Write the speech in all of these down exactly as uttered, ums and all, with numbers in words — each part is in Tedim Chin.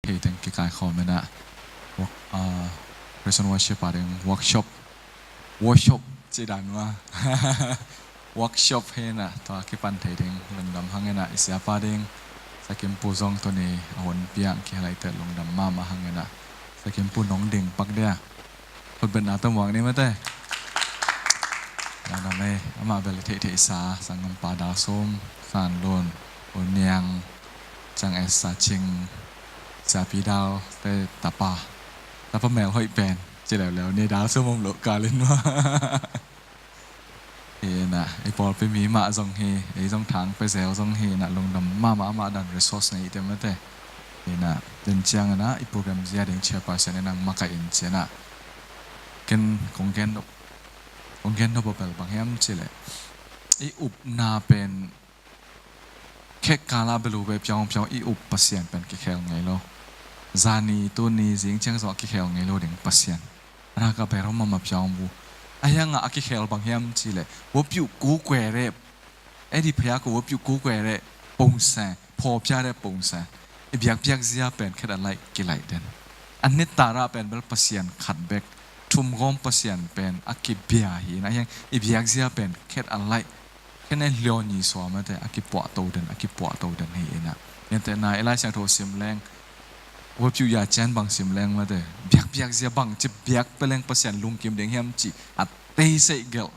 Hei teng kikaikhawm inah, work, ah, praise and worship a ding workshop, workshop ci dan uh a workshop hi inah, tua kipan thei ding lungdam hang inah, i siapa ding Sia Kim Pu zong tuni a hun piang kihel ahih teh lungdam mahmah hang inah, Sia Kim Pu nong ding pak dia. Khutbetna tawh muak ni mate. Lungdam ei, amah bel i theihtheihsa, sanggampa Dal Sum, San Lun, U Niang, Ciang Esa Cing, Siapi Dal te tapa, tapa melhoih pen ci leuleu ni, Dal Sum om loh kalin mah. Hi inah, i pawlpi mi mah zong hi, ei zong thang pia zel zong hi inah, lungdam mahmah, amah dan resource nei te mate. Hi inah, den ciang inah i program zia ding chairperson inah makaih in ci inah, ken kong gen nop, kong gen nop a bel bang hiam cih leh, i upna pen khek kala belu ve piaung piaung i up Pasian pen kikhel ngei lo. Zani tuni zing ciang zong a kikhel ngei lo ding Pasian. Raka bero mama piaung bu. A hiang a kikhel bang hiam cih leh, 我不要过来的, ei di phaya ko 我不要过来的 pongsa, pawpia de pongsa. I biakpiak zia pen khet a laih kilaih den. A nitara pen bel Pasian khat bek, thumgawm Pasian pen a kibia hi inah, a hiang i biak zia pen khet a laih, khen en hlio ni suam mate, a kipuahto den, a kipuahto den hi inah. Niante na i Lai Siangtho sim leng, 我不要 ya cian bang sim leng mate, biakpiak zia bang ci biak pia leng Pasian lungkim ding hiam cih a teiseih gelh.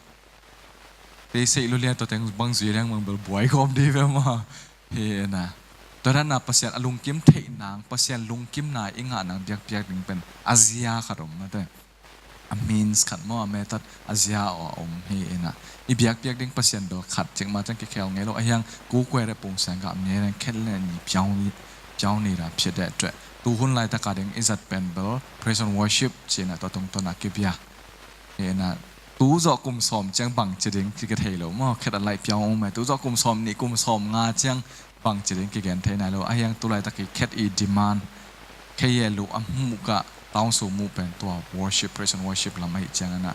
Teiseih lulian tawh teng bang zui leng bang bel buai khawm di ve maw. Hi inah, tua dan a Pasian a lungkim theih nang, Pasian lungkimna i ngah nang biakpiak ding pen a zia khat om mate. A means khat maw, a method, a zia aw a om hi inah, i biakpiak ding Pasian bel khat cikmah ciang kikhel ngei lo. A hiang 过来的 pongsa gam ni, a hiang khet le ni piaung ni, piaung ni dan phiat deh tueh. Tu hun laitaka ding i zat pen bel praise and worship ci inah, tua tungtawn a kibia. Hi inah, tu zawh kum sawm ciang bang ci ding ci kithei lo maw, khet a laih piaung ung meh, tu zawh kum sawm nih kum sawm nga ciang bang ci ding kigen thei nai lo. A hiang tu laitak i khet i demand, khei e luh a hmuh kah, taung su muh pen tua worship, praise and worship lam ahih ciang inah,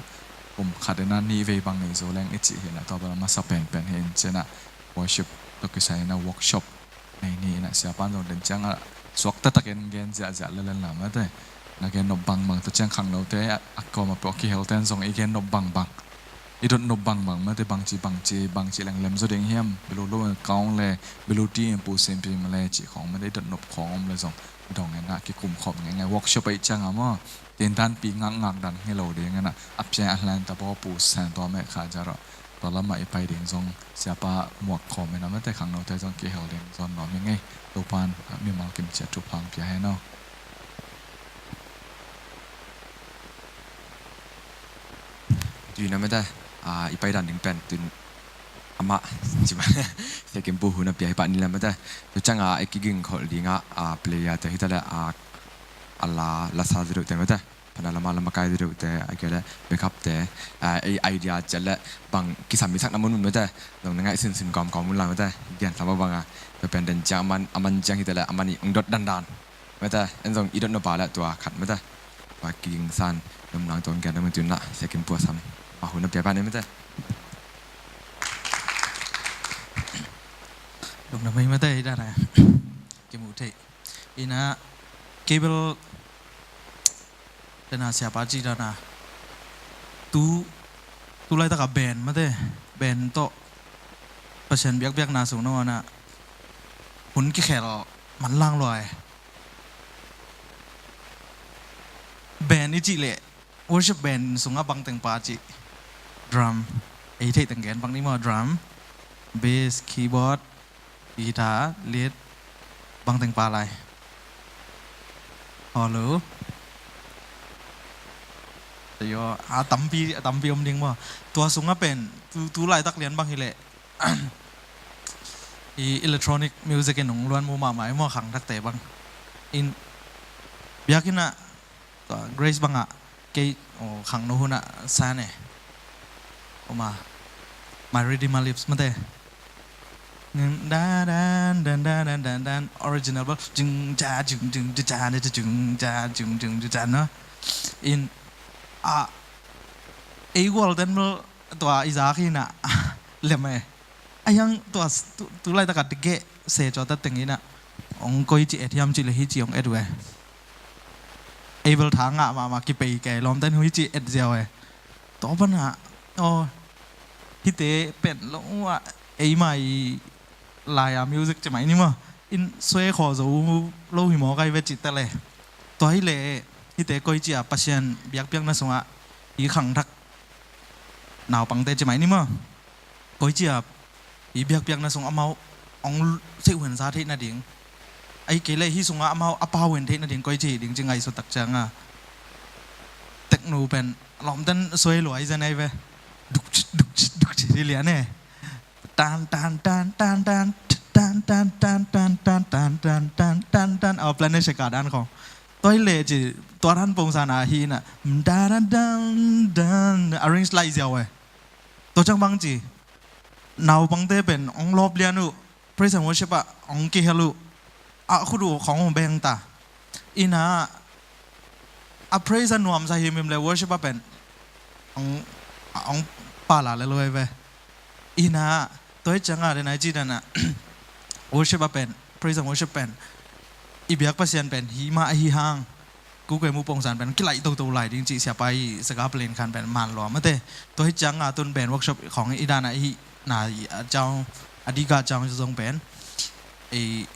kum khat inah nih vei bang nei zo leng i cih hi inah, tua bel a masa penpen hi in ci inah, worship tawh kisai inah workshop nei ni inah, siapan zong den ciang a suak taktakin gen ziahziah lelen la mate. Na gen nop bangbang, tua ciang khangnote a kawm a pawh kihel ten zong i gen nop bangbang, i dot nop bangbang mate, bangci bangci bangci leng lem zaw ding hiam, belu lo in kaung le, belu ti in pu simpi ma le cih khawng mate, i dot nop khawng om le zong dong inah kikum khawm ngei ngei, workshop ahih ciang a maw, tintanpi ngakngak dan hi lo ding inah, a pia a hlan ta baw pu san tua meh kha jar aw. Tua lamah i pai ding zong siapa muak khawm inah mate, khangnote zong kihel ding zawn nuam hi ngei. Topan mimal kim ciat thupha hong pia hen aw. Tui na mate, ah, i pai dan ding pen tun amah cima Sia Kim Pu hun a pia hi pah ni la mate. Tu ciang a i kiging khol ding a, ah, player te hi ta le, ah, a la, la sa zi deuh te mate. Pana lama lama kai deuh te, a kei le backup te, a, ei idea ciat le bang kisam i sakna mun mun mate, nong na ngaih sinsin kawmkawm mun la mate, dian sa bang a, pe pen den ciang a man, a man ciang hi te le, a man i ong dot dandan mate, en zong i dot no pa le tua khat mate, tua kiging san, nong nang tong kian nong tun na, Sia Kim Pu a sam, ma hun a pia pa ni mate. Dong na mai mate, i dan a, kimu thei. Ina, cable, tena siapa ci dan a. Tu, tu laitak a band mate, band tawh. Pasian biakbiakna sung nong ana. Hun kikhel manlang lua e. Band i cih leh, worship band sungah bang teng pa cih. Drum. Ei theih teng gen bang ni maw, drum, bass, keyboard, guitar, lead, bang teng pa lai. Hello. Ayo, a tampi, a tampi om ding maw. Tua sungah pen, tu, tu laitak lian bang hi leh. I electronic music in ong luan mu mahmah i maw khangthakte bang. In, biakinn ah, tua Grace bangah, kei, oh, khangno hunah san e. Oma, My Redeemer Lives mate. Dan, dan, dan, dan, dan, dan, original bel, jing, ja, jing, jing, ja, ja, jing, ja, jing, jing, ja, ja, no. In, a, ei gual den bel, tua i zak hi na, lem e. A hiang tua, tu, tu laitak a dik geh, se cua ta teng hi na. hong koi ci et hiam ci le hih ci hong et uh e. Ei bel tha ngah mahmah kipei kei lawmten hih ci et ziau e. Tua panah aw hihte pen lo uh ah eima i lai-a music ci mai ni maw. In suai khaw zo lo hi maw kai ve ci ta le. Tua hi le hihte koi ci a Pasian biakpiakna sungah i khangthak naupangte ci mai ni maw. Koi ci a i biakpiakna sung amau hong seihhuan sa theih nading. Ahi kei le hih sungah amau a pau hen theih nading koi ci hi ding ci ngaihsut tak cianga. Teknu pen lawmten suai luai zen ai ve. Dukci dukci dukci hi lian e. Tan tan tan tan tan tan tan tan tan tan tan tan tan tan. Aw plan ne sheka dan khong. Toi le ci tua dan pongsan ahi na. Dan dan dan dan arrange lai ziau e. Tua ciang bang ci naupangte pen hong lawp lian uh, praise and worship ah hong kihel uh, a khut uh khong hong beng ta. Ina a praise a nuamsa himhim le worship ah pen hong, hong pala le luai ve. Ina tua hi cianga den ai ci dana worship ah pen, praise and worship pen i biak Pasian pen hi mah ahi hang. Kukue mu pongsan pen kilaih toto lai ding cih siapa i saga plane khan pen man lua mate. Tua hi cianga tun pen workshop khong i dana i na i a ciang a dika ciang zong pen ei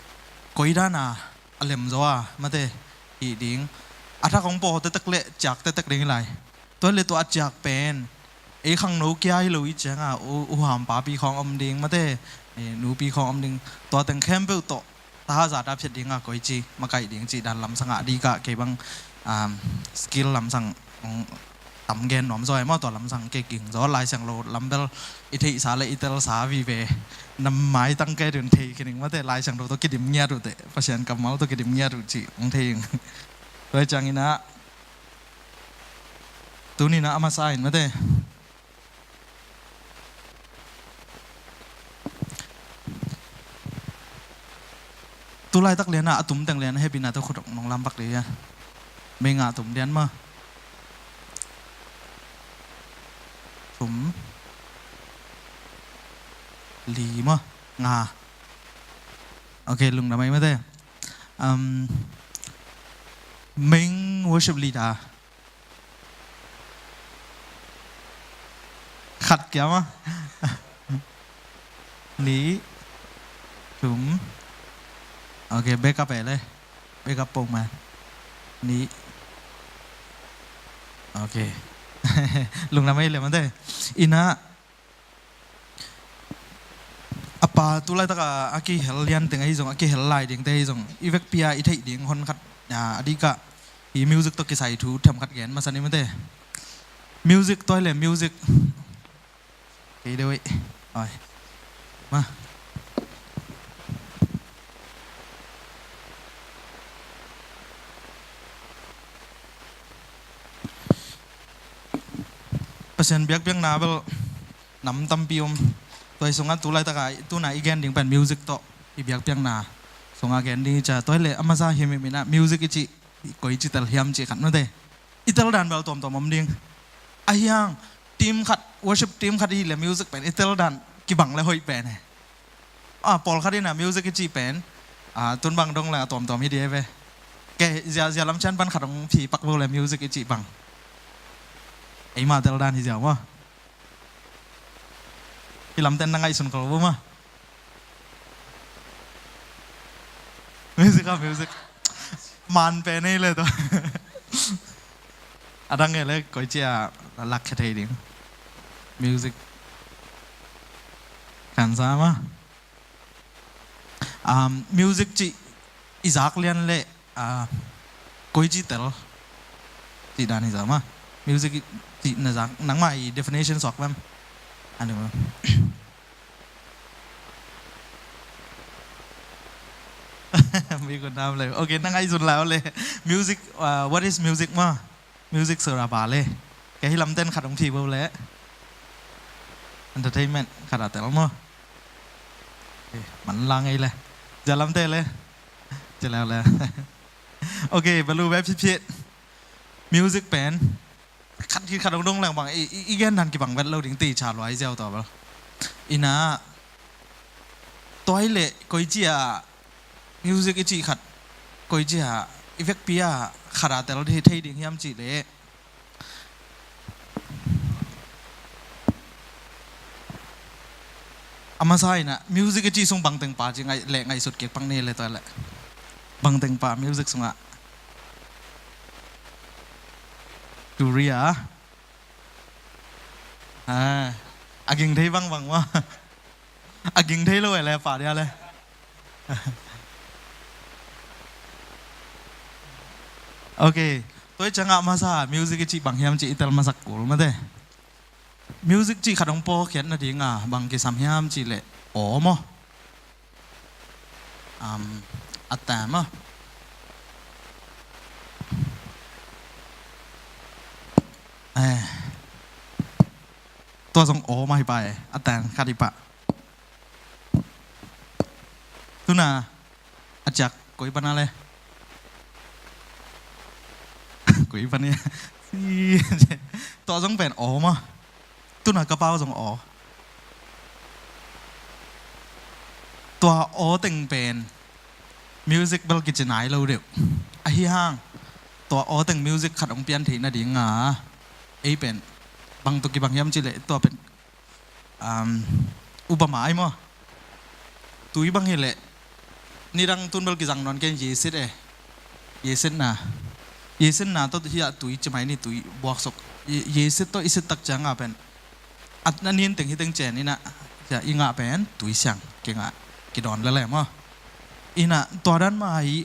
koi dana a lem zaw a mate hi ding. A thak hong pawh tetek le ciak tetek ding lai. Tua le tua a ciak pen ei khangno kia hi lo i cianga u, u hampa pi khong om ding mate, nupi khong om ding. Tua teng khempeuh tawh taha zata phiat dinga koi ci makaih ding cih dan lamsangah dikah kei bang, um, skill lamsang tam gen nuam zaw e maw. Tua lamsang kei ging zaw. Laisiangtho lambel i theihsa le i telsa vive na maitang kei dun thei kei ning mate. Laisiangtho tawh kidim ngiat uh teh, Pasian kammal tawh kidim ngiat uh cih hong thei ing. Tua hi cianginah tuninah a masa in mate. Tu laitak lianah a tum teng lian a hepina tawh khut nong lampak dih a. Mei ngah tum lian ma. Tum li ma. Nga. Ok, lungdam ei mate. Um, main worship leader. Khat kia ma. Nih. Thum. Ok, backup eh le. Backup pong ma. Nih. Ok. Lungdam ei le mate. Ina a pa tu laitaka a kihel lianteng ahi zong, a kihel lai dingte ahi zong, i vekpi a i theih ding hon khat a dikah i music tawh kisai thu themkhat gen masa ni mate. Music toi le music. Kei deuh ei. Oi. Ma. Pasian biakpiakna bel nam tampi om. Tua i sungah tu laitaka tuna i gen ding pen music tawh i biakpiakna sungah gen ding i ca. Tua i le a masa himhim inah music i cih koi ci tel hiam cih khat mate. I tel dan bel tuamtuam om ding. Ahi hang team khat, worship team khat i le music pen i tel dan kibang le hoih pen e. A pawlkhat inah music i cih pen a tun bang dong le a tuamtuam hi di e ve. Kei zia, zia lam cian pan khat hong phi pak bo le music i cih bang. Eima tel dan hi ziau maw. Hi lamten na ngaihsun khol bo ma. Music a music. Man pen ei le to. A dang ei le koi cia lak khe thei ding. Music. Kan sa ma. Um, music cih i zak lian le a koi ci tel cih dan hi zah ma. Music cih na zak nangmah i definition suak lam. Anu. Mi kun nam le. Ok, nang ai zun lau le. Music, uh, what is music ma? Music sura ba le. Kei hi lamten khat hong phi bo le. Entertainment khat a tel maw. Eh, man lang ei le. Zia lamte le. Zia lau le. Ok, balu be phit phit. Music pen khat khit khat hong dong leng bang i, i, i gen nan kibang vet lo ding tei cha luai ziau tawh bel. Ina toi le koi cia Music i cih khat koi ci a, i vekpi a khat a tel thei ding hiam cih leh, a masa in ah music i cih sung bangteng pa ci ngaih leh ngaihsut kik pak ni le tua leh. Bangteng pa music sungah. Turia. Ah, a ging thei bangbang maw. A ging thei lo e le pa dia le. Ok. Tua i ciangah masa music i cih bang hiam cih i tel masak kul mate. Music cih khat hong pawlkhiat nading a bang kisam hiam cih leh aw maw. Um, a tam a. Eh. Tua zong aw mah hi pah e. A tam khat hi pah. Tuna a ciak koi pan a le. Koi pan ia. Tua zong pen aw mah. Tuna ka pau zong aw. Tua aw teng pen music bel kici nai lo deuh. Ahi hang tua aw teng music khat hong pian theih nading a, ei pen bang tawh kibang hiam cih leh tua pen, um, upama ai maw. Tui bang hi leh nidang tun bel kizang nawn ken yeset e. Yesetna. Yesetna tawh hi a tui ci mai ni, tui buaksuk. Ye-, yeset tawh i set tak ciang a pen a, a nin teng hi teng cian in ah, i ngah pen tui siang kingah kidawn lele maw. In ah tua dan mah hi.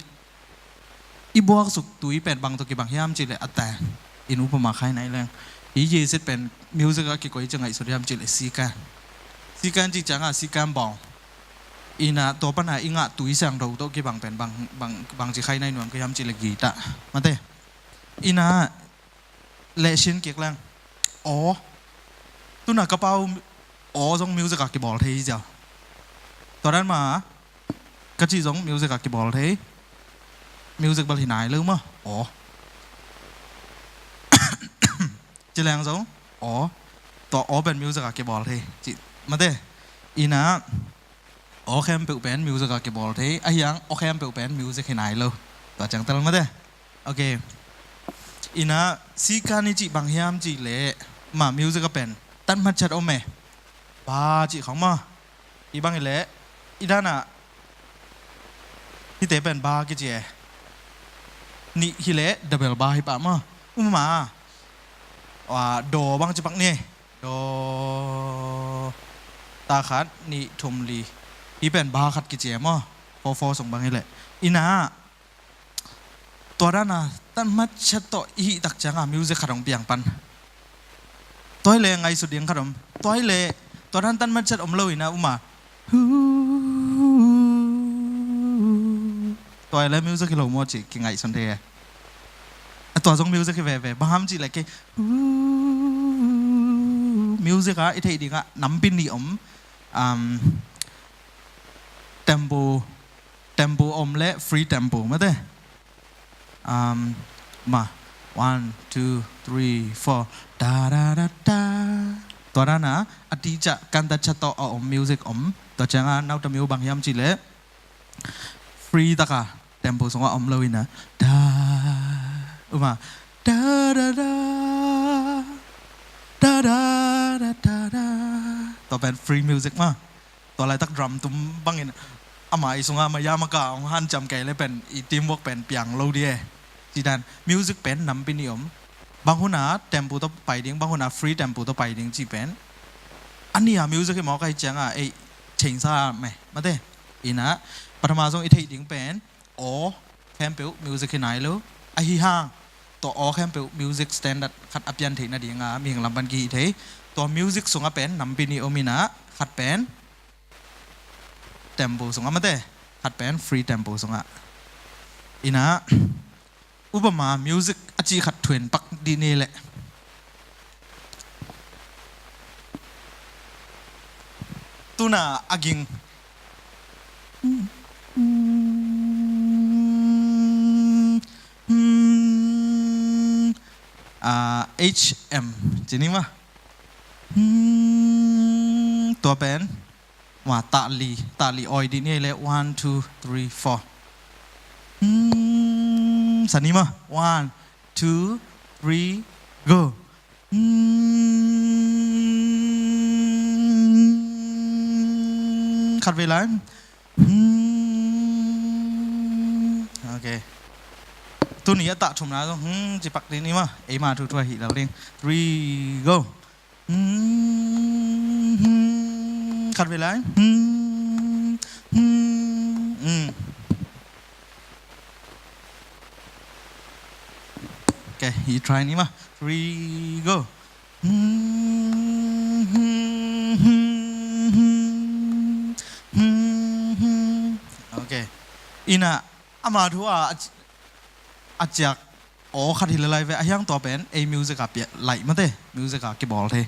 I buaksuk tui pen bang tawh kibang hiam cih leh a ta in upama khai nai leng. I yeset pen music a kikoi ci ngaihsut hiam cih leh sikan. Sikan cih ciang a sikan bawng. In ah tua pan a i ngah tui siangtho tawh kibang pen bang, bang, bang ci khai nai nuam ka hiam cih leh guitar mate. In ah leh sin kik leng. Aw. Tuna ka pau aw zong music a kibawl thei hi ziau. Tua dan mah ka cih zong music a kibawl thei. Music bel hi nai lo maw. Aw. Ci leng zong aw. Tua aw pen music a kibawl thei. Cih mate. In ah aw khempeuh pen music a kibawl thei. Ahi hang aw khempeuh pen music hi nai lo. Tua ciang tel mate. Ok. In ah sikan i cih bang hiam cih leh ma music a pen tan matchat om e. Ba cih khong maw. I bang hi leh i dan ah hihte pen ba kici e. Nih hi leh double ba hi pah maw. Upama a, daw bang ci pak ni. Daw, ta khat, nih, thum, li. Hih pen ba khat kici e maw. Four four sung bang hi leh. In ah tua dan a tan matchat tawh i hih tak ciang a music khat hong piang pan. Tua hi leh ngaihsut ding khat om. Tua hi leh tua dan tan matchat om lo in ah uma. Tua hi leh music hi lo maw cih kingaihsun thei e. A tua zong music hi veve. Bang hiam cih leh kei music a i theih ding a nampi nih om. Um, tempo, tempo om leh free tempo mate. Um, ma, one, two, three, four. Da, da, da, da. Tua dan a a tihciah kantat ciat tawh a om music om. Tua ciang a nautamiu bang hiam cih leh free tak a tempo sungah om lo in ah da, uma, da, da, da, da, da, da, da, da. Tua pen free music maw. Tua laitak drum tum bangin ama i sungah maya maka hong hanciam kei leh pen i teamwork pen piang lo ding e. Cih dan music pen nampi nih om. Bang hun a tempo tawh pai ding, bang hun a free tempo tawh pai ding cih pen a nih a music hi mawk ahih ciang a ei chengsa meh mate. In ah pathama zong i theih ding pen aw khempeuh music hi nai lo. Ahi hang tua aw khempeuh music standard khat a pian theih nading a mihing lam pan kihih thei. Tua music sungah pen nampi nih om in ah khat pen tempo sungah mate, khat pen free tempo sungah. In ah upama music a cih khat thuin pak dih ni leh. Tuna a ging. Ah, H M. Ci ni maw. Tua pen. Mah tah li, tah li awi dih ni leh one, two, three, four. Hmm, sa ni maw. One, two, three, go. Hmm, khat vei lai. Hmm, ok. Tuni a tah thumna zong, hmm, ci pak ding ni maw. Eima thuthu ahi lel ding. Three, go. Hmm, hmm, khat vei lai. Hmm, hmm, hmm. Ok, hih try ni maw. Three, go. Hmm, hmm, hmm, hmm, hmm, hmm. Ok. Ina, ama thu a, a ciak aw khat hi le lai ve, a hiang tua pen ei music a piah laih mate, music a kibawl thei.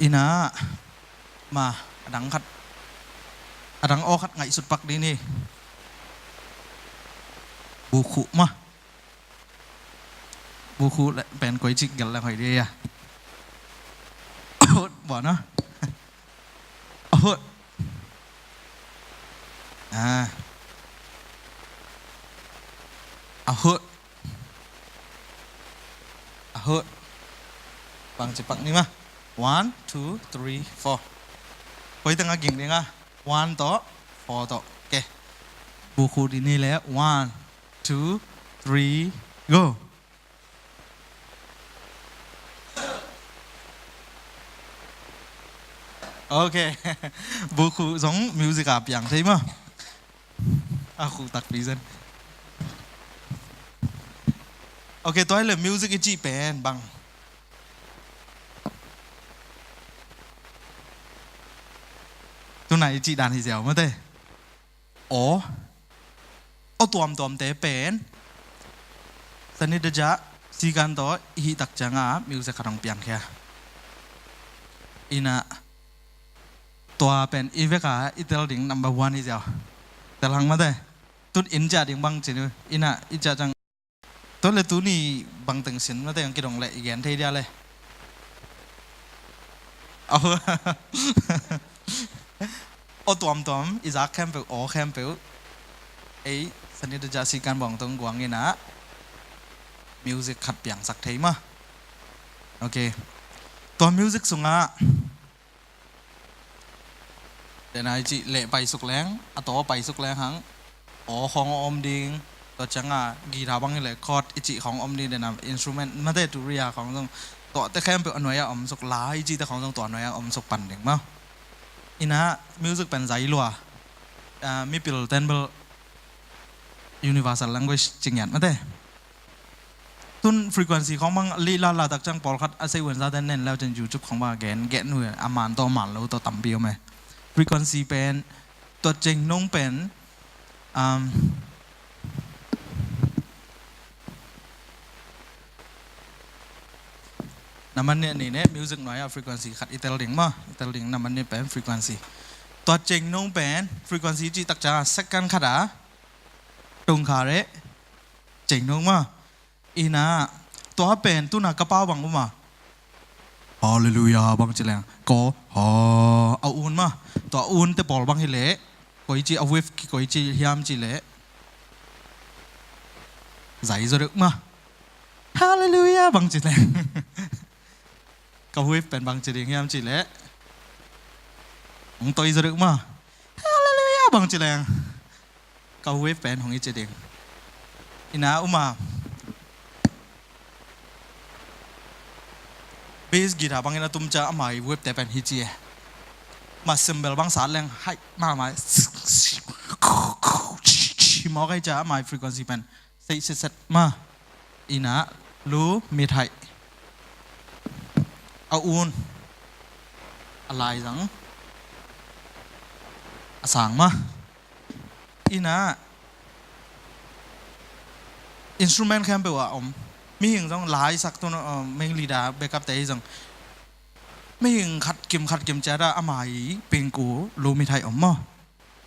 Ina, ma, a dang khat, a dang aw khat ngaihsut pak ding ni. Bukhuh ma. Bukhuh le pen koi cik gel le hoi dia. Ahut, bua na. Ahut. Ah. Ahut. Ahut. Bang ci pak ni maw. One, two, three, four. Koi teng a ging ding a. One tawh, four tawh. Ok. Bukhuh ding ni le. One, two, three, go. Ok. Bukhuh zong music a piang thei maw. A khuh takpi zen. Ok, tua hi le music i cih pen bang. Tuna i cih dan hi ziau mate. Aw. Aw tuamtuamte pen. Sanit a ja, sikan tawh, i hih tak cianga, music khat hong piangkhia. Ina, tua pen, i veka, i tel ding number one hi ziau. Tel hang mate. Tun in cia ding bang cin, ina, i cia ciang. Tua le tuni bangteng sin mate ang kidong le i gen thei dia le. Aw. Aw tuamtuam, i zak khempeuh, aw khempeuh. Ei, Sanit a ja sikan bawng tong guang ina. Music khat piangsak thei maw. Ok. Tua music sungah dena i cih leh paisuk leng, a taw paisuk leng hang, aw khawng a om ding, tua cianga guitar bang hi leh chord i cih khawng a om ding, dena instrument mate turia khawng zong, tuate khempeuh a nuai a om suk, la i cihte khawng zong tua nuai a om suk pan ding maw. Ina music pen zai lua, ah, mipil ten bel universal language ci ngiat mate. Tun frequency khawng bang lih lala tak ciang pawlkhat a sei uan zaten nen lau ciang YouTube khawng bang a gen, gen uh a man tawh man lo tawh tampi om e. Frequency pen, tua ceng nong pen, um, na man nih ni ne, music nuai a frequency khat i tel ding maw, i tel ding na man nih pen frequency. Tua ceng nong pen frequency cih tak ciang second khat a tung kha re. Ceng nong maw. Ina, tua pen tuna ka pau bang uma. Halleluia bang ci leng. Ko, ha, a un maw. Tua un te pawl bang hi leh. Koi ci a wave ki koi ci hiam ci leh. Zai zo deuh maw. Halleluia bang ci leng. Ka wave pen bang ci ding hiam ci leh. Hong toi zo deuh maw. Halleluia bang ci leng. Ka wave pen hong i ci ding. Ina uma. Bass guitar bangin a tum ca ama i wave te pen hi ci e. Ma cymbal bang sat leng hai ma ma. Mawk ai ca ama i frequency pen. Sei set set ma. Ina lu mit hai. A un. A lai zang. A sang ma. Ina instrument khempeuh a om. Mihing zong lai sak tun, uh, meng leader backup te hi zong. Mihing khat kim khat kim ciat a ama i pingku lu mit hai om maw.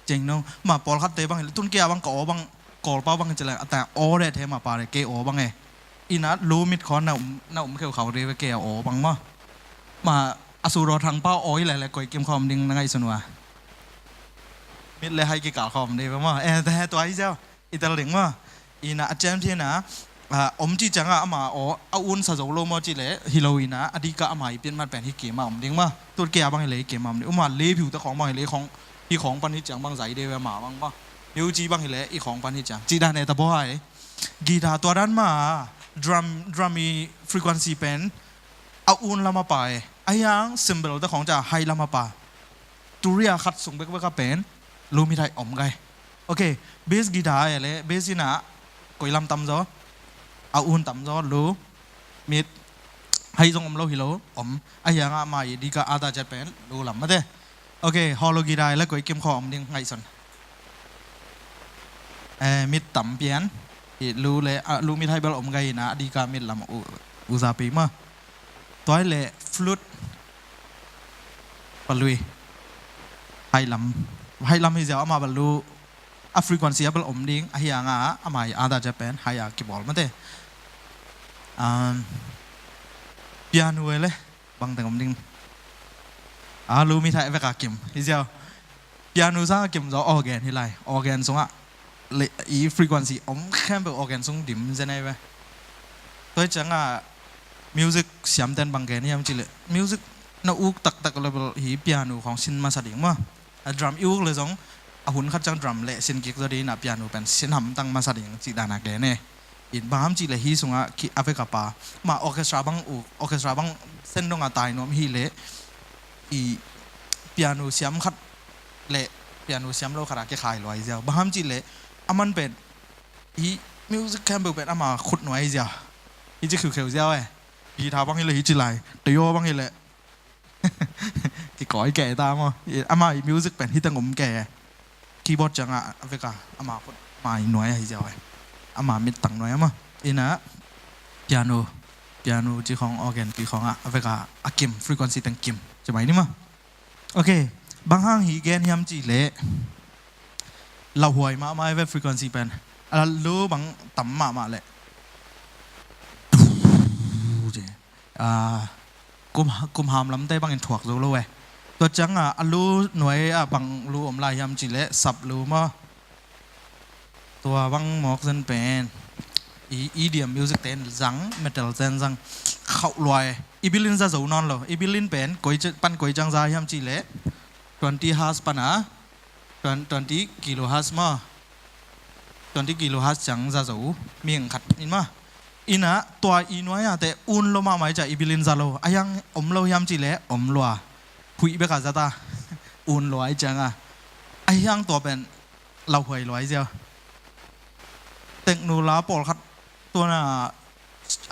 Ceng no. Ma pawlkhat te bang hi le tun kia bang ka aw bang Kawlpau bang hi ci le a ta aw deh the ma pa le kei aw bang e. Ina lu mit khawn na um, na um kheu khau dei ve kei a aw bang maw. Ma a su raw thang pau aw i le le koi kim khawm ding na ngaihsun ua. Mit le hai kikal khawm dei ve maw. Eh, te he tua hi ziau. I tel ding maw. Ina a ciamciam ina, ah, om cih ciangah ama aw a unsa zo lo maw cih leh hi lo ina, a dikah ama i pianmat pen hi kima om ding maw. Tut kia bang hi leh hi kima om ding. Uma lepiu ta khawng bang hi leh hi khawng, hi khawng pan hi ciang bang zai deuh ama bang maw. Hiu ci bang hi leh hi khawng pan hi ciang. Cih dan e ta baw hai. Guitar tua dan ma drum, drum i frequency pen a un lam a pa e. A hiang cymbal ta khawng ca hai lam a pa. Turia khat sung bekbek a pen lu mit hai om gai. Ok, bass guitar e le, bass ina koi lam tam zaw, a un tam zaw, lu mit hai zong om lo hi lo, om. A hiangah ama i dikah a ta ciat pen lu lam mate. Ok, hollow guitar e le koi kim khaw om ding ngaihsun. Eh, mit tam pian. Hi lu le, ah, lu mit hai bel om gai ina, a dikah mit lam u, u za pi ma. Tua hi leh flute. Palui. Hai lam. Hai lam hi ziau ama bel lu. A frequency a bel om ding. A hiangah ama i a ta ciat pen. Hai a kibawl mate. Um, piano e le. Bang teng om ding. A lu mit hai vek a kim. Hi ziau. Piano sang a kim zaw organ hi lai. Organ sungah le i frequency om khempeuh organ sung dim zen ai ve. Tua hi ciangah music siamten bang gen hiam cih leh music na uk taktak level hi piano khawng sin masa ding maw. A drum i uk le zong a hun khat ciang drum le sin kik zaw ding ina piano pen sin hamtang masa ding cih dan a gen e. In bang ham cih leh hi sungah ki a vek a pa. Ma orchestra bang uk, orchestra bang sen dongah tai nuam hi leh i piano siam khat le piano siam lo khat a kikhai luai ziau. Bang ham cih leh a man pen hi music khempeuh pen ama khut nuai ziau. Hi ci khiukheu ziau e. Guitar bang hi leh hi ci lai. Tayo bang hi leh. Kikawi kei ta maw. Ama i music pen hi teng om kei e. Keyboard ciangah a vek a ama khut ama i nuai ahi ziau e. Ama mit tang nuai a maw. Ina piano, piano ci khawng organ pi khawngah a vek a a kim frequency teng kim. Ci mai ni maw. Ok, bang hang hi gen hiam cih leh lauhuai mahmah e ve frequency pen. A lu bang tam mahmah leh. Ah, kum, kum ham lamte bangin thuak zo lo e. Tua ciangah a lu nuai ah bang lu om lai hiam cih leh sap lu maw. Tua bang mawk zen pen i EDM music ten zang, metal ten zang khauh luai. I bilin za zo nawn lo. I bilin pen koi ci, pan koi ciang za hiam cih leh twenty hertz pan a, twen-, twenty kilohertz maw. Twenty kilohertz ciang za zo mihing khat in maw. Ina tua i nuai a te un lo mahmah i ciah i bilin za lo. A hiang om lo hiam cih leh om lua. Huih bek a za ta. Un lua i ciangah. A hiang tua pen lauhuai luai ziau. Teknula pawlkhat tuana,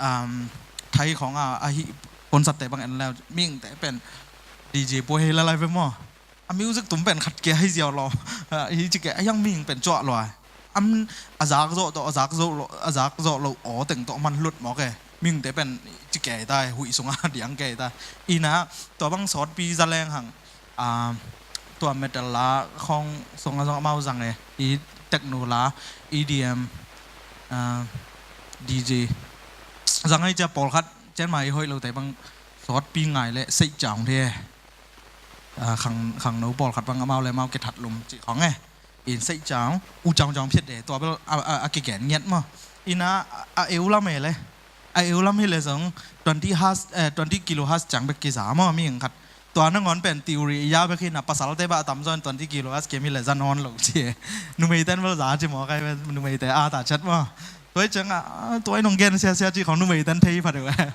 um, Thai khawngah a hi konsatte bang en leu mihingte pen DJ pua hi lalai ve maw. A music tum pen khat kia hi ziau lo. Ah, hi ci kia a hiang mihing pen cuah luai. Am a zak zawh tawh, a zak zawh lo, a zak zawh lo aw teng tawh man lut mawk e. Mihingte pen ci kia hi ta, huih sungah diang kia hi ta. Ina tua bang sawtpi za leng hang. Ah, tua metal la khawng sungah zong amau zang e, i techno la, EDM, ah, DJ. Zang ai cia pawlkhat cian mai hoih lote bang sawtpi ngai le seih ciang the. Ah, khang, khangno pawlkhat bang amau le amau kithat lum cih khawng e. In seih ciang, u ciang ciang phiat de, tua bel a, a, a kigen ngiat maw. Ina a, a eu lam e le. A eu lam hi le zong twenty hertz, eh, twenty kilohertz ciang bek kiza maw, mihing khat. Tua nangawn pen theory ya bek hi na, pasalte bah a tamzaw in twenty kilohertz kim hi le za nawn lo ci e. Numeiten bel za ci maw kai bel, numeite a ta chat maw. Tua i ciang a, tua i nong gen siasia ci khawng numeiten thei pha deuh e.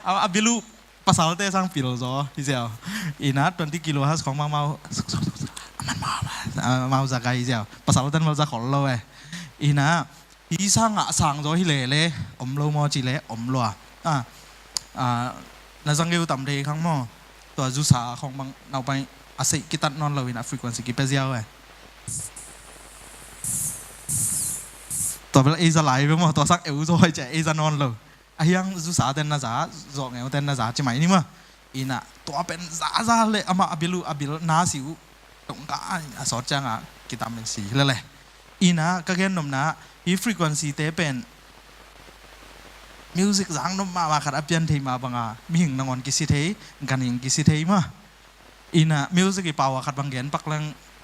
A, a bilu pasalte sang pil zaw hi ziau. Ina twenty kilohertz khawng mau, mau, mau za kai hi ziau. Pasalten mau za khol lo e. Ina hi sangah sang zaw hi lele om lo maw ci le om lua. Ah, ah, na zang geu tam dei khang maw. Tua zusa khawng bang naupai a seih kitat nawn lo in a frequency kipia ziau e. Tua bel ei za lai bel maw, tua sang eu zaw hoi cia ei za nawn lo. A hiang zusa ten na za, zawh ngeu ten na za ci mai ni maw. Ina tua pen zaza le amah a bil uh, a bil na si uh. Tongka a sawt cianga kitam in si lele. Ina ka gen nopna hi frequency te pen music zang nop mahmah khat a pian thei mah banga mihing nangawn kisi thei, ganhing kisi thei mah. Ina music i power khat bang gen pak leng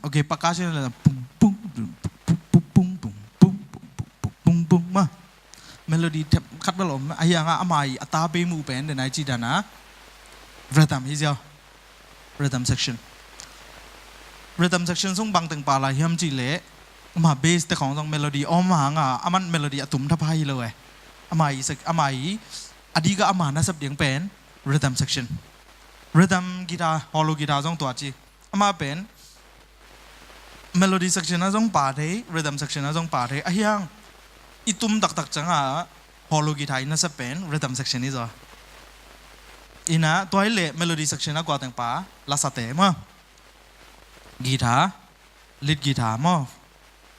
Okay, percussion le pum pum pum pum pum pum pum pum pum pum pum pum pum ma. Melody thep khat bel om, ahi hanga ama i a ta bei mu pen den ai ci dana rhythm hi ziau. Rhythm section. Rhythm section sung bang teng pha lai hiam ci le, ama bass te khong zong melody om hanga, aman melody a tum tha pha hi lo e. Ama i sek-, ama i a dika ama nasep ding pen rhythm section. Rhythm guitar, hollow guitar zong tua ci. Ama pen melody section a zong pha thei, rhythm section a zong pha thei. Ahi hang i tum taktak cianga hollow guitar i nasep pen rhythm section hi zaw. Ina tua hi le melody section a kua teng pha, lasate maw, guitar, lead guitar maw,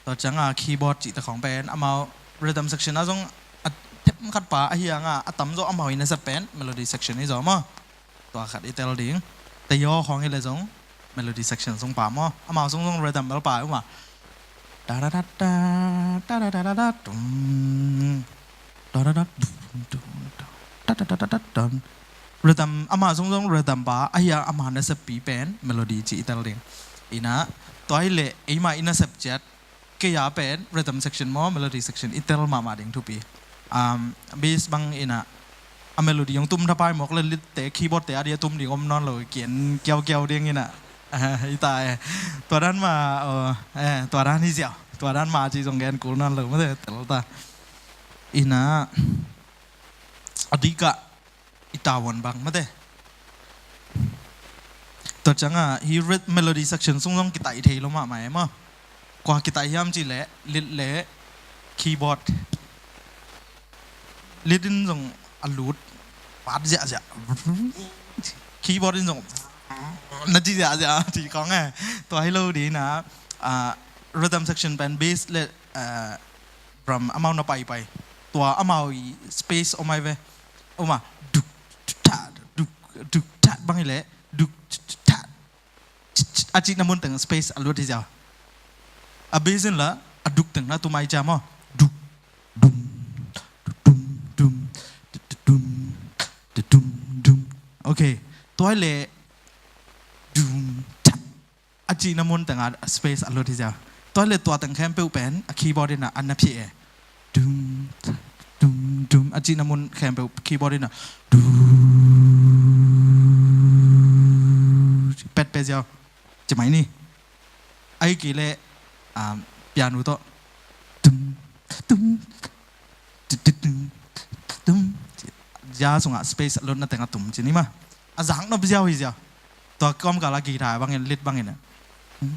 tua cianga keyboard cihte khong pen amau rhythm section a zong a thep khat pha, ahi hanga a tamzaw amau i nasep pen melody section hi zaw maw. Tua khat i tel ding. Te yaw khong hi le zong melody section sung pha maw. Amau sung zong rhythm bel pha uma. Da da da da, da da da da da, dum. Da da da dum dum dum. Da da da da da dum. Rhythm, ama sung zong rhythm pha, ahi a ama naseppi pen melody ci i tel ding. Ina tua hi le eima i nasep ciat kei a pen rhythm section maw, melody section i tel mahmah ding thupi. Um, bass bang ina a melody hong tum tha pha i mawk le lead te, keyboard te a dia tum ding om nawn lo, kian kiaukiau ding ina. Hi ta e. Tua dan mah, oh, eh, tua dan hi ziau. Tua dan mah ci zong gen kul nawn lo mate, tel ta. Ina a dika i tavuan bang mate. Tua cianga hi rhythm, melody section sung zong kitai thei lo mahmah e maw. Kua kitai hiam ci le lead le keyboard. Lead in zong a lut pat ziahziah, keyboard in zong na ci ziahziah ci khong e. Tua hi lo dina, ah, rhythm section pen bass le, ah, drum amau na paipai. Tua amau i space om ai ve. Uma duk, duk, ta, duk, duk, ta bang hi le duk, duk, duk, ta, a cihna mun teng space a lut hi ziau. A bass in la a duk teng na tum ai cia maw. Duk, dum, dum, dum, dum, dum, dum. Okay. Tua hi le dum, ta, a cihna mun tengah space a lut hi ziau. Tua le tua teng khempeuh pen a keyboard in a na phih e. Dum, dum, dum, a cihna mun khempeuh keyboard in a du petpet ziau. Ci mai ni. Ai ki le, um, piano tawh dum, dum, dum, dum, dum. Zia sungah space a lutna tengah tum ci ni ma. A zak nop ziau hi ziau. Tua kawmkal a guitar bangin, lead bangin. Hmm?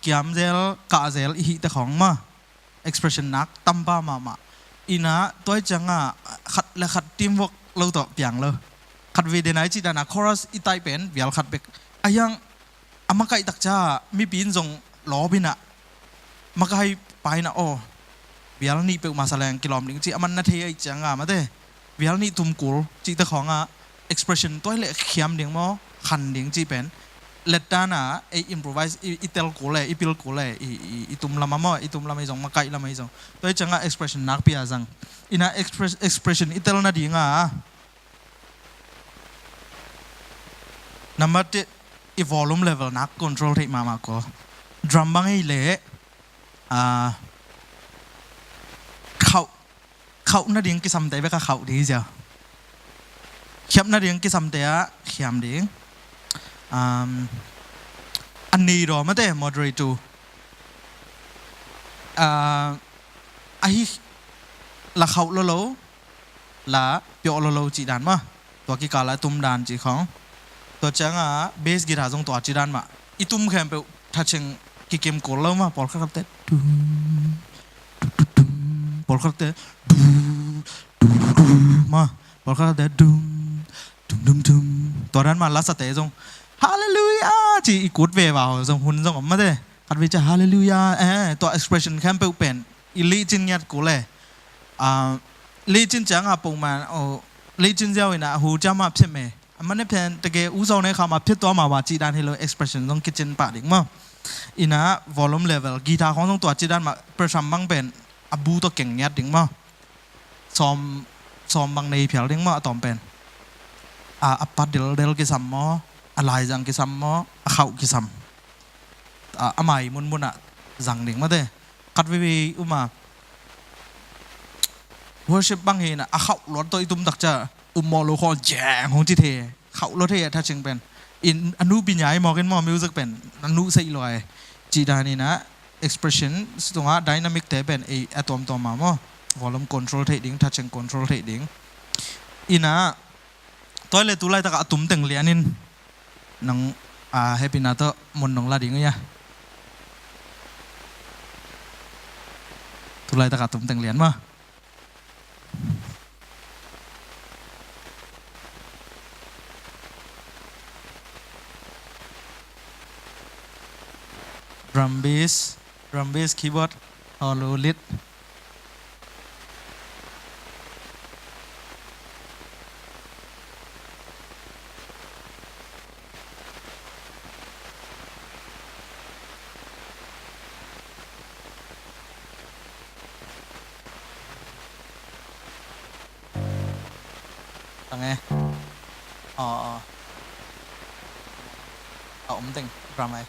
kiamzel kahzel i hihte khawng maw, expression nak tampa mahmah. Inah tua i ciangah khat le khat teamwork lo tawh piang lo. Khat ve dena i cih dana chorus i taih pen vial khat bek. A hiang a makaih takcia mipi in zong lawp inah, makai pa inah aw, vial nih peuhmah sa leng kilawm ding cih a man na thei ahih cianga mate, vial nih tum kul cihte khawngah expression tuai leh khiam ding maw, khan ding cih pen lettana ei improvise i, i tel kul le, i pil kul le, i, i, i tum lama maw, i tum lama i zong, makaih lama i zong, tuai ciangah expression nakpi a zang. Inah express, expression i tel nadinga number te i volume level nak control theih mahmah ko. Drum bang ei leh, ah, khauh, khauh nading kisamte bek a khauh ding hi ziau. Khiap nading kisamte ah khiam ding. Um, a nei daw mate moderator. Ah, ahi la khauh lo lo, la piawh lo lo cih dan maw. Tua kikala tum dan cih khawng. Tua ciangah bass guitar zong tua ci dan mah. I tum khempeuh thacheng kikim kul lo maw. Pawlkhat khatte dum, dum, dum, dum. Pawlkhat khatte du, du, du, maw. Pawlkhat khatte dum, dum, dum, dum. Tua dan mah lasate zong Hallelujah ci i kut veva zong hun zong om mate. Khat ve cia Hallelujah, eh, tua expression khempeuh pen i lihcin ngiat kul le. Ah, lihcin ciangah pongman, oh, lihcin ziau inah hu cia mah phiat me. A man ne phiat teke u zau ne kha mah phiat tua mah wa cih dan hi lo, expression zong kicin pah ding maw. Inah volume level, guitar khawng zong tua cih dan mah, pressure mang pen a bu tawh keng ngiat ding maw. Sawm, sawm bang nei phial ding maw a tawm pen. A, a pat deldel kisam maw, a laizang kisam maw, a khauh kisam. A, a mai munmunah zang ding mate. Khat veivei uma worship bang hi inah a khauh luat tawh i tum takcia um mawh lo khawng jeng hong ci thei. Khauh lo thei a thacheng pen. In a nu pinya i mawk in maw music pen a nu sei lo ai. Cih dan inah expression sungah dynamic te pen ei a tuamtuam a maw. Volume control theih ding, thacheng control theih ding. Inah Tua le tu laitak a tum teng lian in nong, a, hehpihna tawh mun nong la ding uh hia? Tu laitak a tum teng lian maw. Drum bass, drum bass, keyboard, hollow lead. Tang e. Aw, aw. A om teng, drum ai.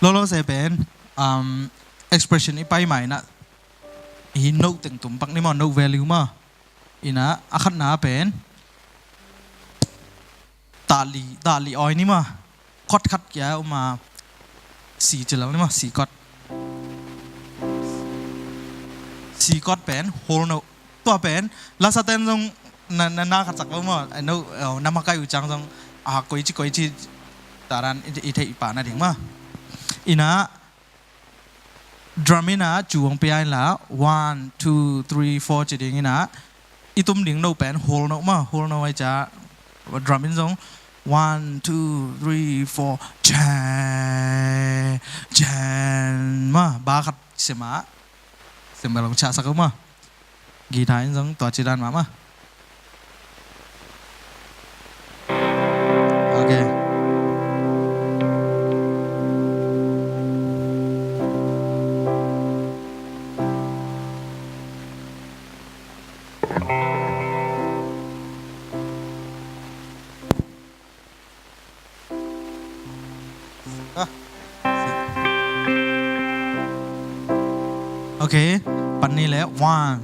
Lolo se pen, um, expression i pai mai na, hi note teng tum pak ni maw, note value maw. Ina, a khatna pen tali, tali oi ni maw. Chord khat kia uma, C ci lel ni maw, C chord. C chord pen whole note. Tua pen lasa ten zong na, na, na khat sak lo maw. Ai no, eh, na makai uh ciang zong, a, koici, koici taran i, i theih pah na ding maw. Ina, drum ina cu hong pia inla, one, two, three, four ci ding ina, i tum ding note pen whole note maw, whole note ai cia, drum in zong, one, two, three, four, jan, jan maw, ba khat sim a, sim bel hong ciahsak uh maw. Guitar in zong tua ci dan mahmah. Ok. Ah. Ok, pan ni le, one,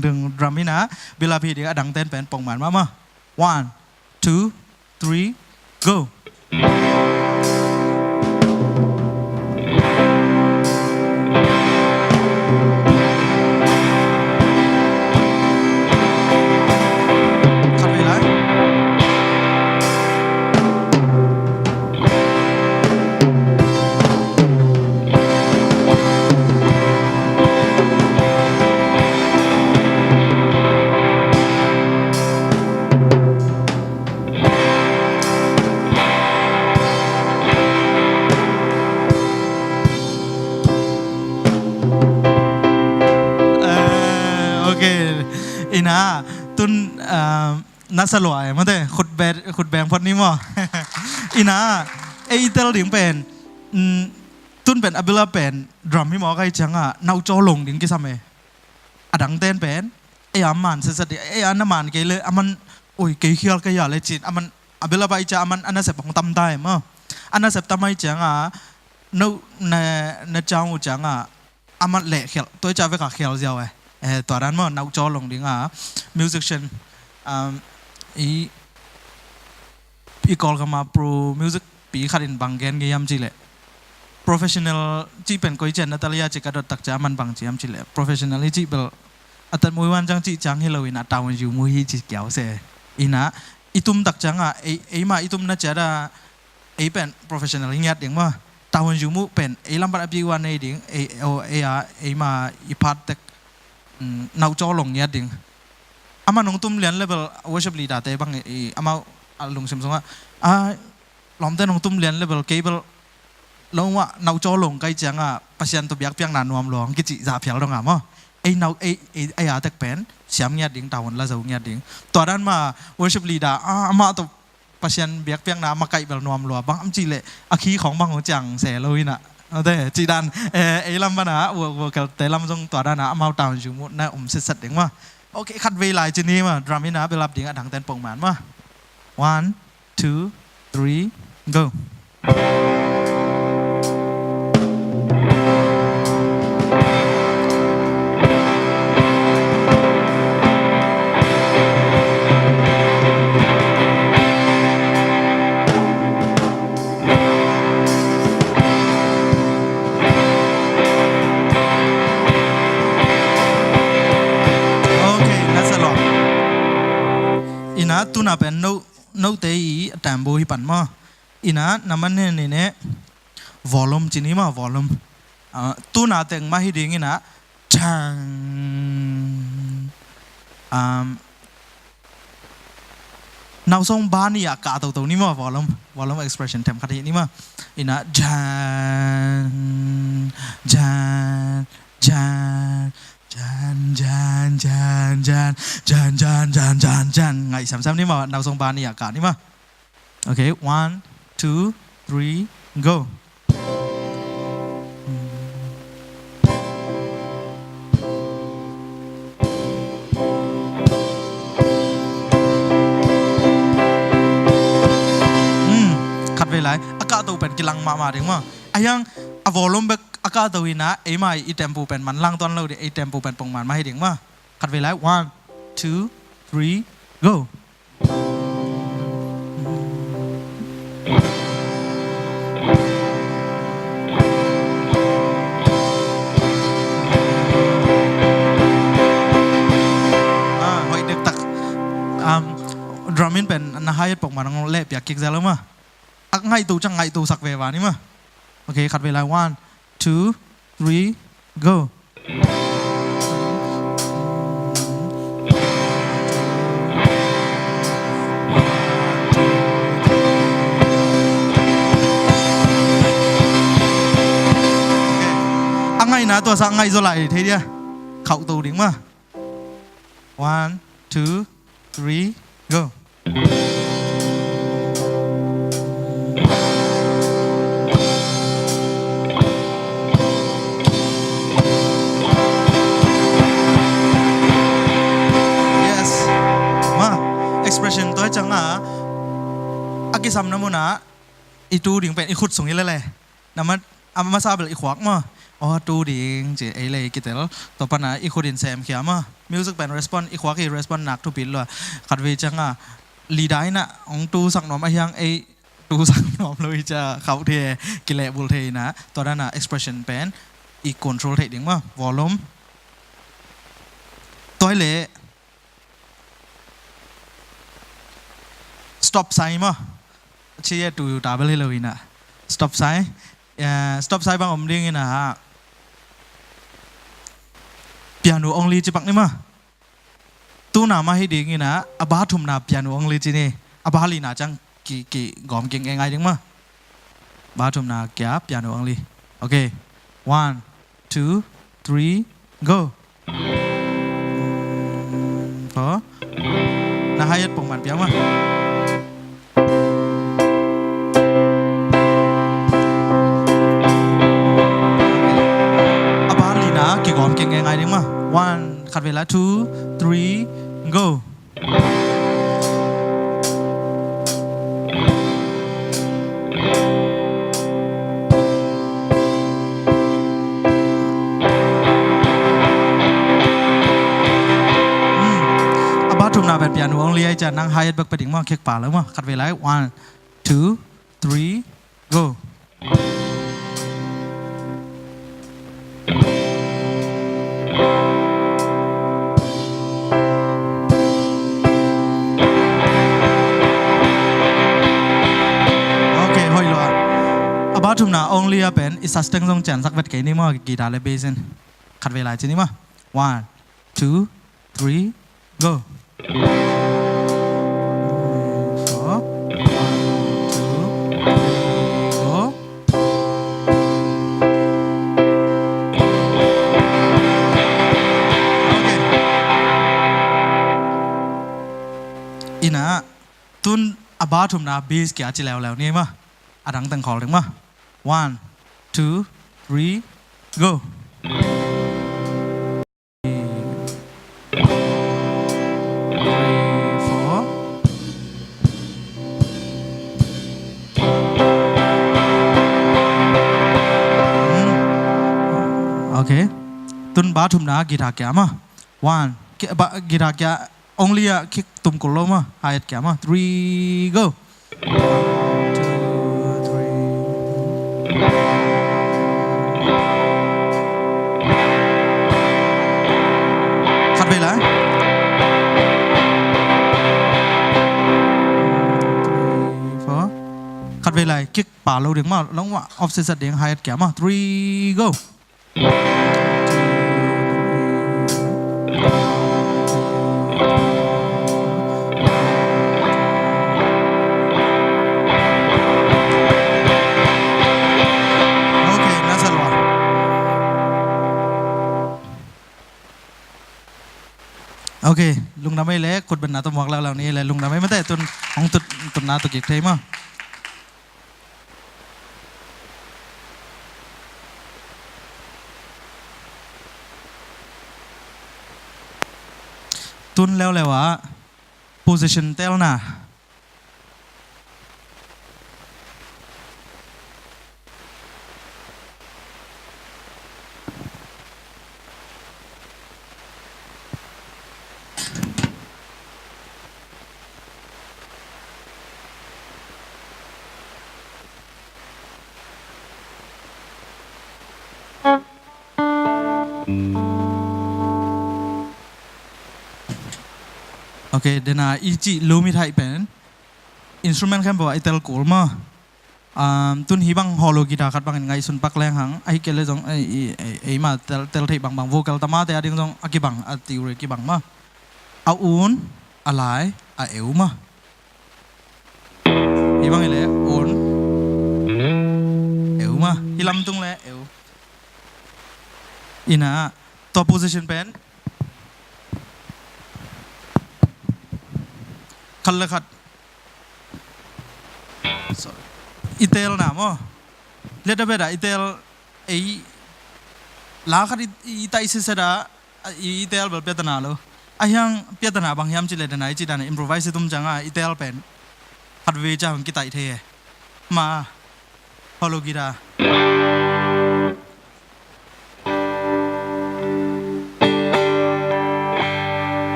dung dung drum in a, build up hi ding a, a dang ten pen pongman mah maw. One, two, three, go. Khat vei lai. Ina, tun, ah, na sa lua e, mate, khut be-, khut beng phot ni maw. Ina, ei tel ding pen, mm, tun pen a build up pen drum hi maw, kai cianga nau caw long ding kisam e. A dang ten pen, ei a man sitset ding, ei a na man kei le, a man, oi, kei khial kei a le cin, a man, a build up a i cia, a man, a na sep hong tam ta e maw. A na sep tam a i cianga, no, na, na caw uh cianga, a man leh khial, tua i cia vek a khial ziau e. Eh, tua dan maw, nau caw long dinga, musician, um, i, i Kawlgama pro music pi khat in bang gen ngei hiam cih leh, professional cih pen koi cian Natalia cih ka dot tak cia man bang ci hiam cih leh, professional i cih bel a tat mui wan ciang cih ciang hi lo ina, tawn ziu mu hi ci kiau se. Ina, i tum tak cianga, ei, ei ma i tum na cia da, ei pen professional i ngiat ding maw. Tawn ziu mu pen, ei lam pan a pi wan ei ding, ei, o, ei a, ei ma i part tek, mm, nau caw long ngiat ding. Ama nong tum lian level worship leader te bang i, amau a lungsim sunga, a, lawmte nong tum lian level cable lo ma nau caw long kai cianga Pasian to biakpiakna nuam lo hong kici za phial dong a maw. Ei nau, ei, ei, ei a tek pen siam ngiat ding, tawn la zo ngiat ding. Tua dan ma worship leader, a, ama to Pasian biakpiakna makaih bel nuam lua bang am cih leh a khi khong bang uh ciang se lo ina. Ate, cih dan, eh, ei lam pana, vo-, vocal te lam zong tua dana, amau tawn ziu mu na um sitset ding maw. Ok, khat vei lai ci ni maw, drum ina build up ding a dang ten pong man maw. One, two, three, go. Ok, na sa lo. Ina tuna pen no, note i a tempo hi pan maw. Ina na man ne ne ne. Volume ci ni maw, volume. Ah, tuna teng mah hi ding ina. Chang. Um, Nausong bani a kah toto ni maw, volume, volume expression them khat hi ni maw. Ina jan, jan, jan, jan, jan, jan, jan, jan, jan, jan, jan. Ngai sam sam ni maw, nausong bani a kah ni maw. Okay, one, two, three, go. Hmm, khat vei lai. A kahto pen kilang mahmah ding maw. A hiang a volume bek a kahto ina, eima i tempo pen manlang tuan lo ding, ei tempo pen pongman mah hi ding maw. Khat vei lai. One, two, three, go. Ah, hoih dektak. Um, drum in pen na hi-hat pok man hong leh piak kik zel lo maw. A ngaihto ciang ngaihto sak veva ni maw. Okay, khat vei lai. One, two, three, go. A ngaihna tua sa ngaih zaw lai thei dia. Khauh to ding maw. One, two, three, go. Yes. Ma, expression tua ciang a, a kisamna mun ah i tu ding pen i khut sung hi lele. Na ma, a masa bel i khuak maw. Aw, tu ding ci ei le i kitel. Tua pan a i khut in sem khia maw. Music pen respond, i khuak i respond nak thupi lua. Khat vei ciang a leader in a hong tu sak nuam a hiang ei tu sak nuam lo i cia khauh thei, kilehbulh thei ina. Tua dan a expression pen i control thei ding maw. Volume. Tua i le stop sign maw. Ci e tu ta bel hi lo ina. Stop sign. Eh, stop sign bang om ding ina. Piano only ci pak ni maw. Tuna mah hi ding ina, a ba thumna piano only ci ni. A ba lina ciang ki, kigawm kik ngeingai ding maw. Ba thumna kia piano only. Okay. One, two, three, go. Na hi-hat pongman pia maw. Abalina kigawm keng ngai ding maw. One, khatvei lai, two, three, go. Hmm. A bathumna pen piano only ai cia, nang hi-hat bek pia ding maw, kick pa lo maw. Khatvei lai, one, two, three, go. Ok, hoih lua. A bathumna only a pen i sustain zong ciansak vet kei ni maw, guitar le bass in. Khatvei lai ci ni maw. One, two, three, go. Four. One, two, three, go. Ok. Ina, tun a bathumna bass kia ci leuleu ni maw. A dang teng khawl ding maw. One, two, three, go. Three, four. Hmm. Ok. Tun bathumna guitar kia maw. One. Ki-, ba, guitar kia only a kick tum kul lo maw. Hi-hat kia maw. Three, go. One, two, three. Khatvei lai. Three, four. Khatvei lai. Kick pa lo ding maw. Long wa. Off set set ding. Hi-hat kia maw. Three, go. Ok, na sa lua. Ok, lungdam ei le, khut beng na tawh muak leuleu ni le, lungdam ei mate, tun hong tut, tut na tawh kik thei maw. Tun leuleu ah position telna. Ok, dena i cih lum i theih pen instrument khempeuh ah i tel kul maw. Um, tun hih bang hollow guitar khat bangin ngaihsun pak leng hang, ahi kei leh zong ei, ei, ei, eima tel, tel theih bangbang vocal tamate a ding zong a kibang, a theory kibang maw. A un, a lai, a eu maw. Hih bang hi leh un, eu maw. Hih lamtung leh eu. Ina, tua position pen khat le khat. Sorry. I telna maw. Let a bit a i tel, ei, la khat i, i taih siset a, i, i tel bel piatana lo. A hiang piatana bang hiam cih leh dena i cih dan a improvise i tum ciang a i tel pen khatvei ciang kitaih thei e. Ma, hollow guitar.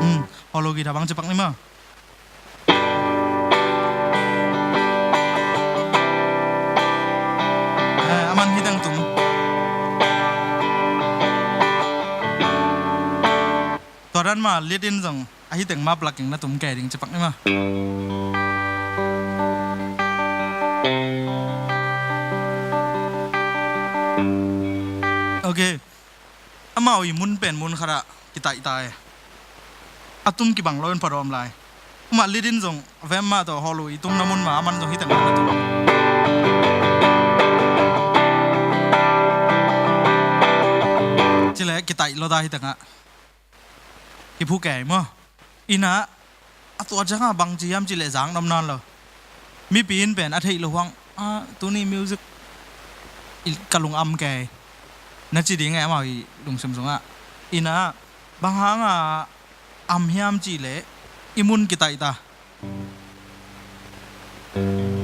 Hmm, hollow guitar bang ci pak ni maw. Eh, aman hih teng tum. Tua dan mah lead in zong ahi teng mah plucking na tum kei ding ci pak ni maw. Ok. Amau i mun pen mun khat ah kitaihta e. A tum kibang lo in pha dawm lai. Amah lead in zong vem mah tawh hollow i tumna mun mah aman zong hih teng mah na tum. Ci leh kitaih lota hi tengah. Kiphu kei maw? Ina a tua cianga bangci hiam cih leh zak nop nawn lo. Mipi in pen a theih loh hang, "Ah, tuni music i ka lung am kei," na ci ding e amau i lungsim sungah. Ina bang hanga am hiam cih leh i mun kitaih ta.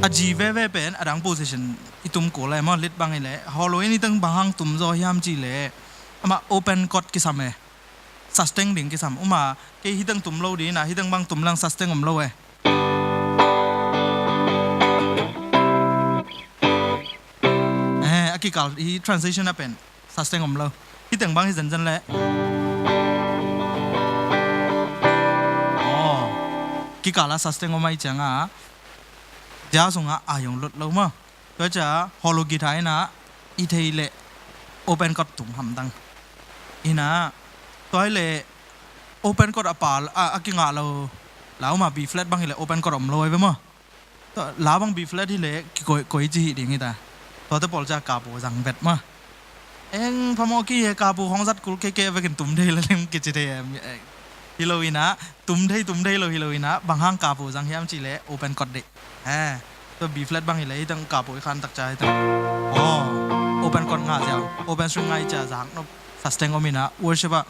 A G veve pen a dang position i tum kul e maw, lead bang hi leh. Hollow in i teng bang hang tum zaw hiam cih leh amah open chord kisam e. Sustain ding kisam. Uma, kei hi teng tum lo ding ina, hi teng bang tum leng sustain om lo e. Eh, a kikal hi transition a pen sustain om lo. Hi teng bang hi zenzen leh. Aw, kikal a sustain om a i cianga, zia sungah a yong lut lo maw. Tua cia hollow guitar ina i thei leh open chord tum hamtang. Ina tua hi leh open chord a pa a, a kingah lo. La uma B flat bang hi leh open chord om lo ai ve maw. Tua la bang B flat hi leh kikoi koi ci hi ding hi ta. Tuate pawl cia kapu zang vet maw. Eng phamawh ki he kapu hong zat kul keke vekin tum thei la lem kici thei em. Hi lo ina tum thei tum thei lo hi lo ina bang hang kapu zang hiam cih leh open chord dih. Eh, tua B flat bang hi leh hi teng kapu i khan tak cia hi teng. Aw, open chord ngah cia, open string ngah i cia zak nop sustain om ina worship ah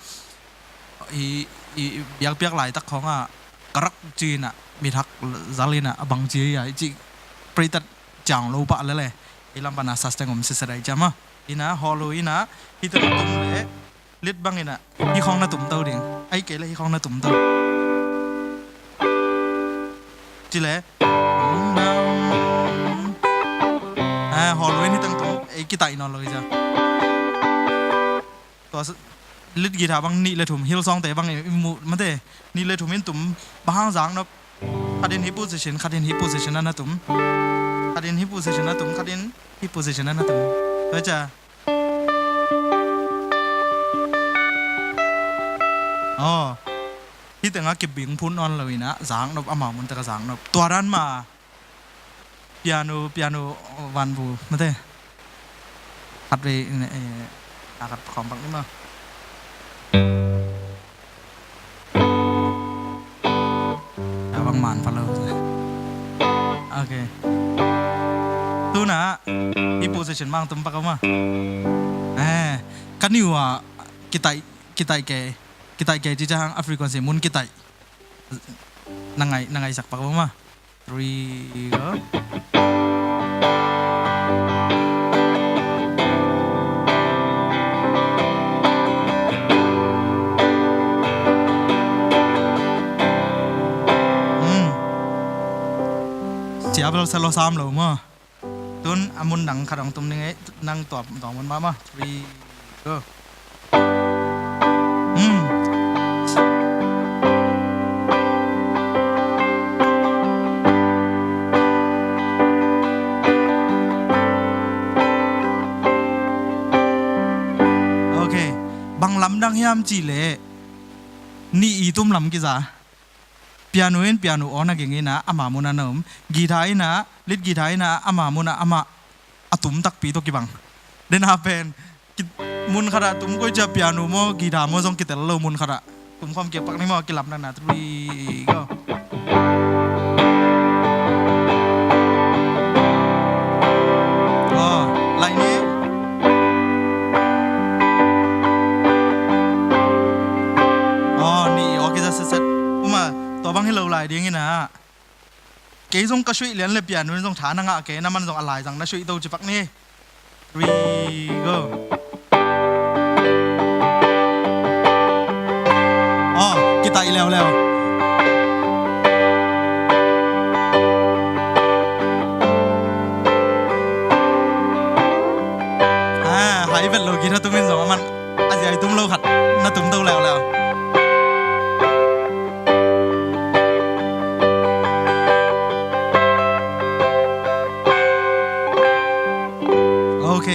i, i biakpiak laitak khawngah karak ci ina mithak zal ina a bangci a i cih preitat ciang lo pah lele. I lam pana sustain om siset a i cia maw. Ina hollow ina hi teng tum leh lead bang ina hi khawng na tum to ding. Ai kei leh hi khawng na tum to. Ci leh. Ah, hollow in hi teng tum. Ei kitaih nawn lo hi cia. Tua lead guitar bang nih le thum, Hillsong te bang i mu mate, nih le thum in tum, bang hang zak nop. Khat in hi position, khat in hi position a na tum. Khat in hi position a tum, khat in hi position a na tum. Tua cia. Aw, hi tengah kibing phun nawn lo ina zak nop, amau mun teka zak nop. Tua dan ma piano, piano vanbu mate. Khat vei in, eh, a khat khawm bang ni maw. A bang man pha lo. Ok. Tuna i position mang tum pak a maw. Eh, ka niu a kitaih, kitaih kei, kitaih kei ci ciang a frequency mun kitaih. Na ngai, na ngaisak pak a maw. Three, go. Hmm. Cia bel sa lo sam lo maw. Tun a mun dang khat hong tum ning ei, nang tua, tua mun mah maw. Three, go. Hmm. Ok. Bang lamdang hiam cih leh nih i tum lam kiza. Piano in piano aw na ging ina ama mun a na um. Guitar ina, lead guitar ina ama mun a amah a tum takpi tawh kibang. Dena pen ki, mun khatah tum koi cia piano maw, guitar maw zong kitel lo mun khatah. Tum khawm kiak pak ni maw, kilamdang na. Three, go. Aw, lai ni. Aw, nih aw kiza setset. Uma, tua bang hi lo lai ding ina. Kei zong ka suih lian le piano in zong tha na ngah kei, na man zong a laizang na suih to ci pak ni. Three, go. Aw, kitaih leuleu. Ah, hai vet lo guitar tum in zong a man. A ziai tum lo khat na tum to leuleu. Ok.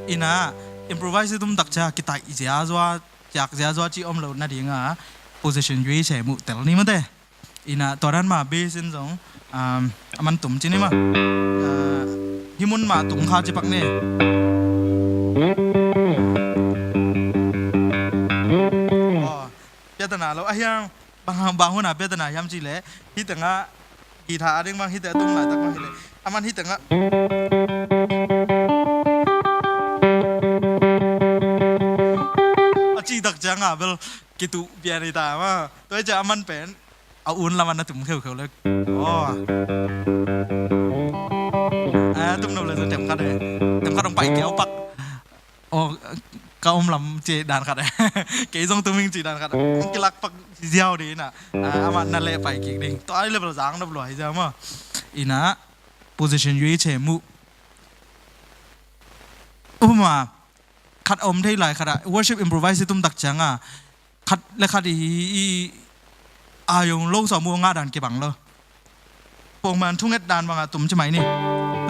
Ina improvise tum tak cia kitaih ziazua, ciak ziazua ci om lo nadinga position yui se muh tel ni mate. Ina tua dan ma bass in zong, um, a man tum ci ni ma. Uh, hi mun ma tum kha ci pak ni. Tana lo a hiam, bang, bang hun a bia tana hiam ci leh, hi tengah guitar a ding bang hi te a tum laitak bang hi leh, a man hi tengah a ci tak ciang a bel kitu pian hi ta ma. Tua hi ciang a man pen a un lam a na tum kheukheu le. Aw. A tum no le zong tem khat e. Tem khat hong pai kiau pak. Aw, ka om lam ci dan khat e. Kei zong tum ing ci dan khat. Hong kilak pak ziau ding ina. A, amah na leh pai kik ding. Tua ai level zang nop lua hi ziau ma. Ina position yui che mu. Uma khat a om thei lai khat a worship improvise i tum tak ciang a khat le khat i, i, a yong lo sa mu ngah dan kibang lo. Pongman thunget dan bang a tum ci mai ni.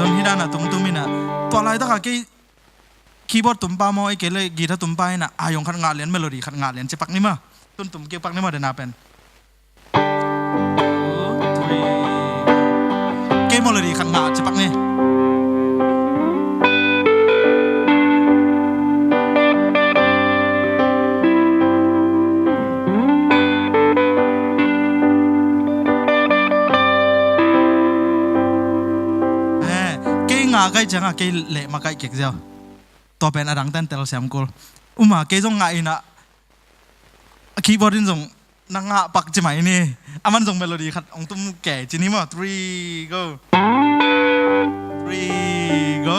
Tun hi dan a tum tum ina. Tua laitak a kei keyboard tum pa maw, ei kei le guitar tum pa ina a yong khat ngah lian, melody khat ngah lian ci pak ni ma. Tun tum kei pak ni ma dena pen. Two, three. Kei melody khat ngah ci pak ni. Eh, kei ngah kai ciang a kei leh ma kai kek ziau. Tua pen a dang ten tel siam kul. Uma kei zong ngah ina a keyboard in zong na ngah pak ci mai ni. A man zong melody khat hong tum kei ci ni maw. Three, go. Three, go.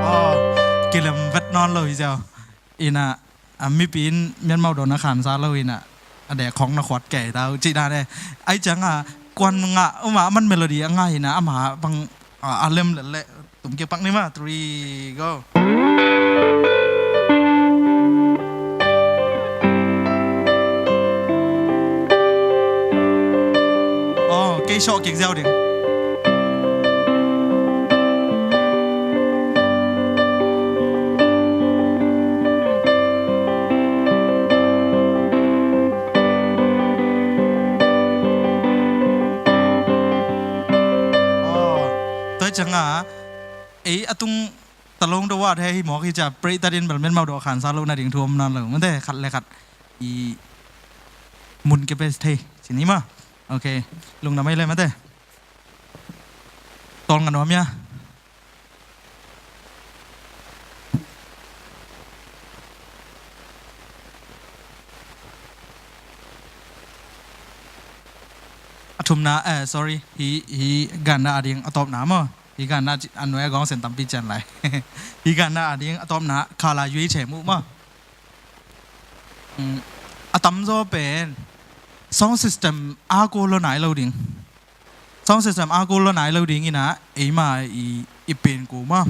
Aw, kilem vet nawn lo hi ziau. Ina a mipi in mianmau dawn a khansa lo ina a dek khawng na khuat kei tau cih dan e. Ai ciang a kuan ngah uma a man melody a ngah ina ama bang a, a lem lel leh tum kei pak ni ma. Three, go. Aw, kei sawh kik ziau ding. Aw, tua ciang a ei a tung talong do wat he hi mawk hi cia, break tatin bel mianmau do khansa lo nading thu om nawn lo mate, khat le khat i mun ke best thei ci ni ma. Ok, lungdam ei le mate. Tol nga nuam ia. A thumna, eh, sorry, hi, hi ganna a ding a tawpna maw. Hi ganna a nuai a gawng sen tampi cian lai. Hi ganna a ding a tawpna khala yui che mu maw. Mm, a tamzaw pen sound system a ko lo nai lo ding. Sound system a ko lo nai lo ding ina eima i, i pen ko maw.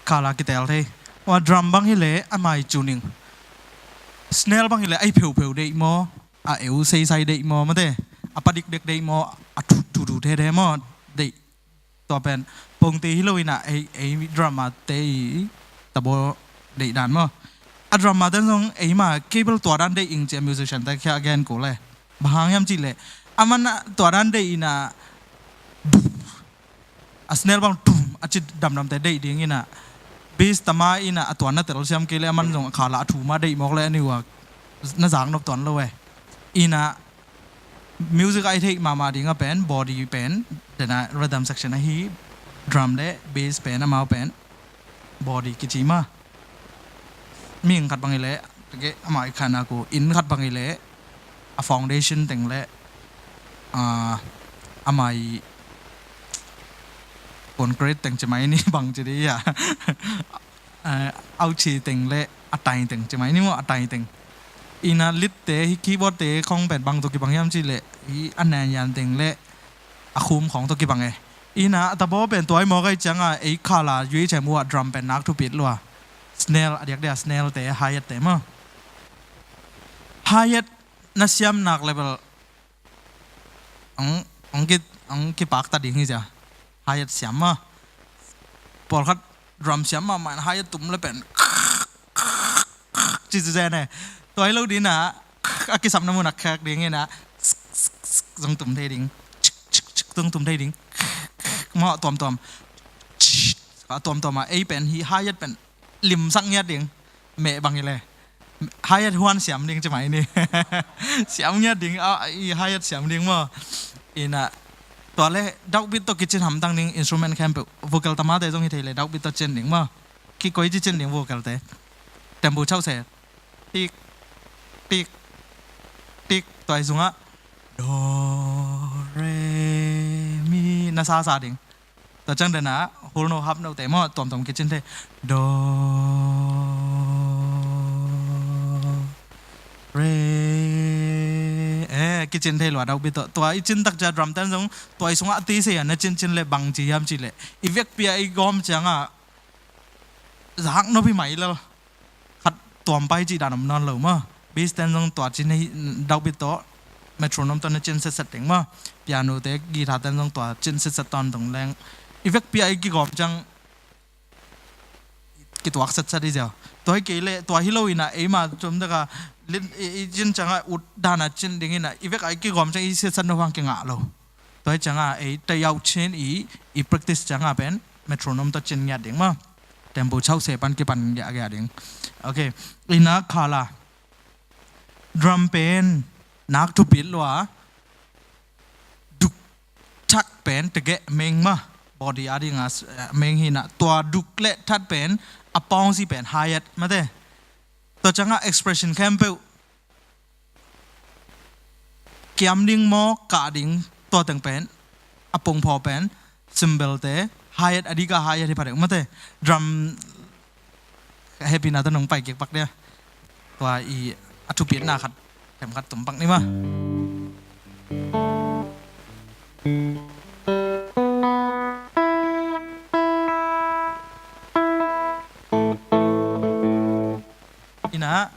Khala kitel thei. Wa drum bang hi le a mai tuning. Snare bang hi le ai pheupheu deih maw. A eu seisai deih maw mate. A padikdek deih maw. A thu thu thu the the maw. Deih. Tua pen pongte hi lo ina ei, ei drama te i tabo deih dan maw. A drama ten zong eima cable tua dan deih ing cia musician te kia gen ko le. Bang hang hiam cih le. A man a tua dan deih ina a snare bang tum a ci damdam te deih ding ina. Bass tama ina a tua na tel siam kei le a man zong a khala a thu ma deih mawk le a niwa na zak nop tuan lo e. Ina music a i theih mahmah ding a pen, body pen, dena rhythm section ahi, drum le bass pen, amau pen, body kici ma. Mihing khat bang i le, amah i khan a ko, inn khat bang i le, a foundation teng le, ah, amah i concrete teng ci mai ni bang ci di a. Eh, auchi teng le a tai teng ci mai ni maw, a tai teng. Ina lead te hi keyboard te khong pen bang tawh kibang hiam ci le hi a nan yan teng le a khum khong tawh kibang e. Ina a tabo pen tuai mawk ai cianga ei khala yui chem uh a drum pen nak thupit lua. Snare a diak dia snare te hi-hat te maw. Hi-hat na siam nak level ang, ang ki, ang kipak ta ding hi cia. Hi-hat siam maw. Pawlkhat drum siam mahmah in hi-hat tum le pen ci ci zen e. Tuai lo dina a kisapna mun a khek ding ina zong tum thei ding. tung tum thei ding. Mah tuamtuam. A tuamtuam a ei pen hi hi-hat pen limsak ngiat ding. Meh bang hi le hi-hat huan siam ding ci mai ni. Siam ngiat ding a, i hi-hat siam ding maw. Ina tua le downbeat tawh kicin hamtang ding instrument khempeuh. Vocal tamate zong hi thei le downbeat tawh cin ding maw. Kikoi ci cin ding vocal te. Tempo chauh se. Tik, tik, tik. Tua i sungah do, re, mi na sasa ding. Tua ciang dena hul no hap no te maw tuamtuam kicin thei. Do, re, eh, kicin thei lua downbeat tawh. Tua i cin tak cia drum ten zong tua i sungah a ti se a na cincin le bang ci hiam ci le i vekpi a i gawm ciangah zak nop hi mai lel. Khat tuam pai cih dan om nawn lo maw. Bass ten zong tua cin hi downbeat tawh metronome tawh na cin setset ding maw. Piano te guitar ten zong tua cin setset tawntung leng i vekpi a i kigawm ciang kituak setset hi ziau. Tua hi kei le tua hi lo ina eima cum daka i cin ciangah ut dana cin ding ina i vek a i kigawm ciang i setset nop hang kingah lo. Tua hi ciangah ei tayau cin i, i practice ciangah pen metronome tawh cin ngiat ding maw. Tempo chauh se pan kipan giahgiah ding. Ok. Ina khala drum pen nak thupit lua duk thak pen tegeh meng maw. Body a dinga meng hi ina tua duk le that pen a pawng si pen hi-hat mate. Tua ciangah expression khempeuh kiam ding maw kah ding tua teng pen a pongphaw pen cymbal te hi-hat a dika hi-hat hi pha deuh mate. Drum hehpihna tawh nong pai kik pak dia. Tua i a thupitna khat themkhat tum pak ni maw. Ina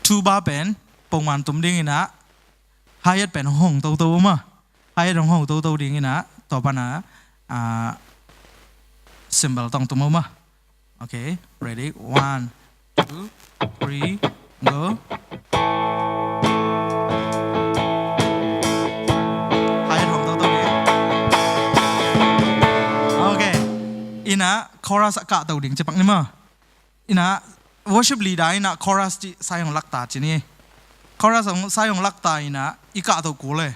tuba pen pongman tum ding ina hi-hat pen hong toto maw. Hi-hat hong hong toto ding ina tua pana cymbal tawh tum maw. Ok, ready, one, two, three, go. Hi-hat hong toto ding. Ok. Ina chorus a kahto ding ci pak ni maw. Ina worship leader ina chorus ci sai hong lakta ci ni. Chorus hong sai hong lakta ina i kahto kul e.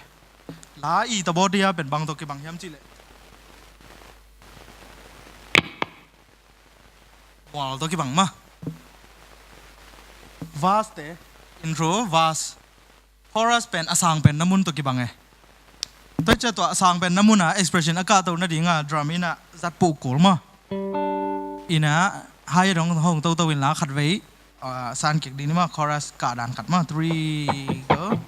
La i tabaw dia pen bang tawh kibang hiam ci le mual tawh kibang maw. Verse te, intro, verse. Chorus pen a sang pen na mun tawh kibang e. Tua hi cia tua a sang pen na mun a expression a kahto nadinga drum ina zat peuh kul maw. Ina hi-hat hong hong toto in la khatvei san kik ding ni maw. Chorus kah dan khat maw. Three, go.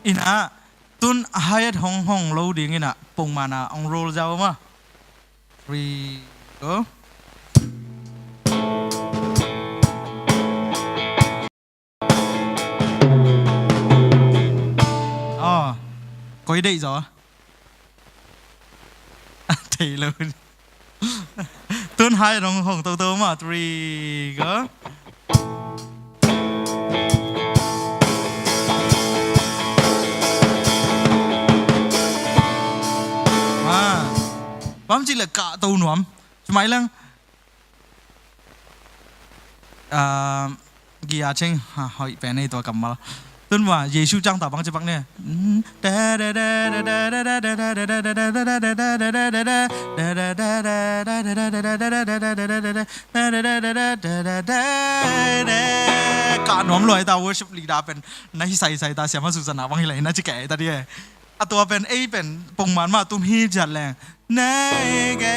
Ina tun hi-hat hong hong lo ding ina pongmana hong roll zau maw. Three, go. Aw, koi deih zaw. Thei lo. Tun hi-hat hong hong toto maw. Three, go. Bang ci le kahto nuam. Cumai leng. Gia ceng hoih pen ei tua kammal. Tun va Jesu cang ta bang ci pak ne. Kah nuam luai ta worship leader pen na hi saisai ta siama susana bang hi lai na ci kei ta di e. A tua pen ei pen pongman mah tum hi ciat leng. Nei ge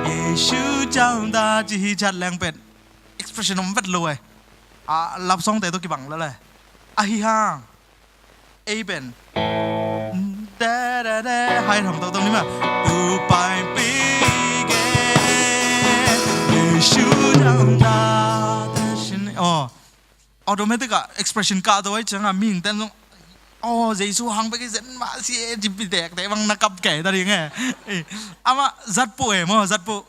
Jesu cang ta ci hi ciat leng pen expression om vet lo e. A love song te tawh kibang lel e. Ahi hang ei pen da da da hi-hat hong toto ni maw. Tu pai pi ge Jesu cang ta ta sin. Aw, automatic ah expression kahto ai cianga mihing ten zong Aw, Jesu hang bek hi zen mah si e, ci pi dekte bang na kap kei ta ding e. Amah zatpuh e maw, zatpuh.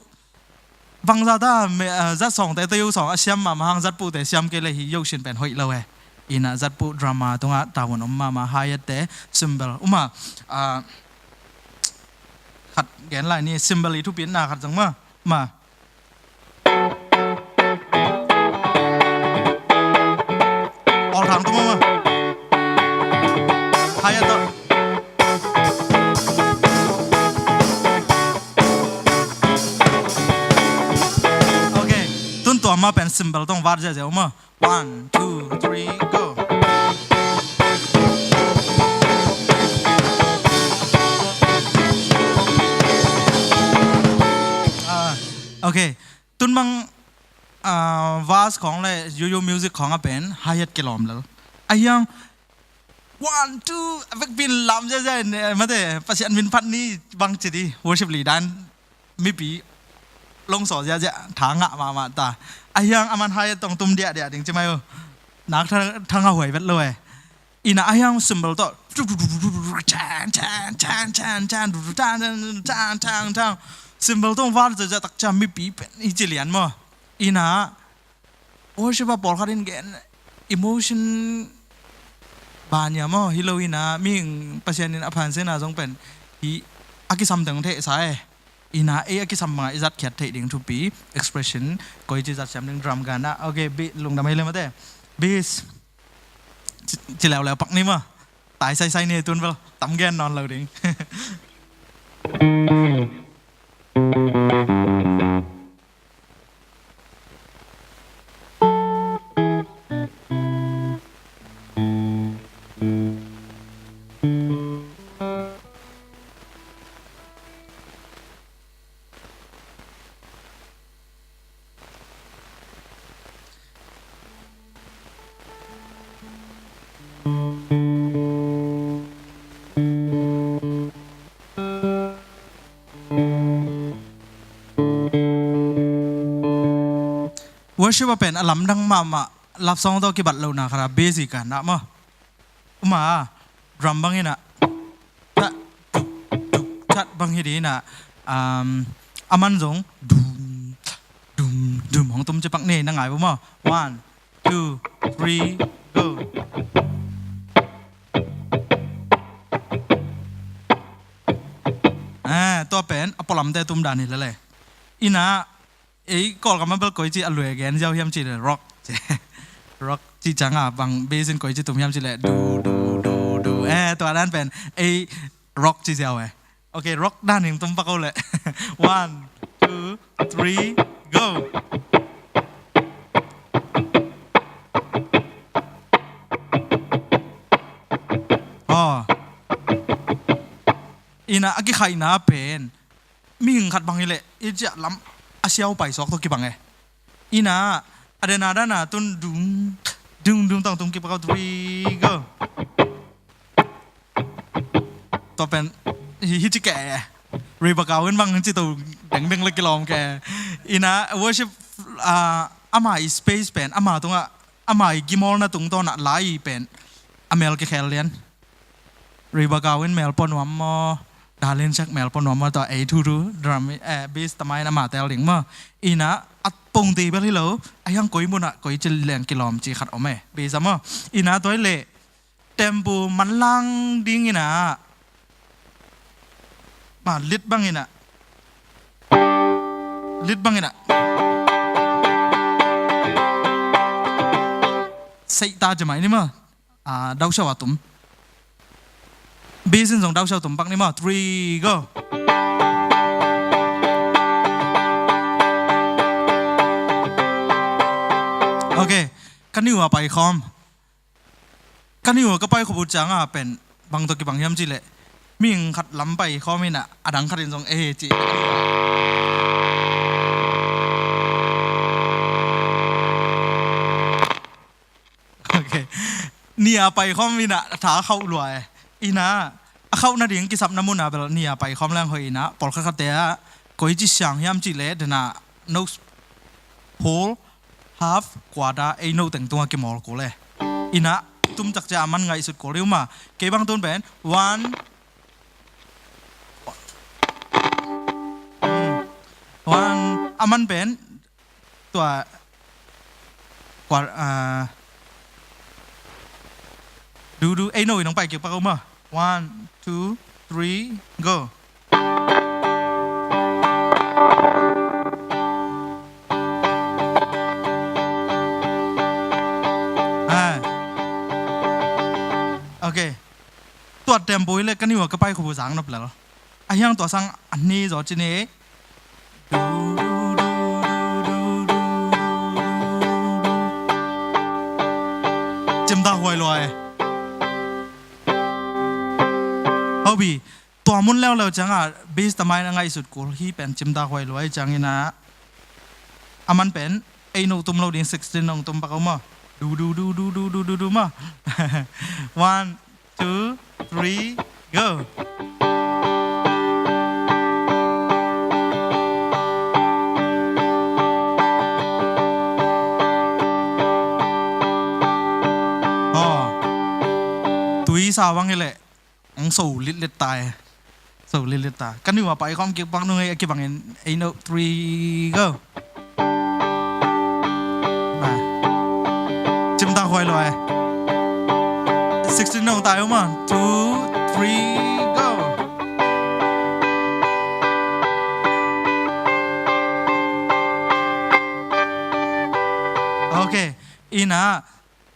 Bangzah ta, me, ah, zat sawngte, tayo sawng a siam mahmah hang zatpuhte siam kei leh hih yohsin pen hoih lo e. Inah zatpuh drama tungah tavuan om mahmah, hi-hat te, cymbal. Uma, ah, khat gen lai ni, cymbal i thupitna khat zong ma, ma. Awl thang tum ma. Hi-hat tawh. Ok. Tun tua ma pen cymbal tawh vat ziahziah uh ma. One, two, three, go. Ah, ok. Tun bang, ah, verse khawng le yo-yo music khawng a pen hi-hat kilawm lel. A hiang one, two, a vekpi in lam ziahziah in, eh, mate, Pasian min phat ni bang ci di, worship leader in mipi lungsawl ziahziah, tha ngah mahmah ta. A hiang aman hi-hat tawh tum diahdiah ding ci mai uh. Nak tha, tha ngah huai vet lo e. Inah a hiang cymbal tawh. Chan, chan, chan, chan, chan, chan, chan. Cymbal tawh vat ziahziah tak ciang mipi pen hi ci lian maw. Inah worship a pawlkhat in gen emotion bania maw, hi lo inah mihing Pasian in a phansena zong pen hi a kisam teng thehsa e. Inah ei a kisam bangah i zatkhiat theih ding thupi, expression, koici zat siam ding drum gan ah. Ok, beat lungdam ei le mate. Bass. Ci, ci leuleu pak ni maw. Tai saisai ni tun bel. Tam gen nawn lo ding. Worship a pen a lamdang mahmah, love song tawh kibat lohna khat a bass i kan ah maw. Uma, drum bang inah, tat, tuk, tuk, tat bang hi di inah, um, aman zong dum, dum, dum hong tum ci pak ni, na ngai uh maw. One, two, three, go. Ah, tua pen a pualamte tum dan hi lele. Inah ei Kawlgam ah bel koici a lui gen ziau hiam cih leh rock. Rock cih ciangah bang bass in koici tum hiam cih leh du, du, du, du. Eh, tua dan pen ei rock ci ziau e. Ok, rock dan in tum pak o leh. One, two, three, go. Aw. Inah a kikhaihna pen mihing khat bang hi leh i ciah lam a siau paisuak tawh kibang e. Inah a dena dana tun dung, dung, dung tawh tung kipak o, three, go. Tua pen hi, hi ci keh e. Rebecca Wynn bang ci to dengdeng le kilawm keh e. Inah worship, ah, ama i space pen ama tungah, ama i gimawlna tungtawn ah lai pen a mel kikhel lian. Rebecca Wynn mel pua nuam maw, Darlene Zschech mel pua nuam maw, tua ei thuthu drum, eh, bass tamain ama tel ding maw. Inah a pongte bel hi lo, a hiang koi munah koici leng kilawm ci khat om e, bass ah maw. Inah tua hi leh tempo manlang ding inah, ma, lead bang inah, lead bang inah seihta ci mai ni maw. Ah, dausiau a tum. Bass in zong dausiau tum pak ni maw. Three, go. Ok. Ka niu a paikhawm. Ka niu a ka paikhawm uh ciangah pen bang tawh kibang hiam cih leh mihing khat lam paikhawm inah a dang khat in zong eh ci. Ok. Nih a paikhawm inah tha a khauh lua e. Inah a khauh nading kisapna munah bel nih a paikhawm leng hoih inah pawlkhat khatte ah koici siang hiam cih leh dena no whole, half, quarter, ei no teng tungah kimawl kul e. Inah tum cak cia a man ngaihsut kul ding uh maw. Kei bang tun pen one, hmm, one, a man pen tua kua, ah, du du, ei no in hong pai kik pak uh maw. One, two, three, go. Ah. Ok. Tua tempo hi leh ka niu a ka pai khubu zang nop lel. A hiang tua sang a ni zaw ci ni. Cimtak huai lua e. Hobi, tua mun leuleu ciangah bass tamai na ngaihsut kul hi pen cimtak huai lua e ciangin ah. A man pen eight no tum lo ding, sixteen no tum pak uh maw. Du du du du du du du du maw. One, two, three, go. Oh. Tui sa bang hi leh ang so litlit tai. So litlit ta. Ka niu a pai khawm kik pak nung ei a kibangin eight no three, go. Cimtak huai lua e. Sixteen no tai uh maw. Two, three, go. Ok. Ina,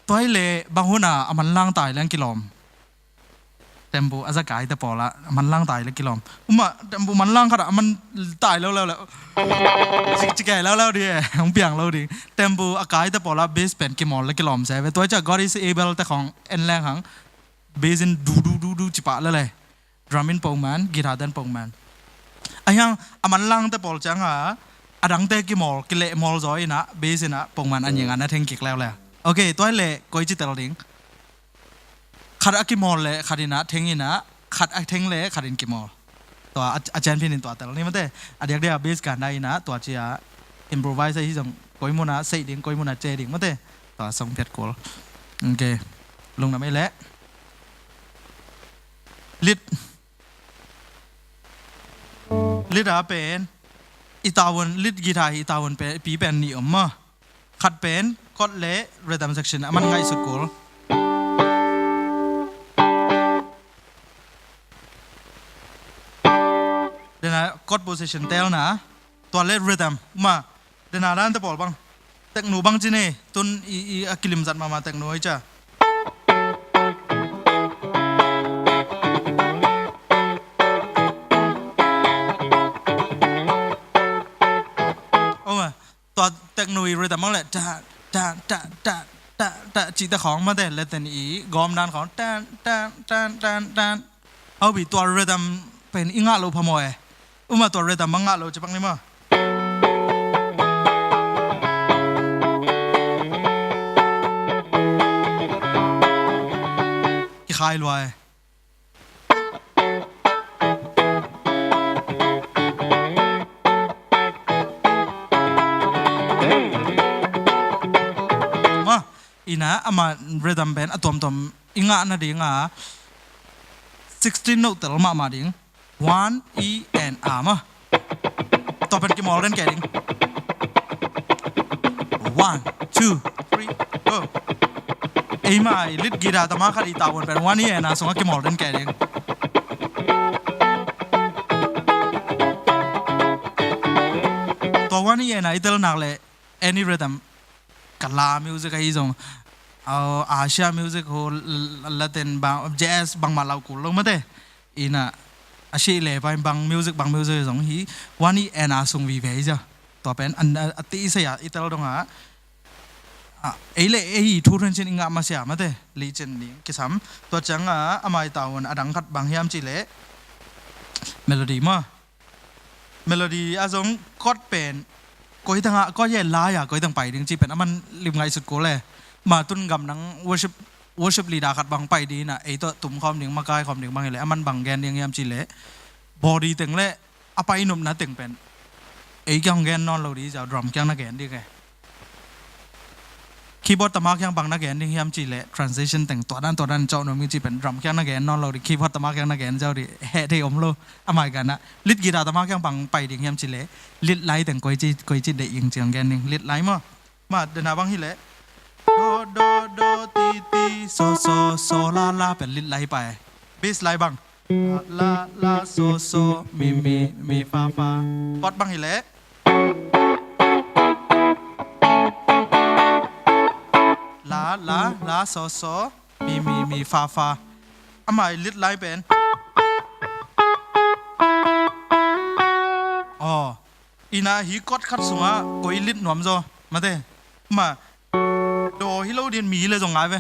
tua hi leh bang hun a a manlang tai leng kilawm. Tempo a za kai te pawl ah a manlang tai le kilawm. Uma, tempo manlang khat ah a man tai lo lo le. Ci, ci kai lo lo di e, hong piang lo di. Tempo a kai te pawl ah bass pen kimawl le kilawm se ve. Tua ciah God is able te khawng en leng hang. Bass in du du du du ci pah le le. Drum in pongman, guitar ten pongman. A hiang a manlang te pawl ciangah a dangte kimawl, kilehmawl zaw inah, bass inah pongman a nyingah na theng kik leuleu. Ok, tua hi leh koi ci tel ding. Khat a kimawl le khat inah theng inah, khat a theng le khat in kimawl. Tua a, a champion in tua tel ni mate. A diakdiak a bass ganda inah tua cia improvise ahi zong koi munah seih ding, koi munah ce ding mate. Tua song phiat kul. Ok. Lungdam ei leh. Lead. Lead a pen i tavuan, lead guitar hi i tavuan pen, pi pen nih om maw. Khat pen chord le rhythm section a man ngaihsut kul. Dena chord position telna, tua le rhythm maw. Dena dan te pawl bang. Teknu bang ci ni, tun i, i a kilim zat mahmah teknu hi cia. Tua tua teknu i rhythm bang le ta, ta, ta, ta, ta, ta, ci te khawng mate, le ten i gawm dan khawng, tan, tan, tan, tan, tan. Hobi tua rhythm pen i ngah lo phamawh e. Uma tua rhythm bang ngah lo ci pak ni maw. Kikhai lua e. Maw, ina ama rhythm pen a tuamtuam i ngah nadinga sixteen note tel mahmah ding. One, E and A maw. Tua pen kimawl den kei ding. One, two, three, go. Eima i lead guitar tama khat i tavuan pen one, E and A sungah kimawl den kei ding. Tua one, E and A i tel nak le any rhythm, Kala music ahi zong, au, Asia music ho, Latin bang, jazz bangmah lau kul lo mate. Ina a sih le pai bang music, bang music zong hi one, E and A sung vive hi cia. Tua pen a, a ti i sia i tel donga, a, ei le ei thu hren cin i ngah masia mate, li cin ni kisam. Tua cianga a mai taun a dang khat bang hiam ci le melody maw. Melody a zong chord pen koi tangah, koi he lai-a koi tang pai ding ci pen a man lim ngaihsut kul le. Ma tun gamdang worship, worship leader khat bang pai ding inah ei tawh tum khawm ding, makai khawm ding bang hi le a man bang gen ding hiam ci le body teng le a pai nopna teng pen ei kiang gen nawn lo ding cia, drum kiang na gen ding e. Keyboard tama kiang bang na gen ding hiam cih leh transition teng tua dan tua dan cawh nuam ing cih pen drum kiang na gen nawn lo ding, keyboard tama kiang na gen ziau ding heh thei om lo. A mai ganah lead guitar tama kiang bang pai ding hiam cih leh lead lai teng koi ci koi ci deih ing ciang gen ding, lead lai maw. Ma dena bang hi leh do do do ti ti so so so la la pen lead lai pai. Bass lai bang la la la so so mi mi mi fa fa. Chord bang hi leh la la la so so mi mi mi fa fa. A mai lead lai pen aw. Ina hi chord khat sungah koi lead nuam zaw mate. Ma do hi lo din mi le zong ngai ve.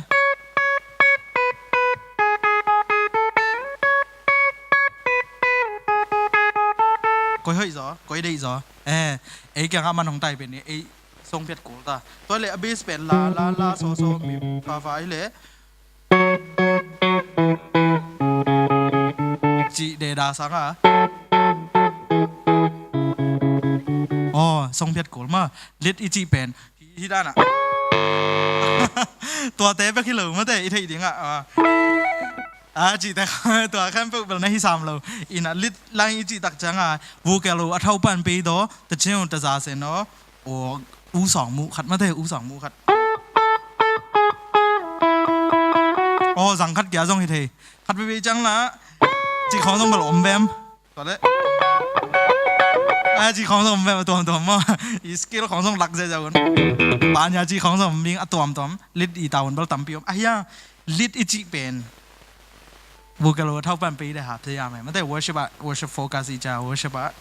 Koi hoih zaw, koi deih zaw. Eh, ei kiangah man hong tai pen ei song phiat kul ta. Tua le a bass pen la la la so so mi fa fa hi le cih deda sanga. Aw, song phiat kul ma. Lead i cih pen hi dana. Tuate bek hi lo mate i theih dingah. A cihte tua khempeuh bel na hi sam lo. Ina lead line i cih tak cianga vocal uh a thaupan pei daw ta ciu ta za sen aw. Aw, u sawng muh khat mate, u sawng muh khat. Aw, zang khat kia zong hi thei. Khat veve ciang la cih khawng zong bel om vem. Tua le a cih khawng zong om vem a tuamtuam maw. I skill khawng zong lak zia zia un. Panya cih khawng zong om ding a tuamtuam. Lead i ta un bel tampi om a hia. Lead i cih pen vocal uh a thaupan pei de hap thei a meh mate. Worship ah, worship focus i ca worship ah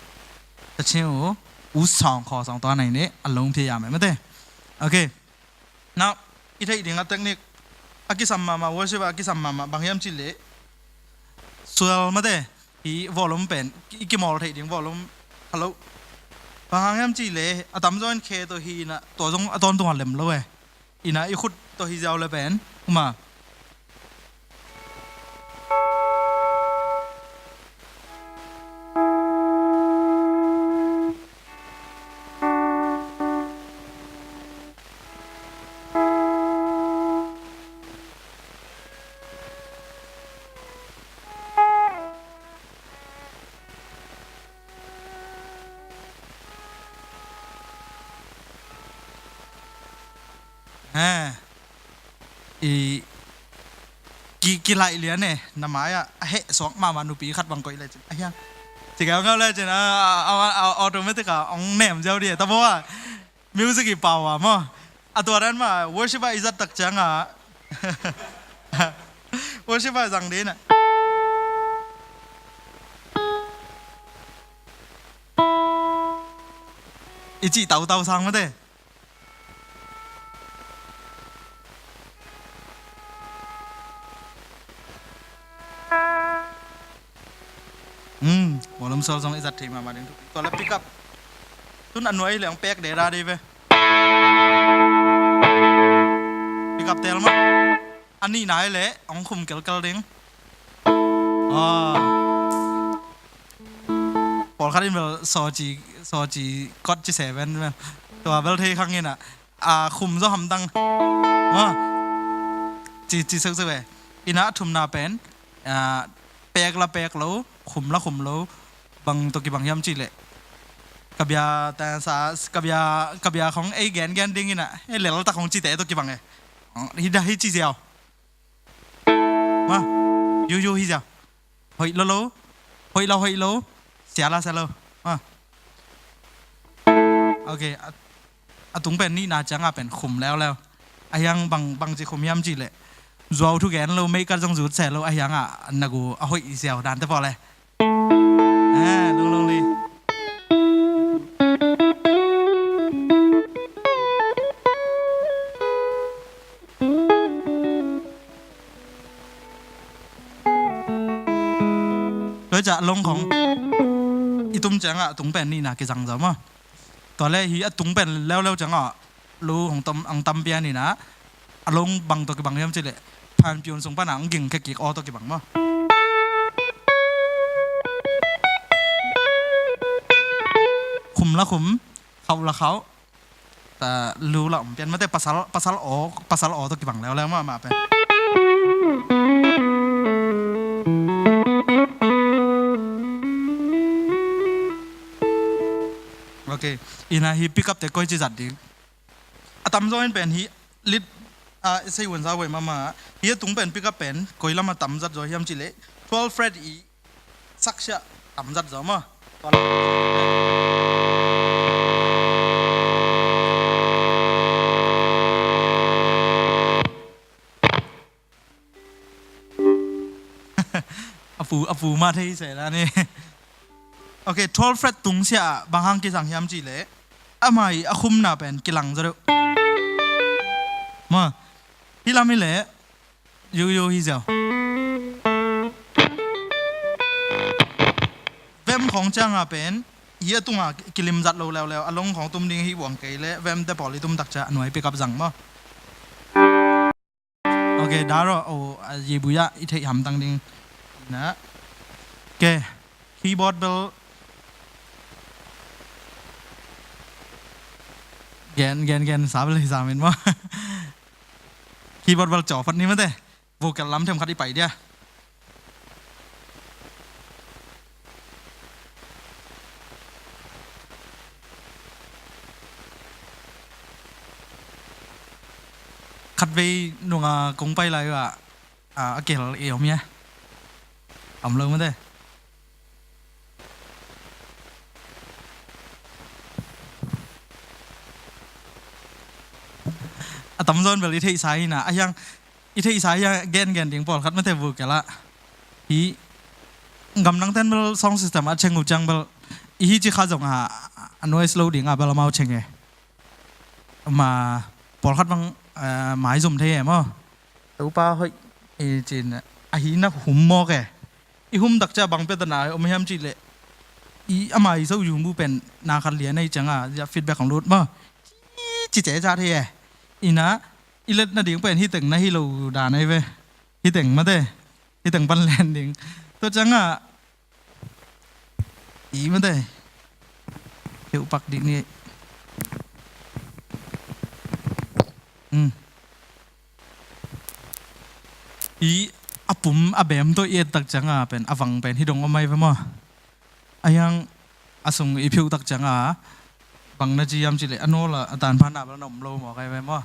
ta ciu u sawng khaw sawng tua nai ne a long thei a meh mate. Okay. Now i theih ding a technique a kisam mahmah, worship ah a kisam mahmah bang hiam cih leh swell mate. Hi volume pen i kimawl theih ding volume. Hello. Bang hang hiam cih leh a tamzaw in khe tawh hi inah tua zong a tawntung a lem lo e. Inah i khut tawh hi ziau le pen uma. He. I ki, kilaih lian e, na mai-ah a heh suak mahmah nupi khat bang koih lecin a hiang. Ci keu ngau lecin a, a, a, a automatic a ong nem ziau di e, ta bo a. Music i pau a maw. A tua dan mah worship ah i zat tak ciang a worship ah zang di na. I cih tautau sang mate. Hmm, volume swell zong i zat thei mahmah ding. Tua le pick up. Tun a nuai le ong pek deda dei ve. Pick up tel mah. A nihna hi le ong khum kelkel ding. Ah. Pawlkhat in bel sawci, sawci kot ci seven bel. Tua bel thei khang inah a khum zaw hamtang. Ma ci, ci seuseu e. Inah a thumna pen a pek la pek lo, khum la khum lo. Bang tawh kibang hiam cih leh ka bia ta sa ka bia, ka bia khong ei gengen ding inah ei leltak khong cihte tawh kibang e. Hi dah hi ci ziau. Ma, yu yu hi ziau. Hoih lo lo. Hoih lo hoih lo. Sia la sia lo. Ma. Ok. A, a tung pen nihna ciangah pen khum leuleu. A hiang bang, bang ci khum hiam cih leh zuau thu gen lo, meikat zong zut se lo a hiangah na gu a hoih ziau dante pawl e. Eh, lunglung li. Tua ciah long khong i tum ciangah a tung pen nihna kizang zaw maw. Tua le hi a tung pen leuleu ciangah lo hong tam, ang tam pian inah a long bang tawh kibang hiam cih leh phanpiun sung panah ang ging khe kik aw tawh kibang maw. Khum la khum, khauh la khauh. ta lu la om pian mate, pasal, pasal aw, pasal aw tawh kibang leuleu mah, mah pen. Ok. Ina hi pick up te koi ci zat ding. A tamzaw in pen hi lead, a, sei un za ve mahmah. Hi a tung pen pick up pen koi lam a tam zat zaw hiam cih leh twelve fret i sak sia tam zat zaw maw. A pu, a pu mah thei se la ni. Ok, twelve fret tung sia bang hang kisang hiam cih leh, ama i a khumna pen kilang zaw deuh. Maw, hi lam hi leh, yo yo hi ziau. Vem khawng ciang a pen hi a tung a kilim zat lo leuleu, a long khawng tum ding hi uang kei leh vem te pawl i tum tak ciang a nuai pick up zang maw. Ok, daro, oh, a ye buya i theih hamtang ding. Na. Ok, keyboard bel gen, gen, gen, sa bel hi sa min maw. Keyboard bel caw phot ni mate. Vocal lam them khat i pai dia. Khatvei nunga kong pai lai uh a, a kel i om ia. Om lo mate. A tamzaw in bel i theihsa hi na, a hiang i theihsa ia gengen ding pawlkhat mate vocal ah. Hi gamdang ten bel sound system a cheng uh ciang bel i hi ci kha zong a, a noise lo ding a bel amau cheng e. Ma pawlkhat bang, eh, maizum thei e maw. Topa hoih i cin a hi na hum mawk e. I hum tak ciang bang pia tana om hiam cih leh i ama i so yum bu pen na khat lian a i ciang a feedback hong lut maw. Ci, ci ce ca thei e. Ina i let nading pen hi teng na hi lo dan ai ve. Hi teng mate. Hi teng pan len ding. Tua ciang a i mate. Keu pak dik ni. Hmm. I a pum a bem tawh i et tak ciang a pen a vang pen hi dong om ai ve maw. A hiang a sung i phiu tak ciang a bang na ci hiam cih leh a nawl a, a tanpha na bel na om lo mawk ai ve maw.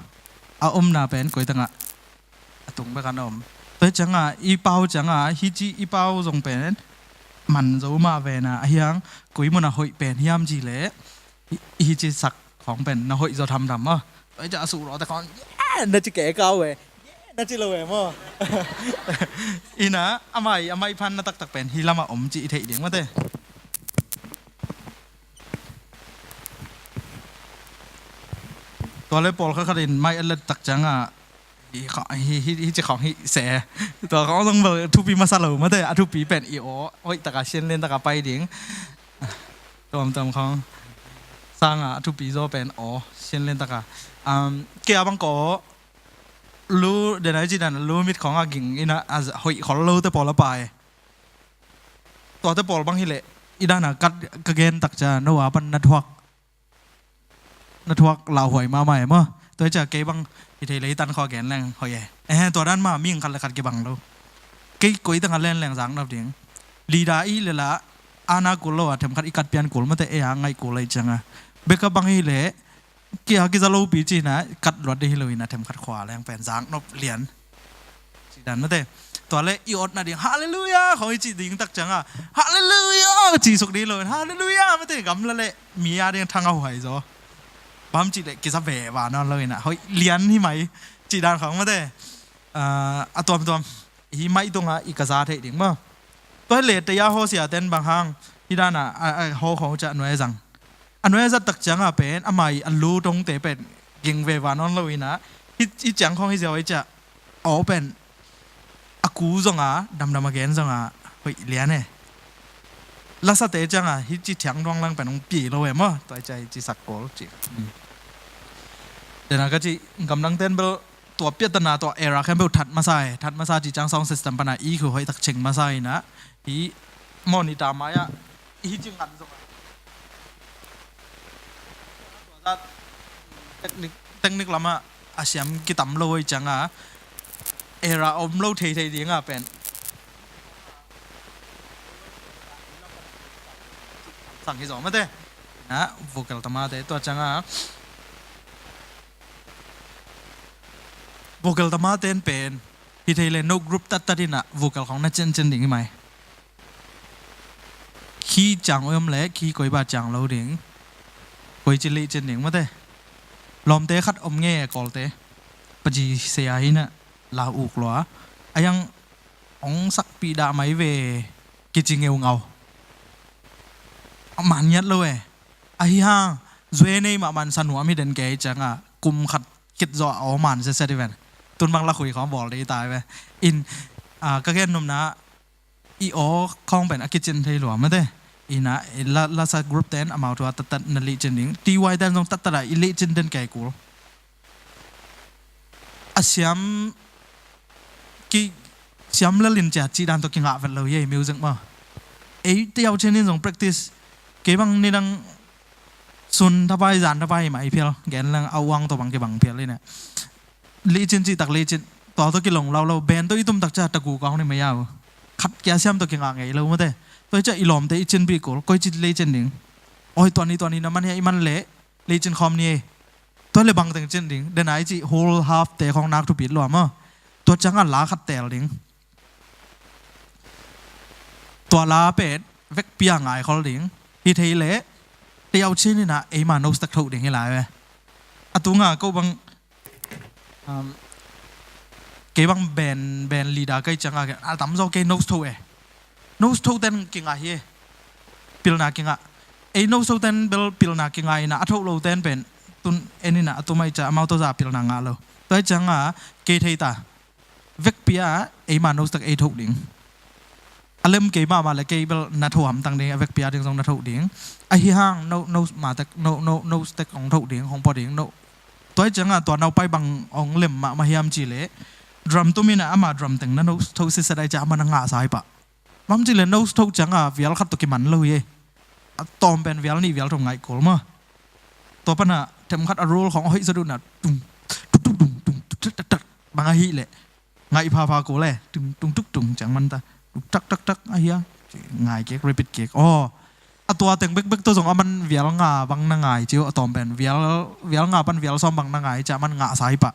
A omna pen koi tangah a tung bek a na om. Tua hi ciang a i pau ciang a hi ci i pau zong pen man zo mah ve na, a hiang koi mun a hoih pen hiam cih leh i, i hi ci sak khawng pen na hoih zaw thamtham maw. Tua hi ciang a suh rawh te khawng, "Yeah!" na ci kei kau ve. "Yeah!" na ci lo ve maw. Ina a mai, a mai phan na taktak pen hi lamah om ci i theih ding mate. Tua le pawlkhat khat in mai a let tak ciang a hi, hi, hi, hi ci khawng hi se. Tua khawng zong bel thupi masa lo mate, a thupi pen i aw hoih taka sian len taka pai ding. Tuamtuam khawng sang a, a thupi zaw pen aw sian len taka. Um, kei a bang ko lu dena i ci dan lu mit khawng a ging ina a hoih khol lo te pawl a pai. Tuate pawl bang hi leh i dan a kat ka gen tak ciang no a pan na thuak na thuak lauhuai mahmah e maw. Tua hi ciang kei bang hi thei lei tan khaw gen leng hoih e. Eh, tua dan mah mihing khat le khat kibang lo. Kei koi tangah len leng zak nop ding. Leader i hi leh la ana kul lo a themkhat i kat pian kul mate, ei a ngaih kul lei ciang a. Backup bang hi leh kei a kiza lopi cina kat luat ding hi lo ina themkhat khua leng pen zak nop lian. Ci dan mate. Tua le i awt nading, "Halleluiah!" khawng i cih ding tak ciang a, "Halleluiah!" ci suk ding lo in, "Halleluiah!" mate, gamla le mi a ding thang a huai zaw. Bang hiam cih leh kiza ve va nawn lo ina, hoih lian hi mai. Ci dan khawng mate. Ah, a tuamtuam. Hi mai tunga i ka za theih ding maw. Tua hi le taya hawsia ten bang hang. Hi dan a, a, a haw khawng ciah nuai a zang. A nuai a zat tak ciang a pen, a mai a lu tongte pen ging ve va nawn lo ina. Hi, hi ciang khawng hi ziau hi ciah. Aw pen a ku zong a, damdam a gen zong a, hoih lian e. Lasate ciang a, hi ci thiang duang lang pen hong pi lo e maw. Tua hi ciah hi ci sak kol ci. Hmm. Dena ka ci, gamdang ten bel tua piatana tua era khempeuh that masa e. That masa ci ciang sound system pana i khu hoih tak cing masa ina. Hi monitor mai a, hi ci ngan zong a. Tua zat, Technique, technique lamah a siam kitam lo oi cianga era om lo thei thei dinga pen sang hi zaw mate. Na vocal tamate tua cianga vocal tamaten pen hi thei le no group tattat inah vocal khong na ciancian ding hi mai. Khi ciang om le khi koi ba ciang lo ding, koi ci lih cin ding mate. Lawmte khat om nge kawlte paci se a hinah la uk lua a yang ong sakpih dah mai ve kici ngeungau. A man ngiat lo e. Ahi hang zue nei mah man sanuam hi den kei cianga kum khat kit zawh a aw man sese di ven. Tun bang lakhui khawng bawl dei ta ve. In ka gen numna i aw khawng pen a kicin thei lua mate. Ina lasa group ten amau thua tattat na lihcin ding, ty ten zong tattat a i lihcin den kei kul. A siam ki siam lalin ciat cih dan tawh kingah vet lo hi ei music maw. Ei tiau cin in zong practice kei bang nidang sun thapai zan thapai mah i phial gen lang a uang tawh bang kibang phial inah. Lihcin cihtak lihcin tua tawh kilong lau lo ben tawh i tumtak ca taku kawng ni maya uh. Khat kia siam tawh kingah ngei lo mate. Tua i ca i lawmte i cinpih kul koi cit lihcin ding. Oi tuani tuani na man hia i man leh lihcin khawm ni ei. Tua le bangteng cin ding dena i cih whole half te khawng nak thupit lua maw. Tua cianga la khat tel ding. Tua la pen vekpi a ngai khol ding. Hi thei leh tei au chin inah eima no stek thoh ding hi lai ve. A tunga ko bang kei bang ben ben lida kai cianga a tamzaw kei no thoh e. No thoh ten kingah hi e. Pilna kingah ei no thoh ten bel pilna kingah inah a thoh lo ten pen tun en inah a tumai ca amau tawh za pilna ngah lo. Tua cianga kei thei ta vekpi a eima no stek ei thoh ding. A lem kei mahmah le kei bel na tho hamtang ding a vekpi a ding zong na tho ding. Ahi hang no no matek no no no stek hong tho ding hong pua ding no. Tua i cianga tua naupai bang hong lem mahmah hiam ci le drum tum inah ama drum teng na no tho siset ai cia ama na ngah sai pah. Mam ci le no tho cianga vial khat tawh kiman lo hi e. A tawm pen vial nih vial thum ngaih kul maw. Tua pana themkhat a rul khong a hoih zaduhna tung tuk tuk tung tung tuk tak tak tak bang a hih leh ngaih phapha ko le tung tuk tung ciang manta tuk tak tak tak a hia ngai kek repeat kek aw. A tua teng bekbek tawh zong a man vial nga bang na ngai cio a tawm pen vial vial nga pan vial sawm bang na ngai cia man ngah sai pah.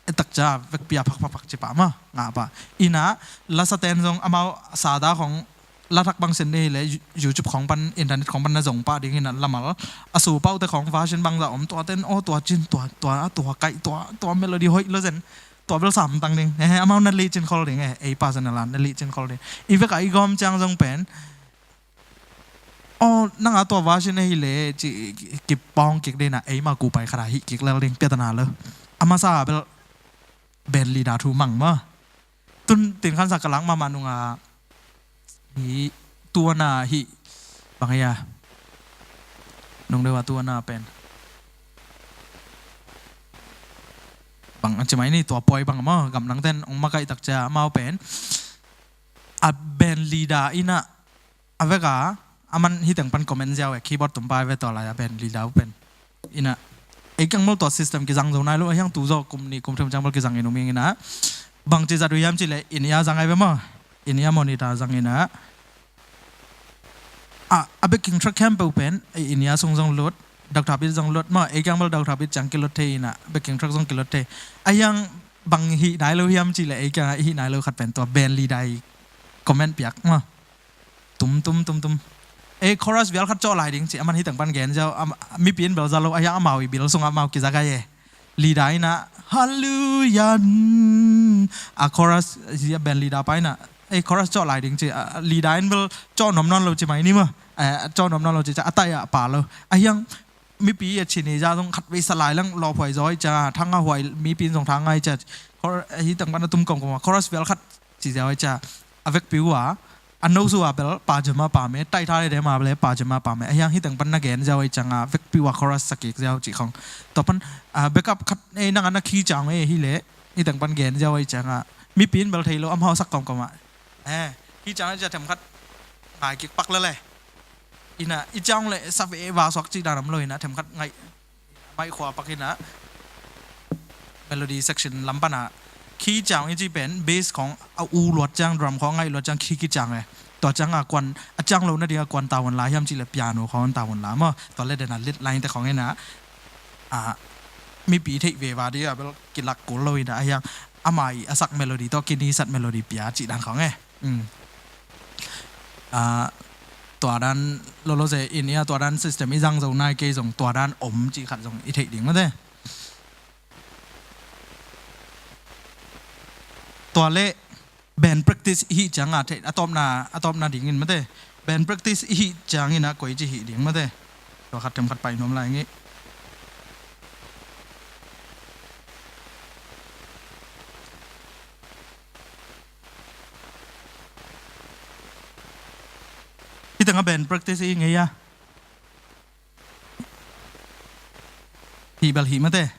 E tak cia vekpi a phak phak phak ci pah ma ngah pah. Ina lasa ten zong amau sada khong lathak bang sin ni le YouTube khong pan internet khong pan na zong pah ding ina lamal a su pau te khong version bang za om tua ten aw tua cin tua tua tua kaih tua tua melody hoih lo zen. Tua bel sam tang ding he amau na licin khol ding he ei pa zan a lan na licin khol ding. I vek a i gawm ciang zong pen aw nang a tua version ahi le ci kipawng kik ding na ei ma ku pai khara hih kik lel ding piatana lo. A masa bel ben lida thu mang ma. Tun tin khansak ka lak mahmah nunga hi tuana hi bang hia nung deuh a tuana pen bang a cimai ni tua poi bang maw gamnang ten ong makaih tak cia amau pen a ben lida ina a veka aman hiteng pan comment ziau e keyboard tumpa e ve tua lai a ben lida u pen ina ei kang mol tua system kizang zo nai lo a hiang tu zo kum ni kum thum ciang mol kizang in uming ina bang ci zat u hiam ci le in ia zang ai ve maw in ia monitor zang ina a a backing track khempeuh pen ei in ia sung zong lut Doctor Beat zong lut maw ei kang mol Doctor Beat ciang kilut thei ina backing track zong kilut thei a hiang bang hih nai lo hiam ci le ei kang a hih nai lo khat pen tua ben lida i comment piak maw. Tum tum tum tum ei chorus vial khat cawh lai ding ci aman hiteng pan gen ziau mipi in bel za lo a hiang amau i bil sungah amau kiza gai e lida ina halleluya a chorus zia ben lida pa ina ei chorus cawh lai ding ci lida in bel cawh nuam nawn lo ci mai ni maw cawh nuam nawn lo ci ca a tai ah pa lo a hiang mipi a cini za zong khat vei sa lai lang lawphuai zaw i ca thanga huai mipi in zong thanga i ca hiteng pan a tum kongkong a chorus vial khat ci ziau ai cia a vekpi uh a a no su a bel pajama pame taitha le dema bel pajama pame a hiang hiteng pan na gen ziau ai cianga vekpi uh a chorus sakik ziau cih khong tua pan backup khat ei nang a na khi ciang ei hi le hiteng pan gen ziau ai cianga mipi in bel thei lo amau sak kawmkawm ah hi ciang ai cia themkhat ngai kik pak le le ina i ciang le sa ve va suak cih dan om lo ina themkhat ngai Maih khua pakin ah melody section lam pan ah key ciang i cih pen bass khawng a u luat ciang, drum khawng a ngaih luat ciang key kiciang e. Tua ciang a kuan a ciang lo nading a kuan tau hun la hiam cih leh piano khawng tau hun la maw. Tua leh den a lead line te khawng in ah, a, mipi theih veve ding a bel kilak kul lo in ah, a hiang ama i a sak melody tawh kini sat melody pia cih dan khawng e. Mm. Ah, tua dan lolo ze in ia tua dan system i zang zo nai kei zong tua dan om cih khat zong i theih ding mate. Tua leh band practice i hih ciang a theih a tawpna, a tawpna dingin mate. Band practice i hih ciangin a koici hih ding mate. Tua khat tem khat pai nuam lai ngei. Hih tengah band practice i ngei a. Hih bel hih mate.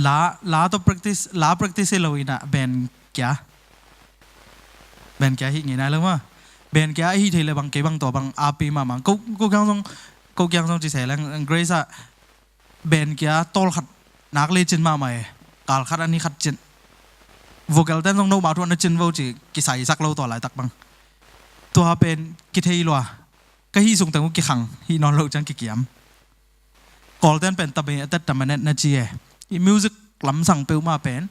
La, la tawh practice, la practice hi lo in ah band kia. Band kia hih ngei nai lo maw. Band kia hih thei leh bang kei bang tua bang a pi mahmah. Ko, ko kiang zong, ko kiang zong ci se leng Grace ah band kia tawl khat nak lecin mahmah e. Kal khat a ni khat cin. Vocal ten zong no mah thu a na cin vo ci kisai sak lo tua laitak bang. Tua pen kithei lua. Ka hih sung teng uh kikhang, hih nawn lo ciang kikiam. Kawl ten pen tame a tet tamanet na ci e. I music lamsang peuhmah pen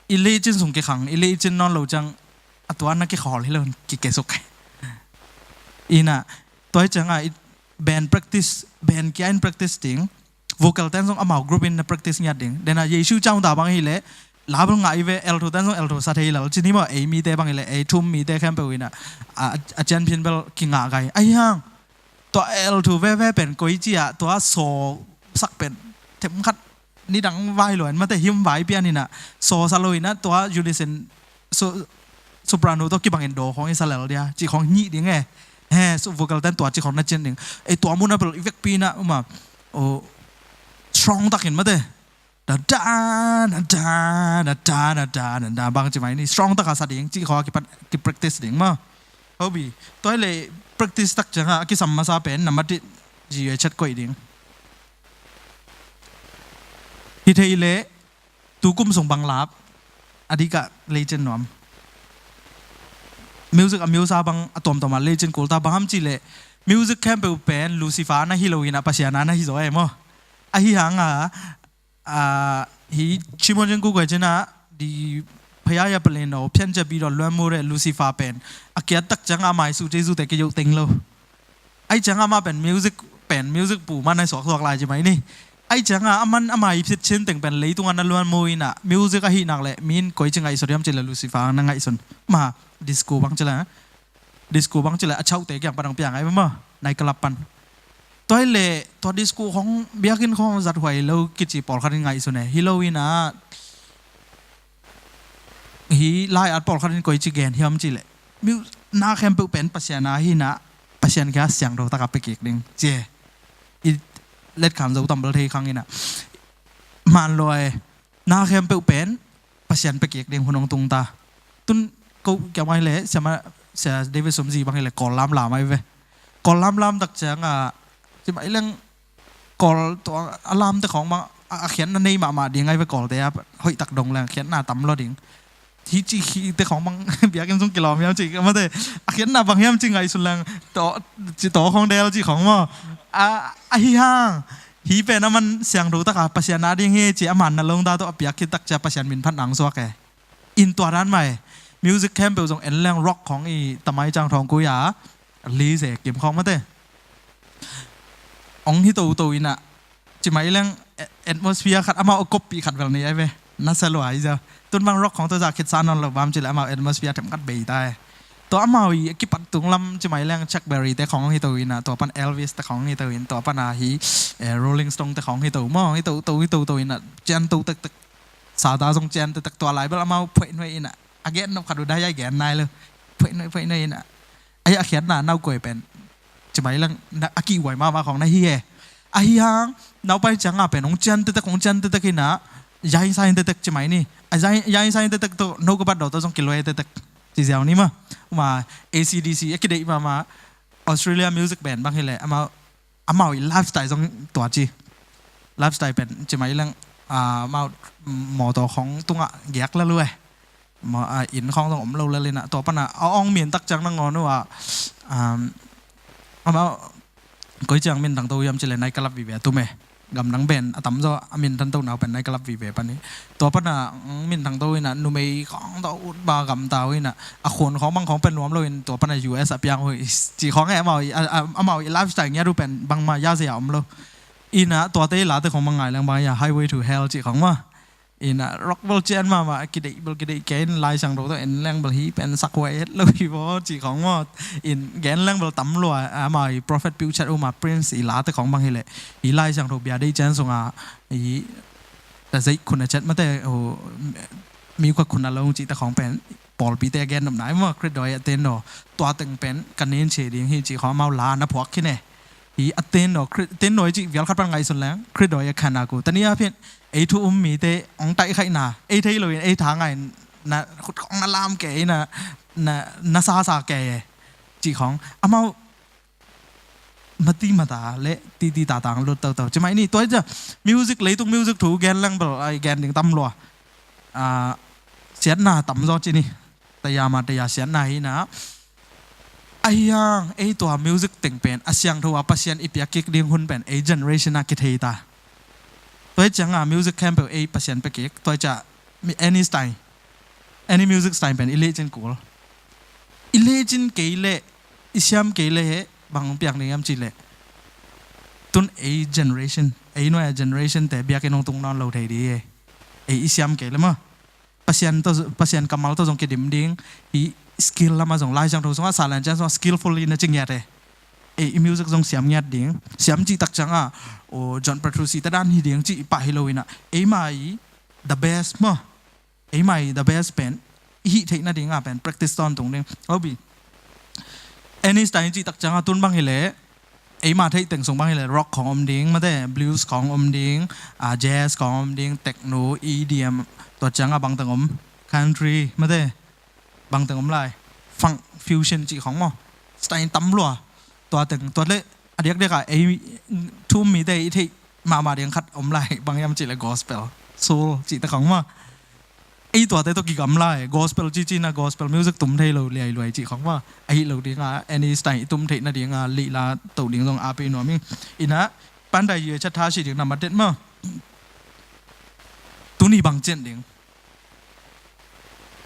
i lecin sung kikhang, i lecin nawn lo ciang a tua na kikhawl hi lo kikesuk. Ina tua hi ciangah i band practice, band kia in practice ding. Vocal ten zong amau group in na practice ngiat ding. Dena Jesu caung ta bang hileh la bel ngah i ve, elthu ten zong elthu sa thei lel cin hi maw. Ei mite bang hileh ei thum mite khempeuh ina a, a champion bel kingah gai ahi hang. Tua elthu veve pen koici ah tua saw sak pen themkhat nidang vai luan mate him vai pian ina saw sa lo ina tua unison so, soprano tawh kibangin daw khawng i sa lel dia cih khawng hnih ding e. He, so vocal ten tua cih khawng na cin ding. Ei tua mun a bel i vekpi ina uma strong takin mate da da da da da da da da da bang ci mai ni strong taka sa ding cih khawng a kipat kipractice ding maw. Hobi tua hileh practice tak cianga a kisam masa pen na mati ji yue chat koih ding. Hi thei leh tu kum sung bang lap a dikah lecin nuam. Music a miosa bang a tuamtuam a lecin kulta bang ham cih leh music khempeuh pen Lucifer na hi lo ina Pasian a na hi zaw e maw. Ahi hanga a hi Chimon jeng kukuai cina di phayaya paleno phian jabi dot luan mure Lucifer pen a kiat tak cianga mai su Jesu te ke yo teng lo. Ai cianga amah pen music pen music pu man ai suaksuak lai ci mai ni. Ai cianga aman amah i phit chin teng pen leitung ana luan mu ina music ahi nak leh min koi ci ngaihsun diam ci leh Lucifer na ngaihsun. Ma disco bang ci leh disco bang ci leh a chaute kiang padang piang ai ma nai kalap pan. Tua hileh tua disco khong biakin khong zat huai lo kici pawlkhat in ngaihsun e hi lo ina hi lai at pawlkhat in koi ci gen hiam ci leh na khempeuh pen Pasian a hi na Pasian kia siangtho taka pekik ding ci e. I letkhan zo tambal thei khang ina man lua e. Na khempeuh pen Pasian pekik ding hun hong tung ta. Tun ko kiamai le siama sia David Somzi bang hi le Kawl lam lam ai ve. Kawl lam lam tak cianga ci mai leng Kawl tua a lamte khawng bang a khiatna nei mahmah ding ai ve Kawlte a hoih tak dong leng khiatna tam lo ding. Hi ci hite khawng bang biakin sung kilawm hiam ci mate a khiatna bang hiam ci ngaihsun leng tawh ci tawh khawng del ci khawng maw. A hi hang hi pen a man siangtho taka Pasian a ding hi ci a man na longta tawh a piak khit tak cia Pasian min phat nang suak e. In tua dan mai music khempeuh zong en leng rock khawng i tamai cang thawng kui a li se kim khawng mate. Ong hi toto ina ci mai leng atmosphere khat amau a koppih khat vel nei ai ve. Na sa lua ai zia tun bang rock khawng to za khit sa non lo bam ci le amau atmosphere them khat bei ta e. Tua amau i kipat tung lam ci mai leng Chuck Berry te khawng hi to ina tua pan Elvis te khawng hi to in tua pan a hi Rolling Stone te khawng hi to maw hi to to hi to to ina cian to tek tek. Sata zong cian tek tek tua lai bel amau phoih nuai ina a gen nop khat uh dai ai gen nai lo. Phoih nuai phoih nuai ina ai a khiatna nau koi pen ci mai leng a kihuai mahmah khawng na hi he. Ahi hang naupai cianga pen hong cian tetek hong cian tetek ina yain sain tetek ci mai ni. A yain sain tetek to no ka bat do to zong kiloi tetek ci ziau ni ma. Uma A C D C a kideih mahmah Australia music band bang hi le amau amau i lifestyle zong tua ci. Lifestyle pen ci mai leng, ah, amau mawtaw khawng tungah giak lel uh e. Maw, ah, inn khawng zong om lo lel inah, tua panah a ong min tak ciang nangawn uh ah, um, amau koi ciang minthang to hiam cih leh night club vive a tum e. Gamdang pen a tamzaw a minthang to nau pen night club vive pan hi. Tua panah, mm, minthang to inah numei khawng tawh ut ba gamta uh inah, a khun khawng bang khawng pen nuam lo in, tua panah U S a piang uh hi ci khawng e. Amau i, a, a, amau i lifestyle ngiat uh pen bangmah yazia om lo. Inah tuate i late khawng bang ngai leng bang ia, Highway to Hell ci khawng maw. Inah rock bel cian mahmah, kideih bel kideih kei in, Lai Siangtho tawh en leng bel hih pen sakhuai het lo hi vaw ci khawng maw. In gen leng bel tam lua, amau i prophet piuchat uh mah Prince i late khawng bang hileh, i Lai Siangtho bia deih cian sungah i ta zeih khun a cet mate, oh, mi khuat khun a lo cihte khawng pen pawlpite a gen nop nai maw, Khrih dawi a ten daw, tua teng pen ka nen cia ding hi ci khawng amau la na phuak khin e. Hi a ten daw, Khrih, ten daw i cih vial khat pan ngaihsun leng Khrih dawi a khan a ku. Tani a phian ei thu um mite ong taih khaihna, ei thei loin ei tha ngai na, khut khawng na lam kei na, na, na sasa kei e ci khawng. Amau mati mata le titi tatang lut toto. Ci mai ni, tua i cia music, leitung music thu gen leng bel ai gen ding tam lua. Ah, siatna tamzaw ci ni. Taya ma taya siatna hi na. Ahiang, ei tua music teng pen a siangtho a Pasian i piak kik ding hun pen ei generation a kithei ta. Tua i cianga music khempeuh ei Pasian pia kik. Tua i cia mi, any style, any music style pen i lecin kul. I lecin kei leh, i siam kei leh he bang piak ding hiam cih leh, tun ei generation, ei nuai a generation te biakinn hong tung nawn lo thei ding hi. Ei i siam kei leh maw, Pasian tawh, Pasian kammal tawh zong kidim ding. Hi skill lamah zong Lai Siangtho sungah, Salen cian sungah skillful in a ci ngiat e. Ei i music zong siam ngiat ding. Siam cih tak ciangah, oh, John Petrucci te dan hi ding cih pah hi lo inah, eima i the best maw, eima i the best pen i hih theih nadinga pen practice tawntung ding. Hobi, any style cih tak cianga tun bang hileh, eima theih teng sung bang hileh rock khawng om ding mate, blues khawng om ding, ah, jazz khawng om ding, techno, E D M, tua cianga bangteng om, country mate, bangteng om lai, funk, fusion cih khawng maw, style tam lua. Tua teng, tua leh a diakdiakah ei thu um mite i theih mahmah ding khat om lai, bang hiam cih leh gospel, soul cihte khawng maw. Ei tuate tawh kigam lai, gospel cici na gospel music tum thei lo liailuai cih khawng maw. Ahi lo dinga any style i tum theih nadinga lihla to ding zong a pei nuam ing. Inah, pandai yue chat tha si ding na matet maw. Tuni bang cian ding.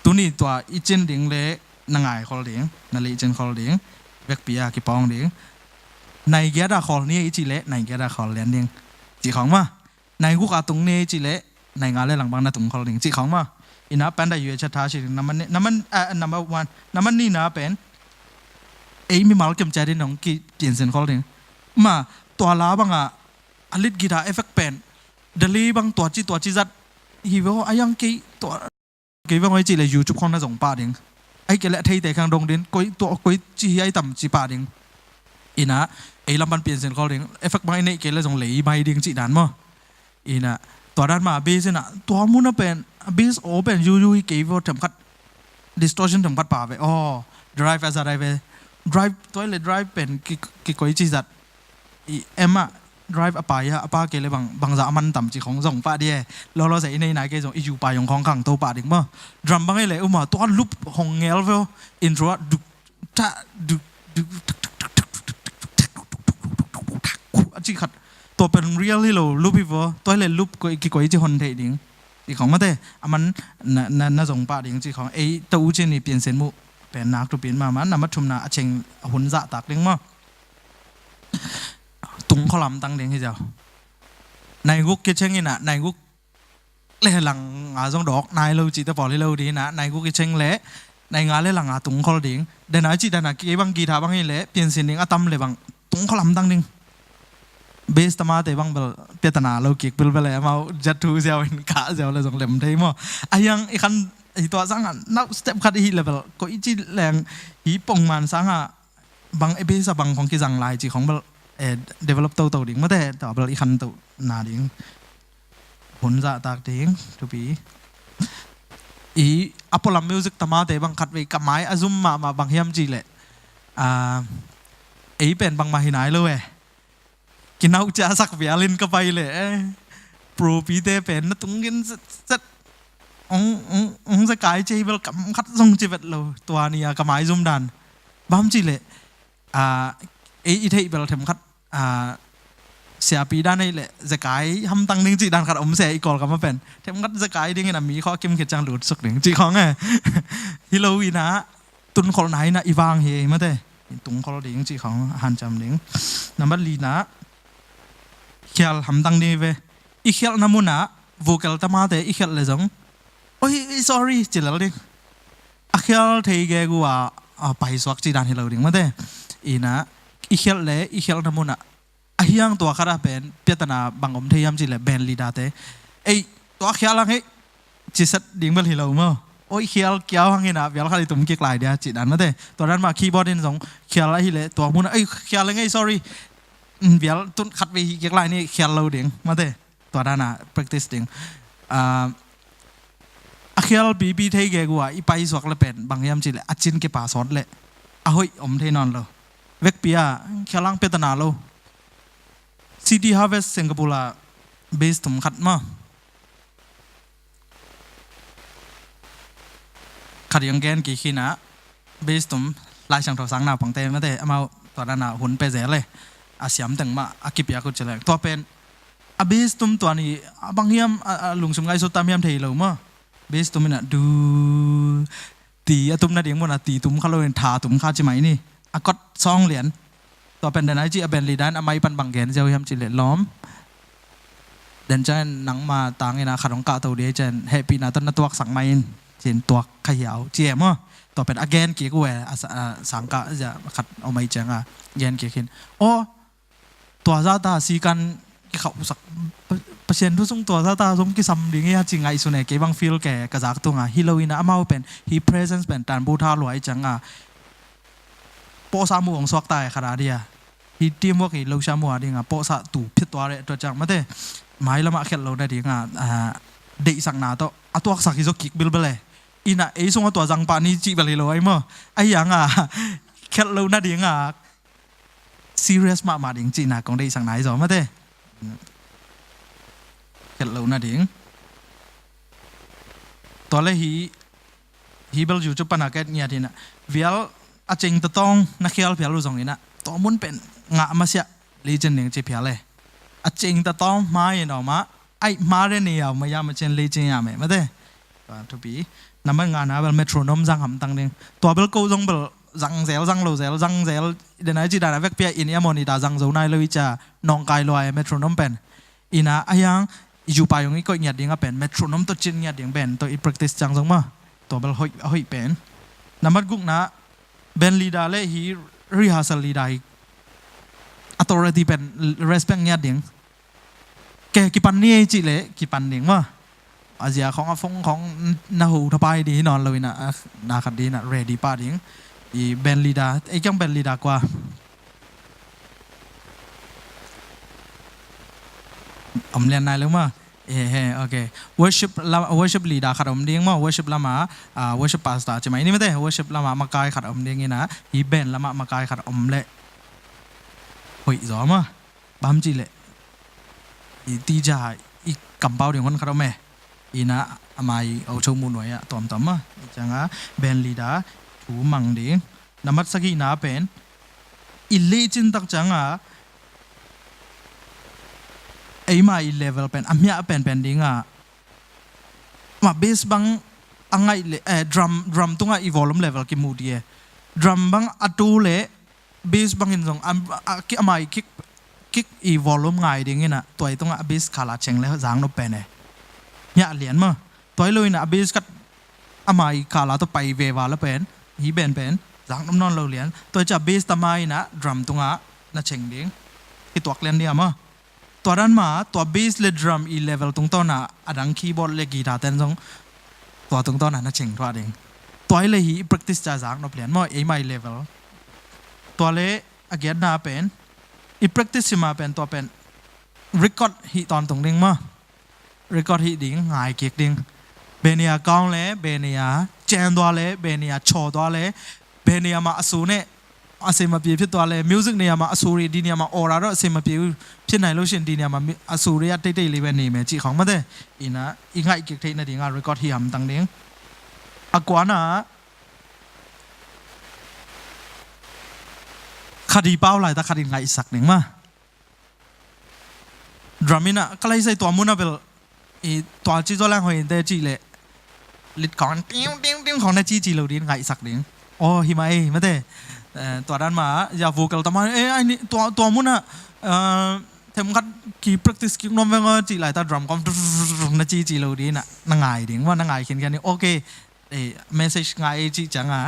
Tuni tua i cin ding leh na ngai khol ding, na lih cin khol ding, vekpi a kipawng ding. Nai giat a khol ni i cih leh nai giat a khol lian ding cih khawng maw. Nai guk a tung ni i cih leh nai nga le lang bang na tung khol ding cih khawng maw. Inah pandai yue chat tha si ding, number ni, number, ah, number one, number ni na pen ei mimal kem ciat in hong kipiansin khol ding. Ma, tua la bangah a lead guitar effect pen delay bang tua ci tua ci zat hi vaw, a yang kei tua kei vang oi cih leh YouTube khawng na zong pah ding. Ai kei leh a theite khang dong ding, koi tua koi ci hi ai tam ci pah ding. Inah ei lam pan piansin khol ding, effect bang i neih kei leh zong lei mai ding cih dan maw. Inah tua dan mah bass inah tua mun a pen, bass aw pen yuyu hi kei vaw, themkhat distortion themkhat pah ve. Aw, drive a za drive ve. Drive, tua i leh drive pen ki, kikoi ci zat. I em ah drive a pai a, a pa kei leh bang, bangzah a man tam cih khawng zong pah ding e. Lolo zah i nei nai kei zong i yu pai hong khawng khang to pah ding maw. Drum bang i leh um a, tua loop hong ngel ve aw. Intro ah duk ta duk duk, a cih khat. Tua pen real hi lo, loop hi vaw. Tua i leh loop koi, kikoi ci hon theih ding cih khawng mate. A man na, na, na zong pah ding cih khawng. Ei to u cin i piansin muh pen nak tupin mahmah. Number thumna, a ceng a hun zahtak ding maw. Tung khualam tang ding hi ziau. Nai guk kiceng inah, nai guk le lang a zong dawk nai lo cihte pawl hi lo ding inah, nai guk kiceng leh nai nga le lang a tung khol ding. Dena cih dana kei bang guitar bang hi leh piansin ding, a tam le bang tung khualam tang ding. Bass tamate bang bel piatana lo kik bilbel e, amau zat thu ziau in kah ziau le zong lem thei maw. A hiang i khan hi tua sangah nau step khat i hih le bel koi ci leng hi pongman sangah bang e bass a bang khawng kizang lai cih khawng bel, eh, develop toto ding mate, tua bel i khantohna ding. Hun zahtak ding thupi. I a pualam music tamate bang khatvei ka mai a zum mahmah bang hiam cih leh, ah, ei pen bangmah hi nai lo e. Kinauh ciahsak vialin ka pai leh, eh, pro pite pen na tungin zet zet ong ong ong zekai cei bel kam khat zong ci vet lo. Tua ni a ka maizum dan bang hiam cih leh, ah, ei i theih bel themkhat, ah, siapi dan ei leh zekai hamtang ding cih dan khat om se i Kawlgam ah pen. Themkhat zekai dingin a mi khua kim khit ciang lut suk ding cih khawng e. Hi lo in ah tunkholhna in ah i vang hi ei mate. Tungkholh ding cih khawng hanciam ding. Nambat lina, khial hamtang ding ve. I khialhna munah vocal tamate i khialh le zong, "Oi, sorry," ci lel ding. A khial thei gegu a, a paisuak cih dan hi lo ding mate. In ah i khialh le i khialhna munah a hiang tua khat ah pen piatana bang om thei hiam cih leh band leader te, "Ei, tua khial hang ei," ci set ding bel hi lo maw. "Oi, khial kiau hang in ah vial khat i tum kik lai dia," cih dan mate. Tua dan mah keyboard in zong khial ahih leh tua munah, "Ei, khial hang ei, sorry," vial tun khat vei hi kik lai ni khial lo ding mate. Tua dan a practice ding. Ah, a khial pipi thei gegu a i paisuak le pen bang hiam cih leh a cin kipa sawt leh a hoih om thei nawn lo. Vekpi ah khial hang piatana lo. City Harvest Singapore ah bass tum khat maw, khat i ong gen kik hi in ah, bass tum Lai Siangtho sang naupangte mate, amau tua dan a hun pia zel e. A siam teng mah a kipiak uh ci leng. Tua pen a bass tum tua ni a bang hiam a, a lungsum ngaihsut tam hiam thei lo maw. Bass tum in ah du ti a tum nading munah ti tum kha lo in tha tum kha ci mai ni. A kot sawng lian. Tua pen den ai ci a band leader in a mai pan bang gen ziau hiam cih leh, "Lawm, den ciang nangma tang in ah khat hong kahto ding ei," ci-in, "Hehpihna tawh na tuaksak mai in," ci-in, "Tuak kha hiau," ci e maw. Tua pen a gen kik uh e, a sa-, a sangkah zia khat om ai ciang a gen kik hi in. "Aw, tua zahta sikan kikhauhsak, Pa-, Pasian thu sung tua zahta zong kisam ding hia," ci ngaihsun e, kei bang feel ke ka zak tung a. Hi lo in ah amau pen hih presence pen tanbu tha lua ai ciang a pawhsa mu hong suak ta e khat a dia. Hih teamwork hi lo sia mu a ding a pawhsa tu phit tua leh tua ciang mate. Mailam ah khialh lo nading a, ah, deihsakna tawh a tuaksak hi zaw kik bilbel e. In ah ei sung a tua zang pah ni cih bel hi lo ai maw. Ahi hang a khialh lo nading a serious mahmah ding cihna kong deihsakna hi zaw mate. Khialh lo nading. Tua leh hih, hih bel YouTube pan a ka et ngiat hi in ah, vial a cing tatawng na khial phial uh zong in ah tua mun pen ngah masiah licin ding ci phial e. A cing tatawng hma in a om a, ai hma re ni a om a, yam a cin licin yam e mate. Tua thupi. Nambat ngana bel metronome zang hamtang ding. Tua bel ko zong bel zang zel, zang lo zel, zang zel. Den ai ci dan a vekpi ah in i a mawni ta zang zo nai lo i cia nawngkai lua e metronome pen. In ah a hiang i zupa yong i koih ngiat ding a pen metronome tawh cin ngiat ding pen tawh i practice ciang zong maw. Tua bel hoih, a hoih pen. Nambat gukna, band leader le hih rehearsal leader hi authority pen respect ngiat ding. Ke kipan ni ei cih leh kipan ding maw. A zia khawng a phone khawng na ho thapai ding hi nawn lo in ah, na khat ding in ah ready pah ding. I band leader, ei kiang band leader kua om lian nai lo maw. Eh, he, ok. Worship lam, worship leader khat om ding maw, worship lam ah, ah, worship pastor ci mai ni mate, worship lam ah makai khat om ding in ah, i band lam ah makai khat om leh hoih zaw maw. Bang hiam cih leh i teacher i kampau ding hon khat om e. In ah a mai a ucho mu nuai ah tuamtuam maw. I ciang a band leader thu mang ding. Nambat sagihna pen i lecin tak ciang a eima i level pen a miah penpen ding a, ma bass bang a ngaih leh, eh, drum, drum tungah i volume level kimu ding e. Drum bang a tu leh bass bangin zong a, a, ki-, a mai kick, kick i volume ngai ding in ah tua i tungah a bass khala ceng leh zang nop pen e. Miah lian maw. Tua i lo in ah a bass kat a mai khala tawh pai veva leh pen, hih pen pen zang nop nawn lo lian. Tua i ciah bass tama in ah drum tungah na ceng ding. Kituak lian ding a maw. Tua dan mah tua bass le drum i level tungtawn ah a dang keyboard le guitar ten zong tua tungtawn ah na ceng thuah ding. Tua i le hih i practice ciah zak nop lian maw, eima i level. Tua le a giatna pen i practice hi ma pen tua pen record hih tawntung ding maw. Record hih ding, ngai kik ding. Benia kaung le benia cen tua le benia chaw tua le benia mah a su neh အဆင်မပြေဖြစ်သွားလဲ၊ music နေရာမှာ အဆိုတွေ ဒီနေရာမှာ အော်တာတော့ အဆင်မပြေဘူး၊ ဖြစ်နိုင်လို့ရှိရင် ဒီနေရာမှာ အဆိုတွေက တိတ်တိတ်လေးပဲနေမယ် ကြည့်ခေါင်းမတဲ့။ အင်း၊ အင်း၊ ငါ့က take နေတယ်ငါ record ဟိဟမ်တန်းတယ်။ အကွာနာ ခဒီပေါက်လိုက်တာ ခဒီငါ့စက်နေမှာ drum အင်း၊ ကလေးစိတ် တွားမုန်းနာပဲ၊ တွားကြည့်စော်လမ်းဟိုင်းတဲ့ ကြည့်လေ၊ လစ်ခေါင်း တင်းတင်းတင်းခေါင်းနဲ့ ကြည့်ကြည့်လို့ဒီ ငါ့စက်နေ။ အော်၊ ဟိမအေးမတဲ့။ တွားတန်းမှာ ယ vocal တမန်၊ အဲ၊ အဲ၊ တွားမုန်းနာ၊ အဲ၊ ထမ်ခတ် ကီး practice ကီး နွမ်ဝဲငါ ကြည့်လိုက်တာ drum ခေါင်းနဲ့ ကြည့်ကြည့်လို့ဒီ နငါ့ဒင်းဝါ နငါ့ခင်ခင်နေ။ OK၊ message ငါ့ ကြည့်ချင်ငါ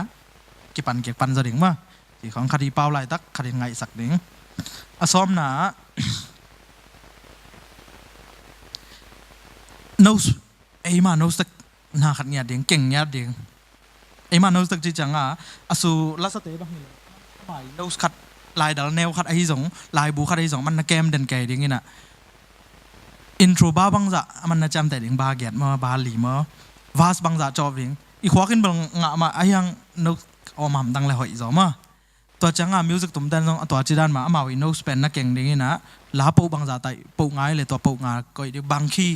ကီးပန်ကီးပန်စော်ဒင်းဝါ ကြည့်ခေါင်း ခဒီပေါက်လိုက်တာ ခဒီငါ့စက်နေ။ အစောမ်နာ nose၊ အင်း၊ မ nose တကနာခတ်ငါ့ဒင်း ကင်ငါ့ဒင်း။ အင်း၊ မ nose တက ကြည့်ချင်ငါ အဆို လက်စတဲ့ဘက်နေလေ၊ အင်း၊ မ nose ခတ်၊ လိုက်ဒလ် နဝ်းခတ် အဟိဇုံ၊ လိုက်ဘူးခတ် အဟိဇုံ၊ မနကဲမ်ဒန်ကဲဒင်းအင်း၊ intro ဘါဘင်ဇာ အမနကဲမ်တဲဒင်း၊ ဘါဂီတ်မ ဘါလီမ verse ဘင်ဇာ ကဵပ်ဒင်း၊ အင်း၊ ခွါကဵမ်ဘလ်ငါမ အင်း၊ nose အီမမ်တန်းလဲ ဟိုးဇော်မ။ တွားချင်ငါ music တွမ်တန်းဇုံ အတွားကြည့်တန်းမှာ အမဝ် nose ပဲနကင်ဒင်းအင်း၊ လါပူဘင်ဇာ တႆးပူငါ့လဲ တွားပူငါ ကွိုတ်ဒီး ဘင်ခီး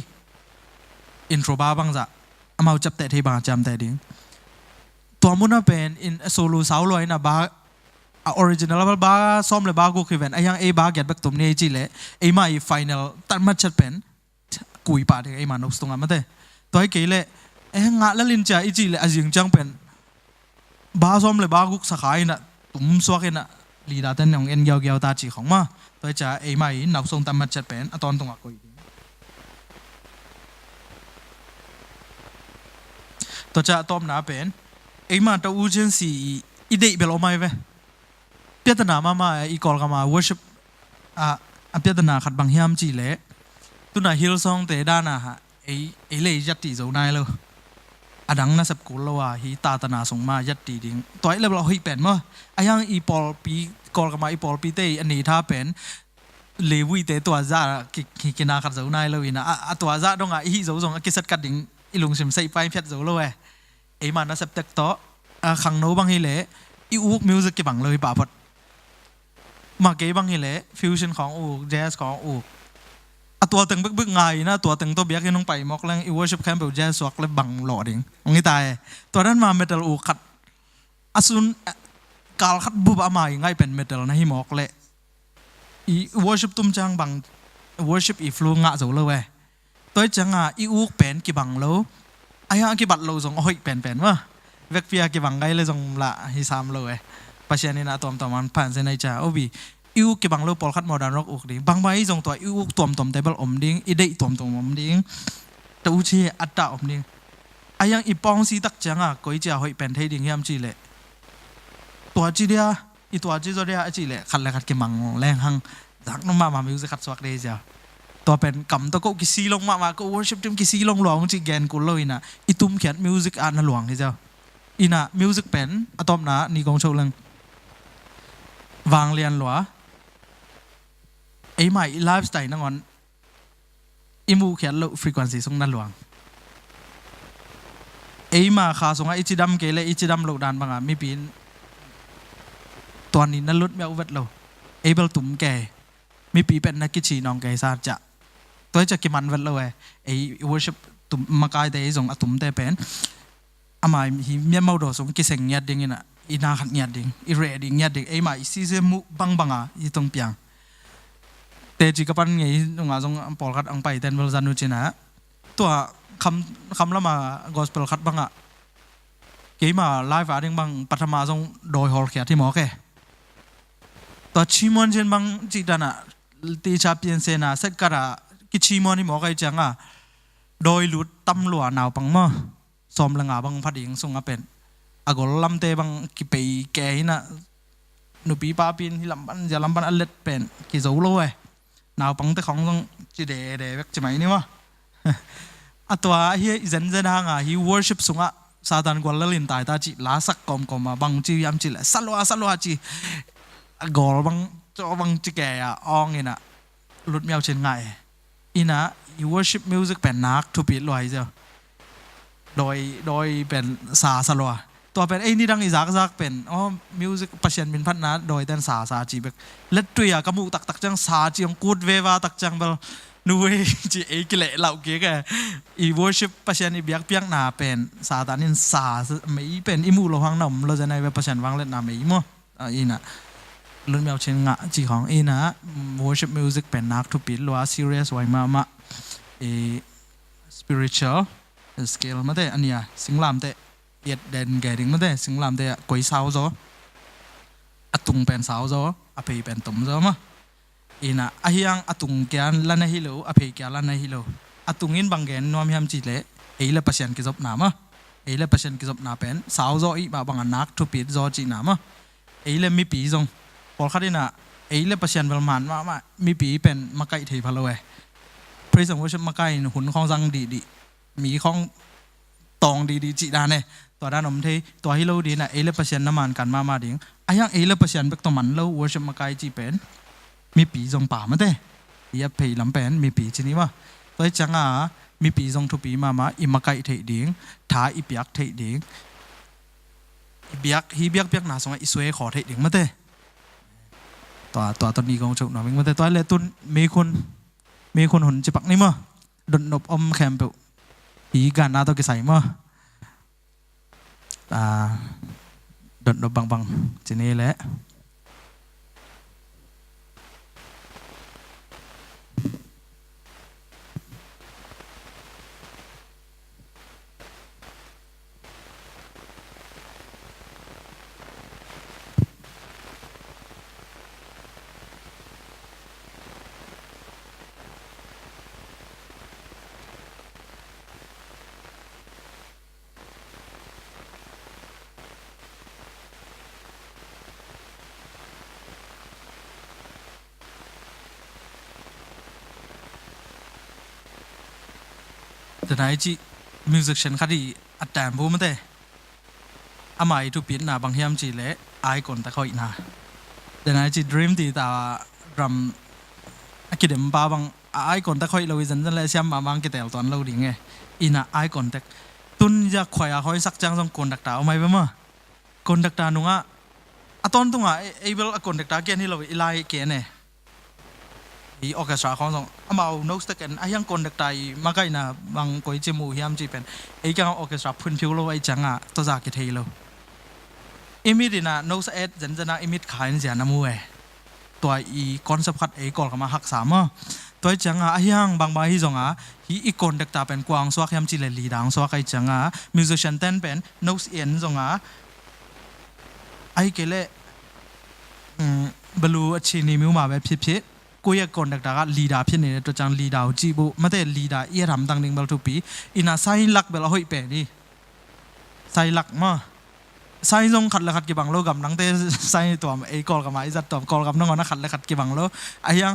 ၊ intro ဘါဘင်ဇာ အမဝ် ကဵပ်တဲ ထေးဘင် ကဵမ်တဲဒင်း။ တွားမုန်းနာပဲ အင်း၊ solo စော်လွဲအင်း၊ ဘါ အ original ဘါစောမ်လဲ ဘါဂုခီးပဲ၊ အင်း၊ အင်း၊ ဘါဂီတ်ဘက်တွမ်နေ ကြည့်လေ၊ အင်း၊ မ final တတ်မှတ်ချက်ပဲ ကွိုတ်ပါဒင်း၊ အင်း၊ မ nose တွင်းမတဲ့။ တွားကီးလေ၊ အင်း၊ ငါ့လလင်းချာ အင်း၊ ကြည့်လေ၊ အစင်းချင်ပဲ ဘါစောမ်လဲ ဘါဂုခီးစခါအင်း၊ တွမ်စွာကင်း၊ လီဒါတဲနုံ အင်း၊ ဂျော်ဂျော် တၢ်ကြည့်ခေါင်းမ။ တွားချင် အင်း၊ မ နောက်ဆုံး တတ်မှတ်ချက်ပဲ အတွင်းတွင်းကွိုတ်ဒင်း။ တွားချင် အတိုမ်နာပဲ အင်း၊ မ တဦးချင်းစီ အဒိတ်ပဲ လိုမိုင်ဝဲ ပြဿနာမမ၊ အင်း၊ ကီးလ်ကမ် worship အ၊ အပြဿနာခတ်ဘင်ဟိဟမ် ကြည့်လေ၊ တုၤန Hillsong တဲဒၣ်နဟါ၊ အင်း၊ အင်း၊ လႆႈရပ်တည်စော်နဝ်းလေ၊ အဒင်နစပ်ကူလေဝါ၊ ဟိုး သာသနာစုံမ ရပ်တည်ဒင်း၊ တွားလႄႈ ဘလီႁိုက်ပဲမ။ အင်း၊ အင်း၊ ပီႇပီႇ၊ ကီးလ်ကမ် အင်း၊ ပီႇပီႇတဲ အင်း၊ အနေအထားပဲ လေဝိုင်တဲ တွားစၢ် ကီး၊ ကီး၊ ကီးနာခတ်စော်နဝ်းလေအင်း၊ အ၊ အတွားစၢ်ဒီး အင်း၊ အဟိဇုံ အကစၢ်ကတ်ဒင်း အင်း၊ လူင်စင် စိတ်ပိုင်းဖြတ်စော်လေဝဲ။ အင်း၊ မ နစပ်တကတီၢ် အ၊ ခင်းနီၢ်ဘင်ဟိလေ၊ အင်း၊ အူၣ်၊ music ကီးဘင်လေဝဲ ပၢ်ဖတ် မကီးဘင်ဟိလေ၊ fusion ခေါင်းအူၣ်၊ jazz ခေါင်းအူၣ်၊ အတွားတၢင်းဘိုၵ်းဘိုၵ်းငါအင်း၊ အတွားတၢင်းတဘျီကီး နုံးပၢႆမီၵ်းလႅင်း၊ အင်း၊ worship ခဲမ်ပူၤ jazz စွၵ်ႉလႄႈ ဘင်လော်ဒင်း အင်း၊ တႆးတွားတၢ်မ metal အူၣ်ခတ်၊ အသူၣ်၊ ကီးလ်ခတ်ဘူးဘၣ် အမဝ် အင်း၊ ငါ့ပဲ metal နဟိမီၵ်းလႄႈ အင်း၊ worship တွမ်ချင်ဘင်၊ worship အင်း၊ flow ငါစော်လေဝဲ။ တွားချင်ငါ အင်း၊ အူၣ်ပဲ ကီးဘင်လေဝဲ။ အင်း၊ ကီးဘင်လေဝဲ ဇုံ အဟိုက်ပဲပဲမ။ ဝၢၵ်ႈပီႈ ကီးဘင်ကီးလႄႈ ဇုံလႃႈ ဟိသၢမ်လေဝဲ။ ပၢ်သႅၼ်နီၼၼ် အတွမ်တွမ်မၼ်း ပၢၼ်သႅၼ်နီၼ်ၸႃႉ အိၣ်ဘီ။ အင်း၊ အူၣ်ကီးဘင်လေဝဲ ပီႇလ်ခတ် modern rock အူၣ်ဒင်း၊ ဘင်ဘၣ် အင်း၊ ဇုံတွား အင်း၊ အူၣ်တွမ်တွမ် တႄႉ ဘၣ်လဵမ်ႈဒင်း၊ အင်း၊ ဒိတ်တွမ်တွမ် လဵမ်ႈဒင်း၊ တဢူၣ်သီႇ အတဢမ်ႇဒင်း။ အင်း၊ အင်း၊ ပေႃးသီႇတၵ်းချင်ငါ ၵူၺ်းၸႃႉ ႁိုက်ပဲ ထေးဒင်း ဟိဟမ် ကြည့်လေ၊ တွားကြည့်ဒႄႈ အင်း၊ တွားကြည့်စော်ဒႄႈ အင်း၊ ကြည့်လေ၊ ခတ်လႄႈ ခတ်ကီးဘင်လေဝဲ ဟင်း တၢ်ကၠီၣ်မမ music ခတ်သွၵ်ႈဒႄႈၸႃႉ။ တွားပဲ ကမ်တၢၵ်ႈ ကီးသီႇလူင်မမ၊ ကီး worship team ကီးသီႇလူင်လွင်ႈ ၸိုင် ကႅၼ်ႇၵူၼ်းလေဝဲအင်း၊ အင်း၊ တွမ်ၶႅၼ်ႇ music အၼ်ၼႃႇလွင်ႈ ဟိၸႃႉ။ အင်း၊ music ပဲ အတွမ်ၼႃႇ နံႉၵွင်ႈသၢဝ်းလႅင် ဝၢင်းလႅၼ်လွႆ အင်း၊ မ lifestyle နငွၼ်း အင်း၊ မူၶႅၼ်ႇလေဝဲ frequency သုင်ၼႃႇလွင်ႈ။ အင်း၊ မ ခါသုင် အင်း၊ ၸိုဝ်ႈတမ်းကီးလႄႈ အင်း၊ ၸိုဝ်ႈတမ်းလေဝ်တၢၼ်ႇဘင်ႇ မီးပီႈ တွၼ်ႈၼႆႉ ၼႃႇ လုတ်ႈမႅဝ်းဝႅတ်ႉလေဝဲ အင်း၊ ဘႄႈတုမ်ၵႄႇ မီးပီႈ ပဵၼ်ၼႃႇ ၵိုတ်းသီႇၼွင်ႇၵႄႇသႃႇၸႃႉ။ တွၼ်ႈၸႃႉ ကီးမၼ်းဝႅတ်ႉလေဝဲ အင်း၊ worship တုမ် မၵၢႆးတႄႉ ၸုင် အတုမ်တႄႉပဲ အမႆႈ ဟိမျၢတ်ႈမဝ်ႇတေႃႇသုင် ကီးသဵင်ႈငႅတ်ႈဒိင်ႇၼႃႇ၊ ဢီႈၼႃႈၶတ်းငႅတ်ႈဒိင်ႇ၊ ဢီႈရႄႇဒိင်ႇငႅတ်ႈဒိင်ႇ၊ ဢီႈမႃး ဢီႈသီႇသႄႇမူႇ ပၢင်ႇပၢင်ႇဢႃႈ ဢီႈတုင်ႉပဵင်း။ တႄႇၸီႉၵပၼ်ႇငႄႈ ၼုင်ႈဢႃႈ ၸွင်ႇပေႃးၶတ်းဢၢင်းပႆႇတႅၼ်း ဝိူဝ်ႇသၢၼ်ႇၼူႇၸိၼ်ႇၼႃႇ၊ တူဝ်ၶမ်း ၶမ်းလမ်းမႃး ၵေႃးသပႄႇၶတ်းပၢင်ႇဢႃႈ၊ ၵႄႈမႃး လၢႆႉၽႃႇဒိင်ႇပၢင်ႇ ပထမႃႇ ၸွင်ႇတူၺ်းႁေႃႈၶႅၼ်း တီႈမေႃၵႄႈ တူဝ်ၶျီႇမွၼ်ႇၸိုၼ်ႈပၢင်ႇ ၸီႉတၼ်ႇၼႃႇ တီႈၶျႃႇပီႇယၼ်ႇသဵၼ်ႇၼႃႇ သႅၵ်ႉၵႃႇတႃႇ ၵႄႈၶျီႇမွၼ်ႇ တီႈမေႃၵႄႈၸႅင်ႈဢႃႈ၊ တူၺ်းလူတ်ႉတမ်းလူႇၼၢဝ်ပၢင်ႇမႃး သွမ်ႈလႄႈငႃႈပၢင်ႇ ၽၢတ်ႇယိင်းသုင်ဢႃႈပဵၼ် ဢၼ်ၵေႃႈလမ်းတႄႉပၢင်ႇ ၵႄႈပႆၵႄႈၼႃႇ ၼူႇပီႈပႃႈပီႈ ႁိုဝ်လမ်းပၢၼ်ႇ ယႃႇလမ်းပၢၼ်ႇ ဢလဵတ်ႈပဵၼ် ၵႄႈၸူဝ်ႈလူဝ်ႇဝႆႉ ၼၢဝ်ပၢင်ႇတႄႉ ၶွင်ၸွင်ႇ ၸီႉတႄႉတႄႉဝႅၵ်ႈ ၸႂ်ႈမႆႈၼႆဝႃႇ။ ဢႃႈ တူဝ်ႁိုဝ် ၸႅၼ်ႇၸႅၼ်ႇႁၢင်ႈဢႃႈ ႁိုဝ် worship သုင်ဢႃႈ သႃႇတၢၼ်ႇၵႂႃႇလႄႈ လိၼ်တၢႆတႃႇၸီႉ လႃႈသၵ်းၵွမ်ႈၵွမ်ႈမႃး ပၢင်ႇၸီႉယၢမ်ႈၸီႉလႄႈ သလွႃႈ သလွႃႈၸီႉ ဢႃႈ ၵေႃႈပၢင်ႇ ၸေႃႈပၢင်ႇၸီႉၵႄႇဢႃႈ ဢွင်ႈၼႆႉၼႃႇ လုတ်ႈမႅဝ်းၸဵင်ႇငၢႆႈ ဢီႈၼႃႇ ဢီႈ worship music ပဵၼ်ၼၵ်းထူႉပိတ်းလွႆးၸဝ်ႈ တူၺ်း တူၺ်းပဵၼ်သႃႇသလွႃႇ Tua pen ei nidang i zakzak pen, aw, music Pasian min phatna dawiten sa, sa ci bek. Lettui a ka muh taktak ciang sa ci hong kut veva tak ciang bel, nuwe ci ei kileh lauh kik e. I worship Pasian i biakpiakna pen Satan in sa, mei pen i muh loh hang na om lo zen ai ve, Pasian vangliatna mei maw. Ah, ina Lun Miau Chin ngah ci khong ina, mm, worship music pen nak thupi lua, serious huai mahmah. I spiritual scale mate, a nia singlamteh i et den ge ding mate, singlamteh ah koi sau zaw, a tung pen sau zaw, a phei pen tom zaw maw. Ina a hiang a tung kia la na hi lo, a phei kia la na hi lo. A tung in bang gen nuam hiam cih leh, ei le Pasian kizopna maw. Ei le Pasian kizopna pen sau zaw ih mah bang a nak thupit zaw cihna maw. Ei le mipi zong, pawlkhat ina ei le Pasian bel man mahmah, mipi pen makaih thei pha lo e. Praise and worship makaih in hun khawng zang dihdih, mi khawng tawng dihdih cih dan e. Tua dan om thei, tua hi lo ding ina ei le Pasian na man kan mahmah ding. A hiang ei le Pasian bek tawh man lo worship makaih cih pen mipi zong pha mate. I a phei lam pen mipi ci ni maw. Tua hi cianga mipi zong thupi mahmah, i makaih theih ding, tha i piak theih ding, i biak, hi biakpiakna sungah i suai khawh theih ding mate. Tua, tua tawh ni kong cuk nuam ing mate. Tua le tun meikhun, meikhun hun cipak ni maw. Dotnop om khempeuh hi ganna tawh kisai maw. Ah, dotnop bangbang ci ni leh. Danai ci musician khat i a tembu mate. Ama i thupitna bang hiam cih leh eye contact hoihna. Danai ci Dream Theater drum a kidempa bang a eye contact hoih lo i zenzen le siam mahmah kitel tuan lo ding e. Ina eye contact. Tun ya khuai a hoih sak ciang zong conductor om ai ve maw. Conductor nungah a tawntungah ei bel a conductor ken hi lo i lai ken e. I orchestra khawng zong amau notes te ken a hiang conductor i makaihna bang koi ci mu hiam cih pen ei kiang orchestra phun phiu lo ai ciangah tawza kithei lo. I mit ina notes a et zenzen a i mit kha in zia na mu e. Tua i concept khat ei Kawlgam ah haksa maw. Tua i cianga a hiang bangbang hi zonga hi i conductor pen kua hong suak hiam cih leh leader hong suak ai cianga musician ten pen notes i en zonga ai kei leh, um, balu a ci ni miu ma ve phit phit. Koi a conductor ka leader phit ni tua ciang leader uh cih buh mate leader i a ramdang ding bel thupi. Ina sign lak bel a hoih pen hi. Sign lak maw. Sign zong khat le khat kibang lo, gam nangte sign tuam ei Kawlgam a i zat tuam Kawlgam nangawn a khat le khat kibang lo. A hiang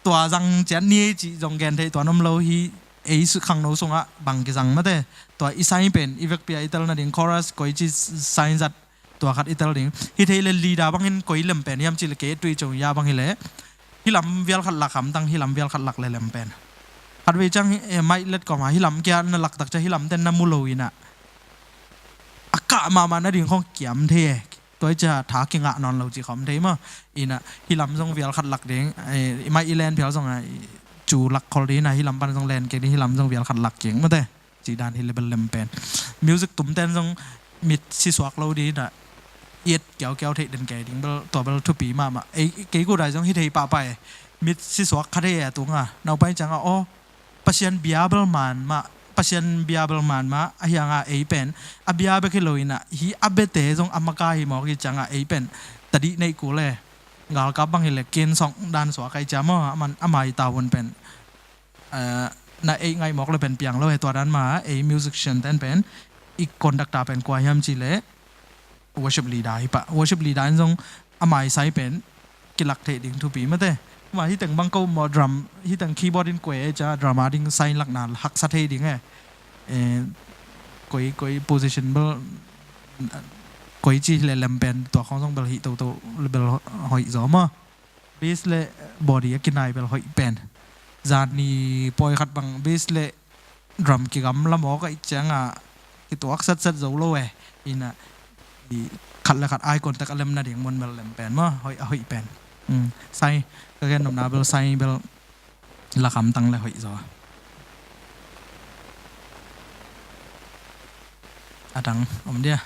tua zang ciat ni ei cih zong gen theih tuan om lo hi. Ei khangno sungah bang kizang mate tua i sign pen i vekpi a i tel nading chorus koi ci sign zat tua khat i tel ding. Hi thei le leader bangin koi lem pen hiam cih le kei tui cung ya bang hi le hi lam vial khat lak hamtang hi lam vial khat lak le lem pen. Khat vei ciang eh, mic let kawm a hi lam kia na lak tak cia hi lam ten na mu lo ina a kah mahmah nading khong kiam thei e. Tua i cia tha kingah nawn lo ci khawm thei maw. Ina hi lam zong vial khat lak ding, eh, i mic i len phial zong a cu lak khol ding ina hi lam pan zong len kei ding hi lam zong vial khat lak keng mate. Ci dan hi le bel lem pen. Music tumten zong mit si suak lo ding ina i et kiaukiau theih den kei ding bel tua bel thupi mahmah. Ei kei ku dai zong hi thei pahpah e. Mit si suak khat hei a tunga naupai cianga aw Pasian bia bel man mah, Pasian bia bel man mah a hianga ei pen a bia bek hi lo ina hi a bete zong a maka hi mawk hi cianga ei pen tadih neih ku le galkap bang hi le kin sawng dan suak ai cia maw a man a mai tawun pen. Eh, na ei ngaih mawk le pen piang lo he tua dan ma ei musician ten pen i conductor pen kua hiam cih leh worship leader hi pah. Worship leader in zong a mai sai pen kilak theih ding thupi mate. Ma hi teng bang ko maw drum hi teng keyboard in kue ei cia drum a ding sign lakna haksa thei ding e. Eh, koi koi position bel koi ci le lem pen tua khong zong bel hi toto bel hoih zaw maw. Bass le body a kinai bel hoih pen. Zan ni pawi khat bang bass le drum kigam lamawk a i cianga kituak setset zo lo e. Ina khat le khat eye contact a lem nading mun bel lem pen maw, hoih a hoih pen. Sai, ka gen nopna bel sai bel lakam tang le hoih zaw. A dang om dia.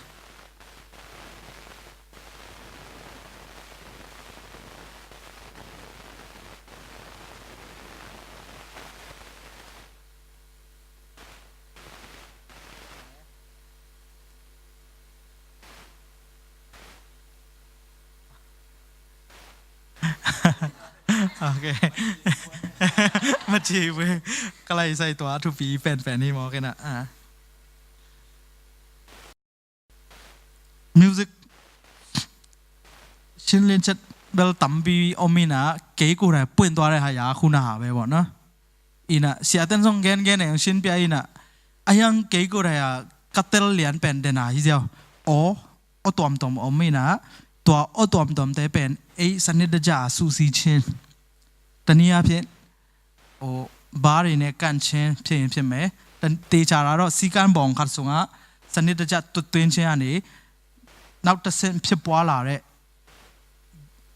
Ok. Maci ve. Ka lai sai tua thupi penpen hi maw kena. Music sin lian chet bel tampi om ina kei ku rai puin tua rai haya khuna ha ve bo na. Ina siaten zong gen gen eng sin pia ina a hiang kei ku rai a ka tel lian pen dena hi ziau. O, o tuamtuam om ina tua o tuamtuam te pen ei sanit da ja susi chin. Tania pia o bari ne kan chen pia pia me. Te chara ro si kan bong khat sunga sanit da ja tut tuin chen ani. Nau ta sen pia pua la re.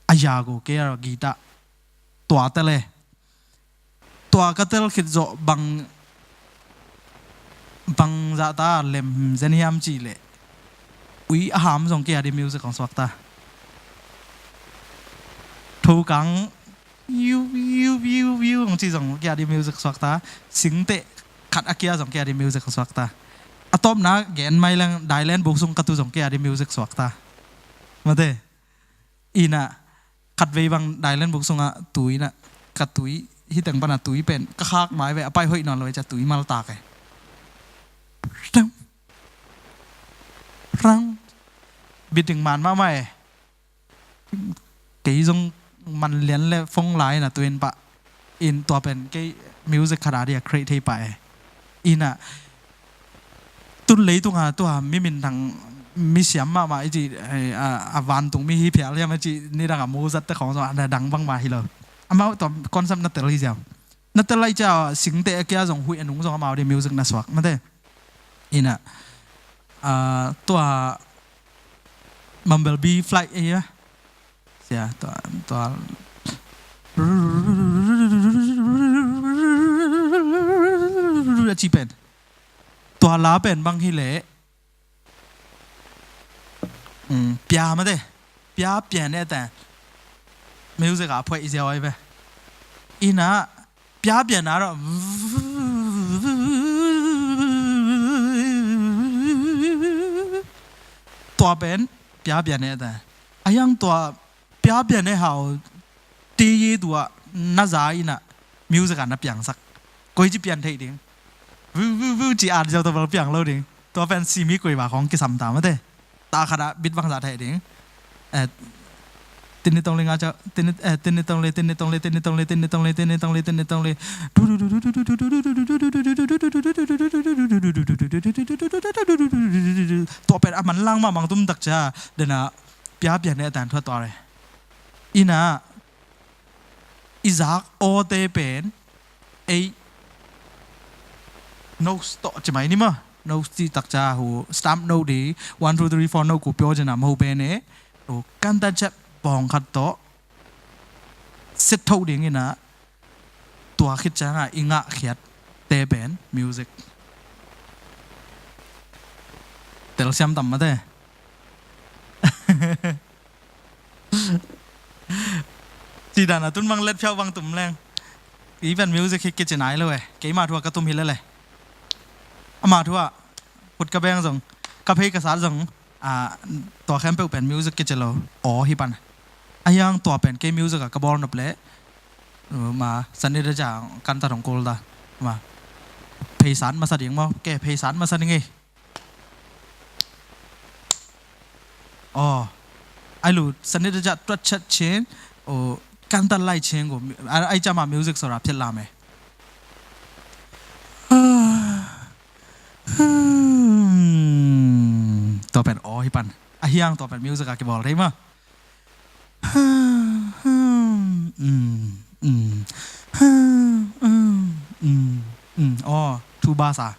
A ya go ke ro gita tua ta le. Tua ka tel khit zawh bang bang zah ta lem zen hiam cih leh ui a ham zong kia di music hong suak ta. Thokang yiu yiu yiu yiu hong ci zong kia di music suak ta. Singteh khat a kia zong kia di music hong suak ta. A tawpna gen mai leng dailen buk sung ka tu zong kia di music suak ta. Mate ina khatvei bang dailen buk sungah tui na ka tui hiteng pana tui pen ka khak mai ve a pai hoih nawn lo ca tui maltak e. Rang rang biting man mahmah e. Kei zong man lian le fong lai na tuin pah in tua pen kei music khat a dia create thei pah e. Ina tun leitunga tua mi minthang mi siam mahmah i ci a vantung mi hi phial hiam a ci nidang a muzat te khong zong a dang bangmah hi lo. Amau tua concept na tel hi ziau na tel lai cia singte a kia zong huih a nung zong amau di music na suak mate. Ina tua Bumblebee flight eh ya sia tua tua a ci pen tua la pen bang hi leh pia mate pia pian e ta music a phuai i ziau ai ve. Ina pia pian a rawh tua pen pia pian e ta a hiang tua pia pian e hau ti yi tua na za ina music a na piangsak koi ci pian thei ding. Vu vu vu ci an ziau ta bal piang lo ding tua pen simi koi ba khong kisam ta mate. Ta khat a bit bang za thei ding. Tini tong le nga ca tini tini tong le tini tong le tini tong le tini tong le tini tong le tini tong le tua pen a man lang ma mang tum tak ca dena pia pia ne tan thua tua le ina i zak awte pen ei notes tawh ci mai ni ma notes ci tak ca hu stamp note di one two three four note ku pio cina ma hu pen e hu kan ta cep bawng khat tawh set tho ding ina tua khit cianga i ngah khiat te pen music telsiam tam mate. Ci dan a tun bang let phiau bang tum leng even music hi kici nai lo e keima thua ka tum hi lele. Ama thua kut ka beng zong ka phei ka sat zong tua khempeuh pen music kici lo aw hi pan. A hiang tua pen kei music a ka bawl nop le ma sanit a ja kan ta rong kul ta ma phei san masa ding maw ke phei san masa ding e. Aw ai lu sanit a ja tuat chat chin o kan ta lai chin ko ai cama music sora phiat lam e. Tua pen aw hi pan a hiang tua pen music a kibawl thei ma. Aw thu basa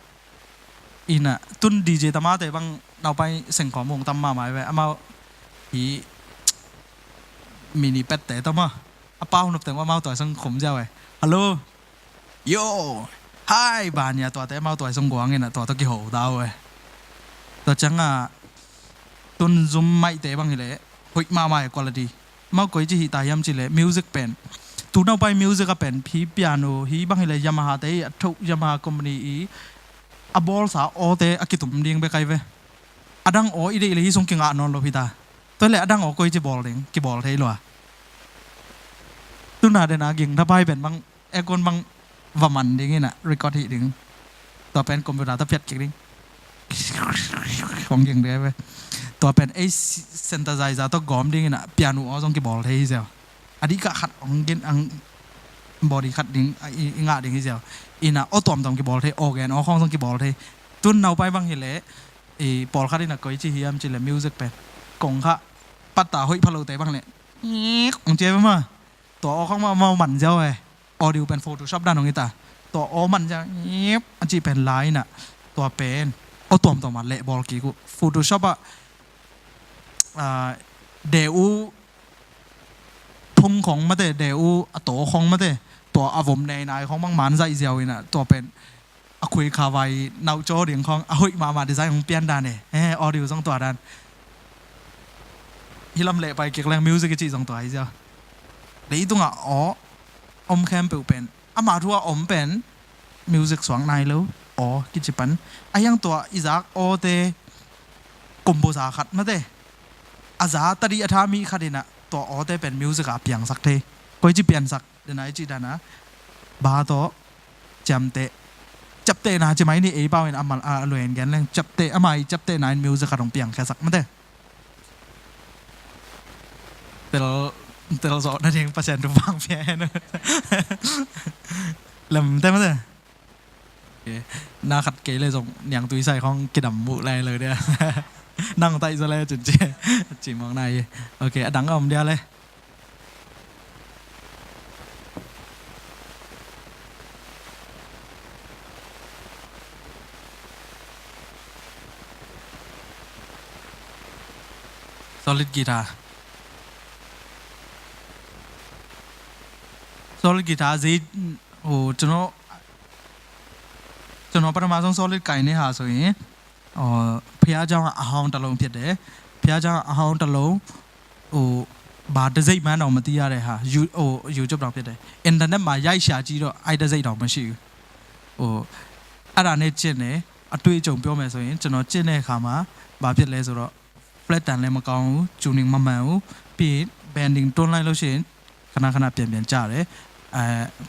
Ina tun D J tamate bang naupai sengkhawm ung tam mahmah ve. Amau hi mini pette tama a pau nop teng amau tua song khum ziau e. Hello. Yo. Hi bania tuate amau tua song guang ina tua to kiho dau e. Tua cianga tun zum maite bang hileh hoih mahmah e quality. Amau koi ci hita hiam cileh music pen tu naupai music a pen hi piano hi bang hileh Yamaha te i a tho Yamaha company i a bawlsa awte a kitum ding bek ai ve. Adang aw i deih le hi sung kingah nawn lo hita. Tua le adang aw koi ci bawl ding kibawl thei lo a. Tuna dena ging thapai pen bang aircon bang va man ding ina record hi ding. Tua pen computer ta piat kik ding. Hong ging ding ai ve. Tua pen ei synthesizer to gawm ding ina piano aw zong kibawl thei hi ziau. A dih kah khat hong ging ang body khat ding i ngah ding hi ziau. Ina aw tuamtuam kibawl thei organ aw khawng zong kibawl thei. Tun naupai bang hileh i pawlkhat ina koi ci hiam cileh music pen kong kha patta hoih phalote bang leh hong cia ve ma. Tua aw khawng ma mau man ziau e. Audio pen Photoshop dan hong ita. Tua aw man ziau a ci pen lai ina tua pen aw tuamtuam a leh bawl kik uh Photoshop a de u phung khong mate de u a to khong mate tua a vom nei nai khong bang man zaih ziau ina tua pen a khui kha vai nau caw ding khong a hoih mahmah design hong pian dan e. Audio zong tua dan. Hi lam leh pai kik leng music i cih zong tua hi ziau. Leitungah aw om khempeuh pen ama thu a om pen music suak nai lo aw kici pan a hiang tua i zak awte composer khat mate a za tadi a tha mi khat ina tua awte pen music a piangsak thei. Koi ci piansak dena i ci dana ba tawh ciamteh ciaptehna ci mai ni ei pau in a mal a luai in gen leng ciapteh ama i ciaptehna in music khat hong piangkhiasak mate. Tel tel zawh nading Pasian thupha pia hen. Lemte mate. Na khat kei le zong niangtui sai khong kidam muh lai lo dia. Nang taih zaw le cun ci ci mawk nai hi. Ok, a dang a om dia le. Solid guitar. Solid guitar สิ โอ้ကျွန်တော်ကျွန်တော်ပထမဆုံး solid ကိုင်တဲ့ဟာဆိုရင်အော်ဖျားကြောင်အဟောင်းတစ်လုံးဖြစ်တယ်ဖျားကြောင်အဟောင်းတစ်လုံးဟိုဘာတစ်စိတ်မှန်းတော့မသိရတဲ့ဟာယူဟို YouTube တောင်ဖြစ်တယ် internet မှာရိုက်ရှာကြည့်တော့အဲ့တစ်စိတ်တောင်မရှိဘူးဟိုအဲ့ဒါနဲ့ကျင့်တယ်အတွေ့အကြုံပြောမယ်ဆိုရင်ကျွန်တော်ကျင့်တဲ့အခါမှာဘာဖြစ်လဲဆိုတော့ flat တန်လည်းမကောင်းဘူး tuning မမှန်ဘူးပြီးရင် bending တွန်းလိုက်လို့ရှိရင်ခဏခဏပြန်ပြန်ကျတယ်အဲ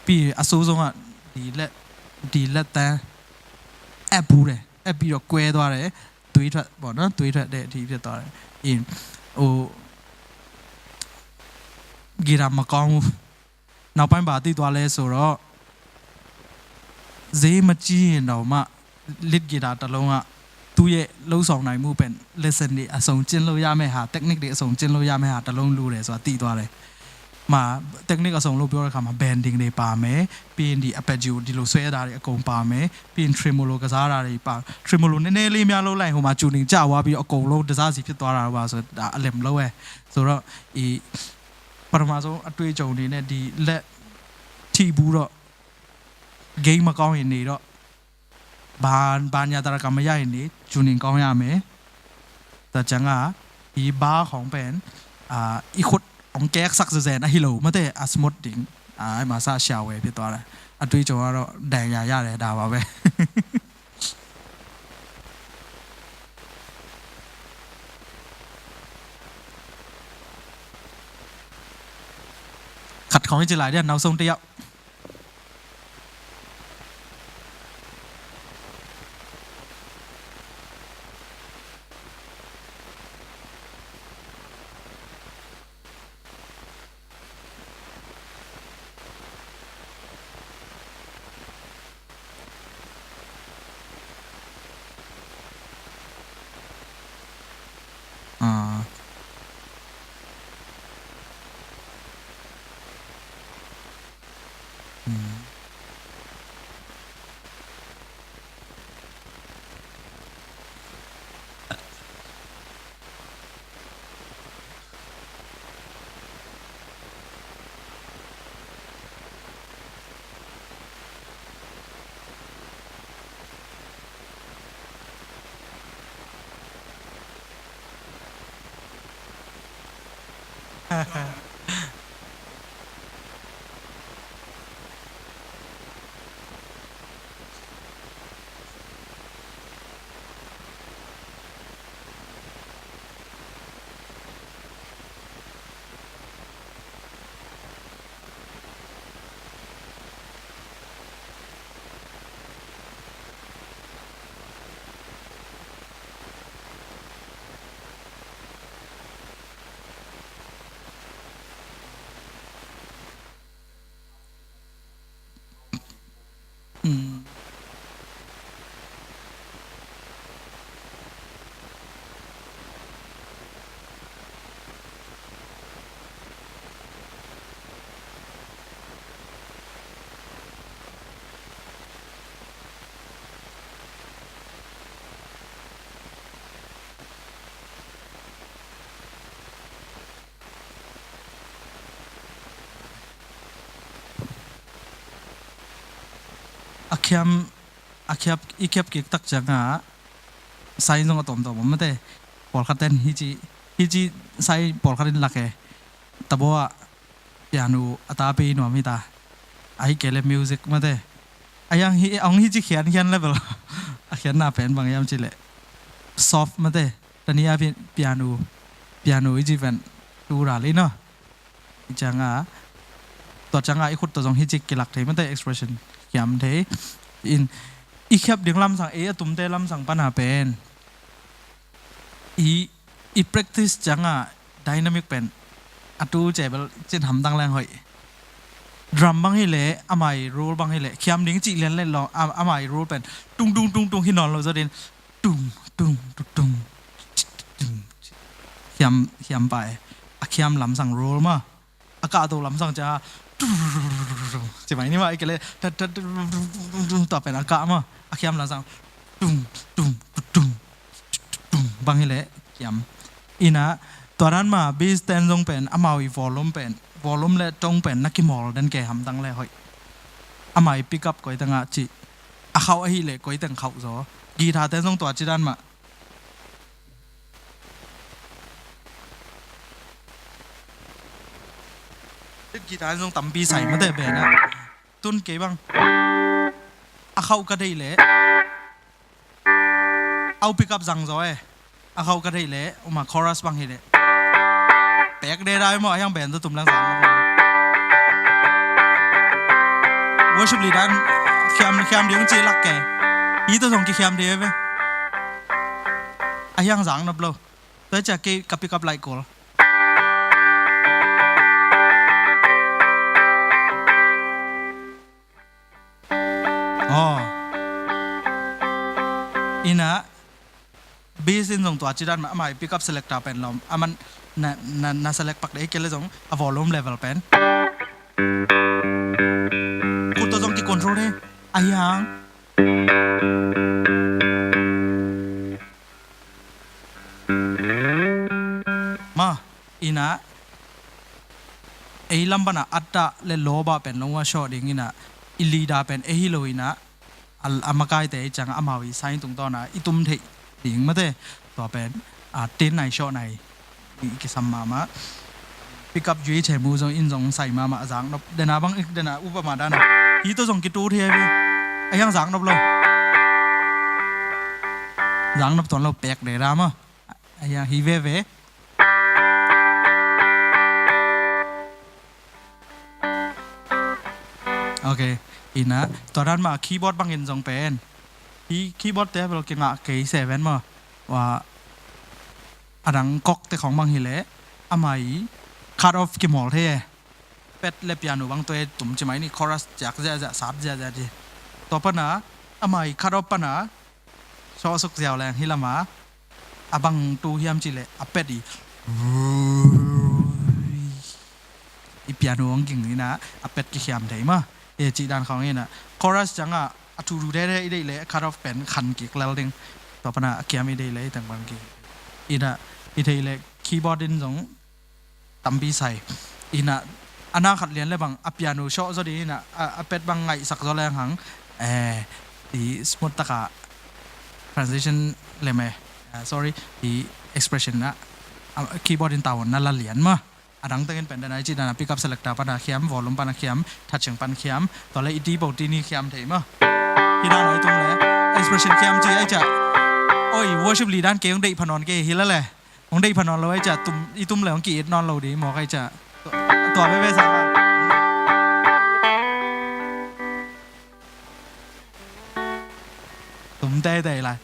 ပြီးရင်အဆိုးဆုံးကဒီလက်ဒီလက်သန်းအပ်ဘူးတယ်အပ်ပြီးတော့ကွဲသွားတယ်သွေးထွက်ပေါ့နော်သွေးထွက်တဲ့အထိဖြစ်သွားတယ်အင်းဟိုဂီတာမကောင်းဘူးနောက်ပိုင်းဘာသိသွားလဲဆိုတော့ဈေးမကြီးရင်တောင်မှ lead guitar တစ်လုံးကသူ့ရဲ့လှုပ်ဆောင်နိုင်မှုပဲ lesson တွေအစုံကျင့်လို့ရမယ့်ဟာ technique တွေအစုံကျင့်လို့ရမယ့်ဟာတစ်လုံးလိုတယ်ဆိုတာသိသွားတယ်။မှာ technique အစုံလို့ပြောတဲ့အခါမှာ bending တွေပါမယ်ပြီးရင်ဒီ arpeggio ဒီလိုဆွဲတာတွေအကုန်ပါမယ်ပြီးရင် tremolo ကစားတာတွေပါ tremolo နည်းနည်းလေးများလုပ်လိုက်ဟိုမှာ tuning ကျသွားပြီးတော့အကုန်လုံးတစားစီဖြစ်သွားတာပါဆိုတော့ဒါအလင်မလုပ်ပဲဆိုတော့ဒီပထမဆုံးအတွေ့အကြုံအနေနဲ့ဒီလက်ထိဘူးတော့ gain မကောင်းရင်နေတော့ ဘာဘာညာတရကမရရင်နေ tuning ကောင်းရမယ်။ဒါကြောင့်ကဒီဘားของเป็นအာอีขุดของแก๊กสักเซนอะฮิโลมาแต่อะสมดดิงอ่ามาซาชาเวဖြစ်သွားတယ်အတွေ့အကြုံကတော့ဒဏ်ရာရတယ်ဒါပါပဲခတ်ခေါင်းကြီးလာတဲ့နောက်ဆုံးတစ်ယောက် A khiam, a khiap, i khiap kik tak ciangah sign zong a tawmtawm om mate. Pawlkhat ten hici, hici sign pawlkhat in lak e. Tabaw ah piano a ta pei nuam hi ta. Ahi kei le music mate. A hiang hi, a hong hici khiankhian level. A khianna pen bang hiam cih leh soft mate. Tani a pi-, piano, piano i ci pen tu ra li no. I cianga, tua cianga i khut tawh zong hici kilak thei mate, expression khiam thei. In, i khiap ding lamsang, ei a tumte lamsang pana pen. I, i practice cianga dynamic pen a tu cebel cin hamtang leng hoih. Drum bang hi leh, amai rule bang hi leh, khiam ding cih lian leh lo, a-, amai rule pen tung, tung, tung, tung hi nawn lo zaw din, tung, tung, tung, tung, tung, tung. Khiam, khiam pai. A khiam lamsang rule ma. A kah to lamsang cia, tung, tung, tung, tung, tung. Ci mai ni ma, i kei leh, ta, ta, tung, tung, tung, tung, tung, tua pen a kah ma. A khiam lamsang, tung, tung, tung, tung. Tum, bang hi leh, kiam. Ina, tua dan ma, bass ten zong pen, amau i volume pen, volume le tone pen, na kimawl den kei hamtang le hoih. Amau i pick up koi tengah cih, a khauh ahi leh koi teng khauh zaw. Guitar ten zong tua ci dan ma. Guitar ten zong tampi sai mate bena. Tun kei bang. A khauh ka deih leh. Au pick up zang zaw e. A khauh ka deih leh, uma chorus bang hi leh. Pek de dai maw, a hiang band tawh tum lang zang. Worship leader in khiam, khiam ding ci lak kei. Hi tawh zong kikhiam de ve. A hiang zang nop lo. Tua cia kei ka pick up lai kul. Oh. Ina, bass in zong tua ci dan ma, amai pick up selector pen lom. Aman na, na, na select pak de kei le zong, a volume level pen. Khut tawh zong ki control de. A hiang. Ma, ina, ei lam pana atta le loba pen longwa show ding ina, i leader pen ei hi lo ina, a, a makaite i ciang amau i sign tungtawna i tum theih ding mate, tua pen, a, tin nai show nai. I kisam mahmah. Pick up jui che mu zong in zong sai mahmah a zak nop. Dena bang ik dena upama dana. Hi tawh zong kitu thei ve. A hiang zak nop lo. Zak nop tuan lo pek de ra maw. A hiang hi veve. Ok. Ina. Tua dan ma keyboard bangin zong pen. Hi keyboard te bel kingah kei seven maw. Wa. A dang kok te khong bang hi leh, amai cut off kimawl thei e. Pet le piano bang tua e tum ci mai ni chorus ciak ziahziah, sat ziahziah ci. Tua pana, amai cut off pana, sawsuk ziau leng hi lama, a bang tu hiam ci leh, a pet i. I piano ang ging ina, a pet kikhiam thei ma. E ci dan khong ina. Chorus cianga, a thu thu dede i deih leh cut off pen khan kik lel ding. Tua pana a kiam i deih leh i teng bang ki. Ina i theih leh keyboard in zong tampi sai. Ina a na khat lian le bang a piano show zaw ding ina a, a pet bang ngaihsak zaw leng hang. Eh, i smooth taka transition le me. Ah, sorry, i expression na, a, keyboard in tawon na la lian ma. A dang tengin pen dana i cih dana pickup selector pana khiam, volume pana khiam, touching pan khiam, tua le i ti po ti ni khiam thei maw. Hi dana i tum le expression khiam ci ai cia. Oi, worship leader kei hong deih pha nawn kei hi la le. Hong deih pha nawn lo ai cia, tum, i tum le hong ki-it nawn lo di mawk ai cia. Tua, tua veve sa. Tum teitei lai.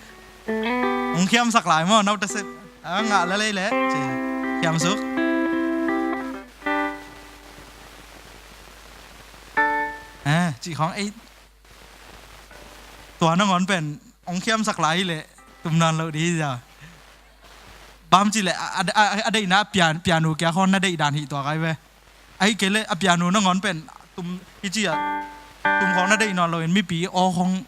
Hong khiamsak lai maw, no ta sep. A ngah la lei le ci khiamsuk. Eh, ci khawng ei. Tua nangawn pen hong khiamsak lai hi le tum nawn lo di hi cia. Bang ci le a, a, a, a deihna pian, piano kia khawng na deih dan hi tua kai ve. Ahi kei le a piano nangawn pen tum hi ci a tum khawng na deih nawn lo in mipi aw khawng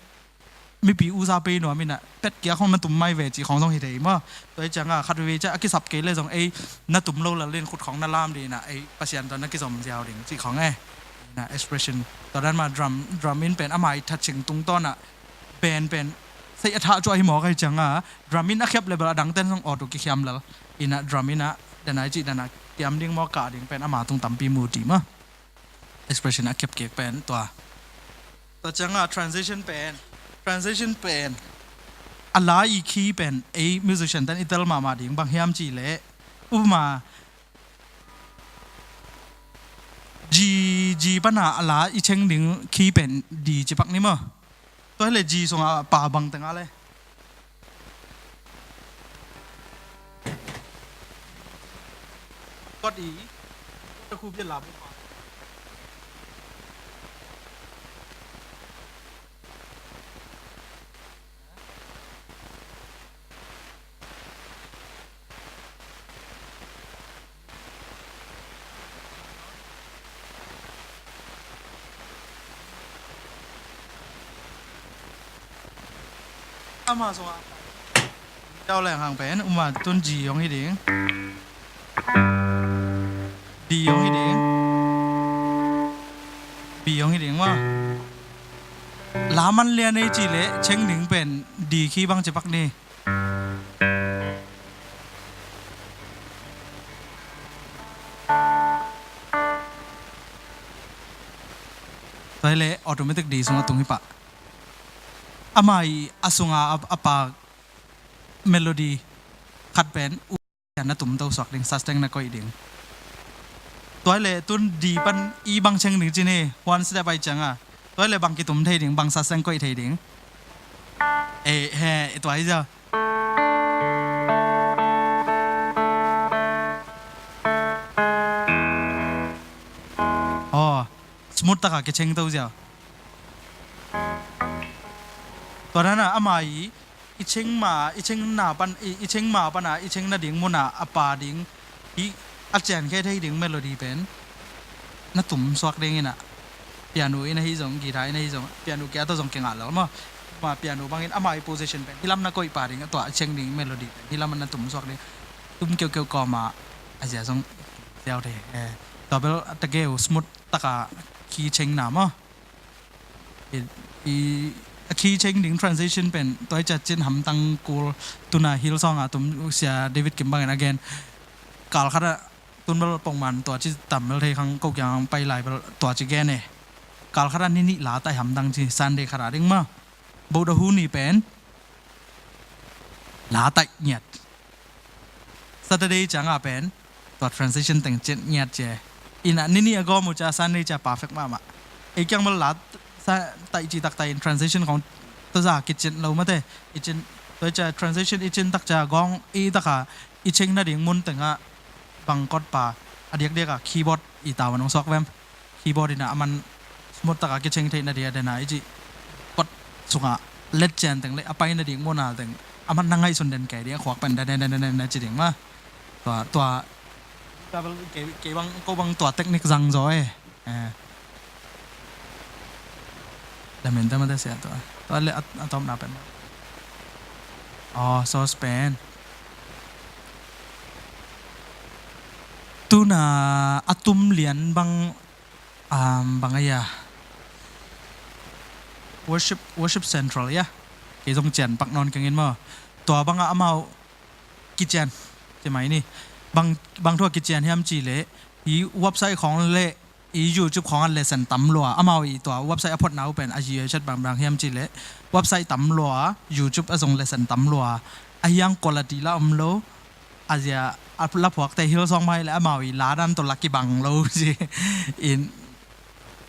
mipi uza pei nuam in a pet kia khawng na tum mai ve ci khawng zong hi thei maw. Tua hi cianga khat veve cia a kisap kei le zong ei na tum lo lal in khut khawng na lam di in a ei Pasian tawh na kizom ziau ding ci khawng e. Na expression tua dan ma drum, drum in pen ama i touching tungtawn a pen pen sei a thah cuah hi mawk ahi cianga drum in a khiap level a dangten zong auto kikhiam lal in a drum in a dana i cih dana kiam ding maw kah ding pen ama tung tampi mu di maw. Expression a kep kek pen tua. Tua cianga transition pen, transition pen a la i key pen ei musician ten i tel mahmah ding bang hiam ci le upama G, G pana a la i cheng ding key pen D ci pak ni maw. Tua hi le G sunga pa bang tengah le kawt i khup i la. Ama sungah tau leng hang pen uma tun G hong hi ding. D hong hi ding. B hong hi ding maw. La man lian ei ci le cheng ding pen D key bang ci pak ni. Tua hi le automatic D sungah tung hi pah. Ama i a sunga a, a pa melody khat pen u na tum to suak ding, sustain na koih ding. Tua hi le tun D pan i bang cheng ding ci ni, one step ai cianga. Tua hi le bang kitum thei ding, bang sustain koih thei ding. E, he, tua hi zia. Aw, smooth taka kicheng to zia. Tua dana ama i i cheng ma, i cheng na pan, i, i cheng ma pana i cheng na ding muna a pa ding hi a cian khe thei ding melody pen na tum suak ding ina. Piano ina hi zong, guitar ina hi zong, piano kia to zong kengah lel maw. Ma piano bangin ama i position pen hilam na koih pa ding, tua a cheng ding melody pen hilam na tum suak ding. Tum keukeu kawma a zia zong ziau thei. Eh, tua bel a ta geu smooth taka key cheng na maw. I, i, a key cheng ding transition pen tua i cia cin hamtang kul tuna Hillsong a tum sia David Kim bangin a gen. Kal khata tun bel pongman tua ci tam bel thei khang ko kiang pai lai bel tua ci gen e. Kal khata ni nih la tai hamtang ci Sunday khata ding ma. Bodahu ni pen la tai ngiat. Saturday cianga pen tua transition teng cin ngiat cia. Ina nini a gawm uh cia Sunday cia perfect mahmah. Ei kiang bel la sa tai ci tak tai in transition kong tua za kicin lo mate. I cin tua cia transition i cin tak cia gawng i taka i cheng na ding mun tenga bang kot pa a diak diaka keyboard i tawa nong suak vem. Keyboard ina aman smooth taka kicheng theih na dia dena i ci kot sunga let cian teng le a pai na ding muna teng aman na ngaihsun den kei ding a khuak pen den den den den na ci ding ma. Tua tua kei bang ko bang tua technique zang zo e. Eh. Lamen ta ma ta sia tua tua le a tawpna pen. Oh, sauce pen. Tuna a tum lian bang Um, bang aia worship, worship central ia kei zong cian pak nawn kengin maw. Tua banga amau kician ci mai ni. Bang, bang thua kician hiam ci le Hih website khawng le i YouTube khawng a lesson tam lua. Amau i tua website a photna uh pen a zi chat bangbang hiam cih leh website tam lua, YouTube a zong lesson tam lua. A hiang quality la om lo. A zia a la phuakte Hillsong mai le amau i la dan tawh la kibang lo ci. In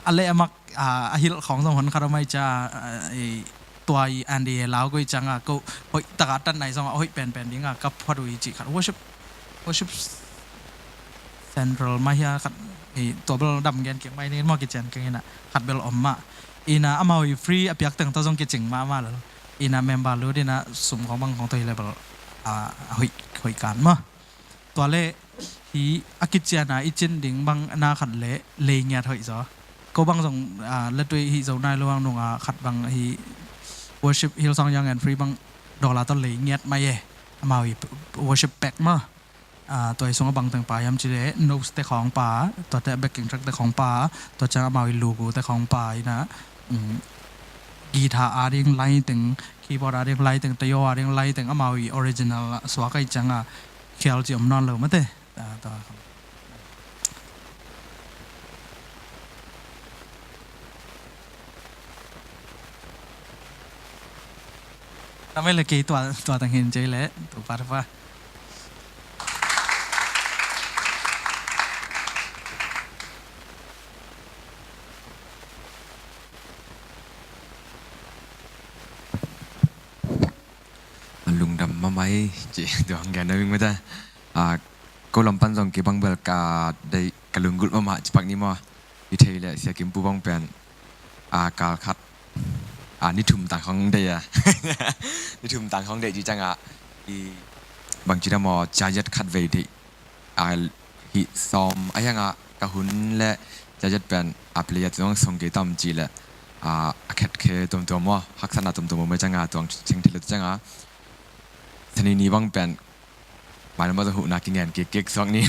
a le a mak a, a hilh khawng zong hon khat a mai cia, a, i, tua i Andy e lau koi cianga ko hoih taka tan nai zong a hoih penpen dinga ka phuat uh i cih khat worship, worship central mai hia khat i tua bel dam gen kik mai ni maw kician keng ina khat bel om mah. Ina amau i free a piak teng tawh zong kicing mahmah lo. Ina member lut ina sum khawng bang khawng tawh hi le bel a, a hoih, hoih kan maw. Tua le hi a kiciana i cin ding bang na khat le lei ngiat hoih zaw. Ko bang zong, a, letui hi zo nai lo ang nunga khat bang hi worship Hillsong Young and Free bang dollar tawh lei ngiat mai e. Amau hi worship pack ma. A, tua hi sung a bang teng pa hiam ci le notes te khawng pa, tua te backing track te khawng pa, tua ciang amau hi logo te khawng pa ina, um, guitar a ding lai teng, keyboard a ding lai teng, tayo a ding lai teng, amau hi original suak ai cianga khial ci om nawn lo mate. Ta, ta. Namai le kei tua, tua tang hin cei le, tu par pa. A lungdam mahmah hi ci, tua hong gen na wing mata. A, ko lam pan zong kibang bel ka dei ka lunggulh mahmah cipak ni maw. I thei le Sia Kim Pu bang pen, a, kal khat, a, ni thum tang khong dei a. Ni thum tang khong dei ci cianga i bang ci na maw, ciayat khat vei dei. A, hi sawm a hianga ka hun le ciayat pen a player zong song kei tam ci le, a, a khet khe tuamtuam maw, haksatna tuamtuam maw mai cianga tuang cheng thei le cianga. Sani ni bang pen Mailam a zong huhna kingen kik kik suak ni.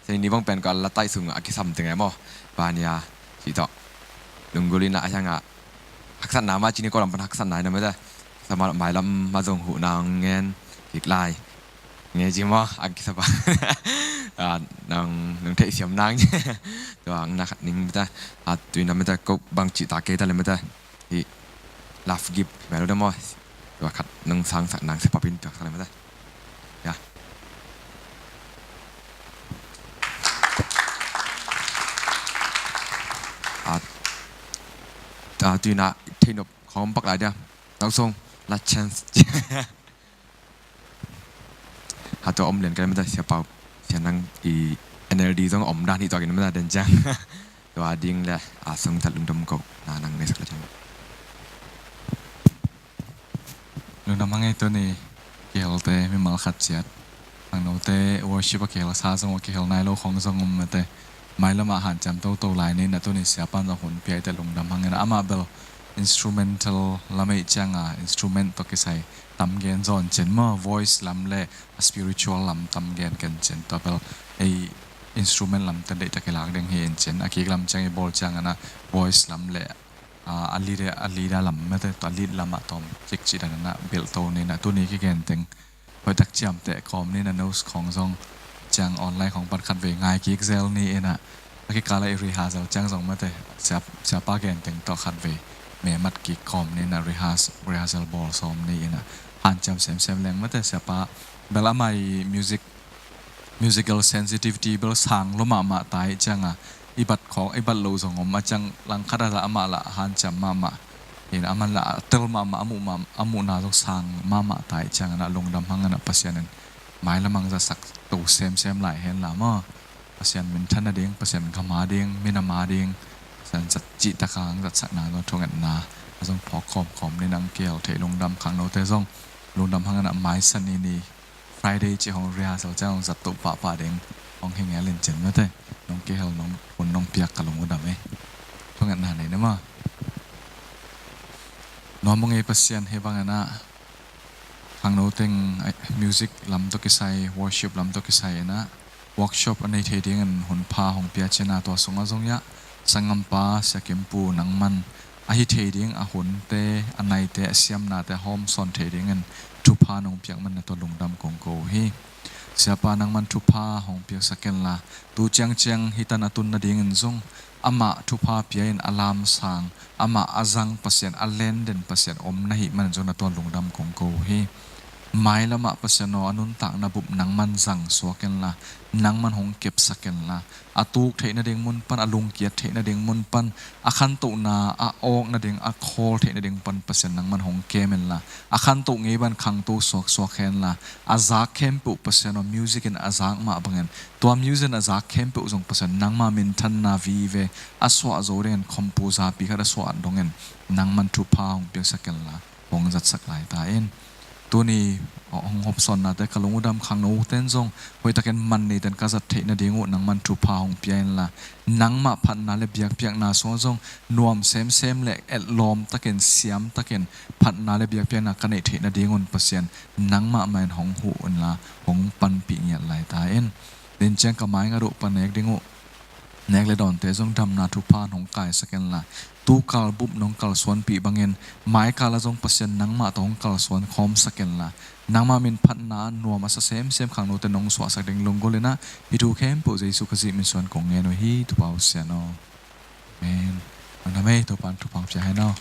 Sani ni bang pen ko a la taih sung a kisam teng e maw. Bania ci tawh. Lunggulh ina a hianga haksatna ma ci ni ko lam pan haksatna ina mete. Sama mailam a zong huhna ngen kik lai. Nge ci maw a kisa pa. A, nang, nang theih siam nang. Tua ang na khat ning mete. A, tui na mete ko bang ci ta kei ta le mete. Hi love gift hi mai lo dam maw. Tua khat nang sangsak nang sia papin tua sak le mata. Ya. A, a, tuina thei nop khawng pak lai dia. Tau song last chance. Ha tua om lian ka le mata Sia Pau. Sia nang i N L D zong om dan hi tua kin mata den ciang. Tua ding le a sung tat lungdam ko na nang ne sak le ciang. Lungdam hang ei tuni kihelte mimal khat ciat. Khangnote worship a kihel sa zong a kihel nai lo khong zong om mate. Mailamah hanciam toto lai ni na tuni siapan zong hun piaite lungdam hang ina amah bel instrumental lam ei cianga instrument tawh kisai tam gen zawn cin maw voice lam le a spiritual lam tam gen ken cin tua bel ei instrument lam ten deihtak i lak ding hi in cin a kik lam ciang i bawl ciang ana voice lam le a, a lead a lead a lam mete tua lead lamah tawm cik cih dan ana belh to ni na tuni kigen teng hoihtak ciamteh kawm ni na nose khawng zong ciang online khawng pan khat vei ngai kik zel ni ina a kikala i rehearsal ciang zong mete siapa gen teng tawh khat vei memat kik kawm ni na rehearsal bawl sawm ni ina hanciam semsem leng mete siapa bel amah i music musical sensitivity bel sang lo mahmah tai cianga i bat khawng i bat lo zong om a ciang langkhat a la amah la hanciam mahmah ina aman la a tel mahmah a muh mah a muhna zong sang mahmah tai cianga na lungdam hang ana Pasian in mailamang zatsak to semsem lai hen la maw Pasian minthan a ding Pasian gam a ding minam a ding Pasian zat cih taka ang zatsakna zong thungetna a zong phawk khawmkhawm ni nang kial thei lungdam khangnote zong lungdam hang ana maisan i ni Friday ci hong rehearsal ciang hong zat to pahpah ding hong hi ngel in cin mate nong kihel nong hun nong piak ka lung udam e. Thungetna nei na ma nuam ung ei Pasian hi bang ana khangno teng music lam tawh kisai worship lam tawh kisai ina workshop a nei thei dingin hun pha hong pia cina tua sungah zong iah sanggampa Sia Kim Pu nangman a hi thei ding a hunte a naite a siamnate a hawm sawn thei dingin thupha nong piak man na tua lungdam kong ko uh hi. Siapa nangman thupha hong piaksak kenla, tu ciangciang hih tan a tun nadingin zong amah thupha pia in a lamsang, amah a zang Pasian, a lenden Pasian om na hih manin zong na tuan lungdam kong ko hi. Mailamah Pasian aw, a nuntakna bup nangman zang suak kenla, nangman hong kepsak kenla, a tuk theih nading mun pan, a lungkiat theih nading mun pan, a khantohna a awk nading, a khawl theih nading pan Pasian nangman hong kem inla, a khantoh ngei ban khangto suaksuak henla, a zak khempeuh Pasian aw, music in a zak mah bangin tua music in a zak khempeuh zong Pasian nangma minthanna vive a suah zo dingin, khompu zapi khat a suah dongin nangman thupha hong piaksak kenla, hong zatsak lai ta in. Tuni hong hopsawnnate ka lung uh dam khangno uh ten zong hoihtakin man nitein ka zat theih nading uh nangman thupha hong pia inla, nangmah phatna le biakpiakna sungah zong nuam semsem le etlawm takin, siam takin phatna le biakpiakna ka neih theih nadingun Pasian nangmah mah in hong huh inla, hong panpih ngiat lai ta in. Nin ciang ka maingat uh panek ding uh nek le dawnte zong damna thupha in hong kaisak inla, tu kal bup nong kalsuanpih bangin maikal ah zong Pasian nangmah tawh hong kalsuan khawmsak inla, nangmah min phatna nuam a sa semsem khangnote nong suahsak ding lunggulh inah, hih thu khempeuh Jesu Khazih min suan kong ngen uh hi, Topa uh Sian aw. Amen. Nang na mei Topa in thupha hong pia hen aw.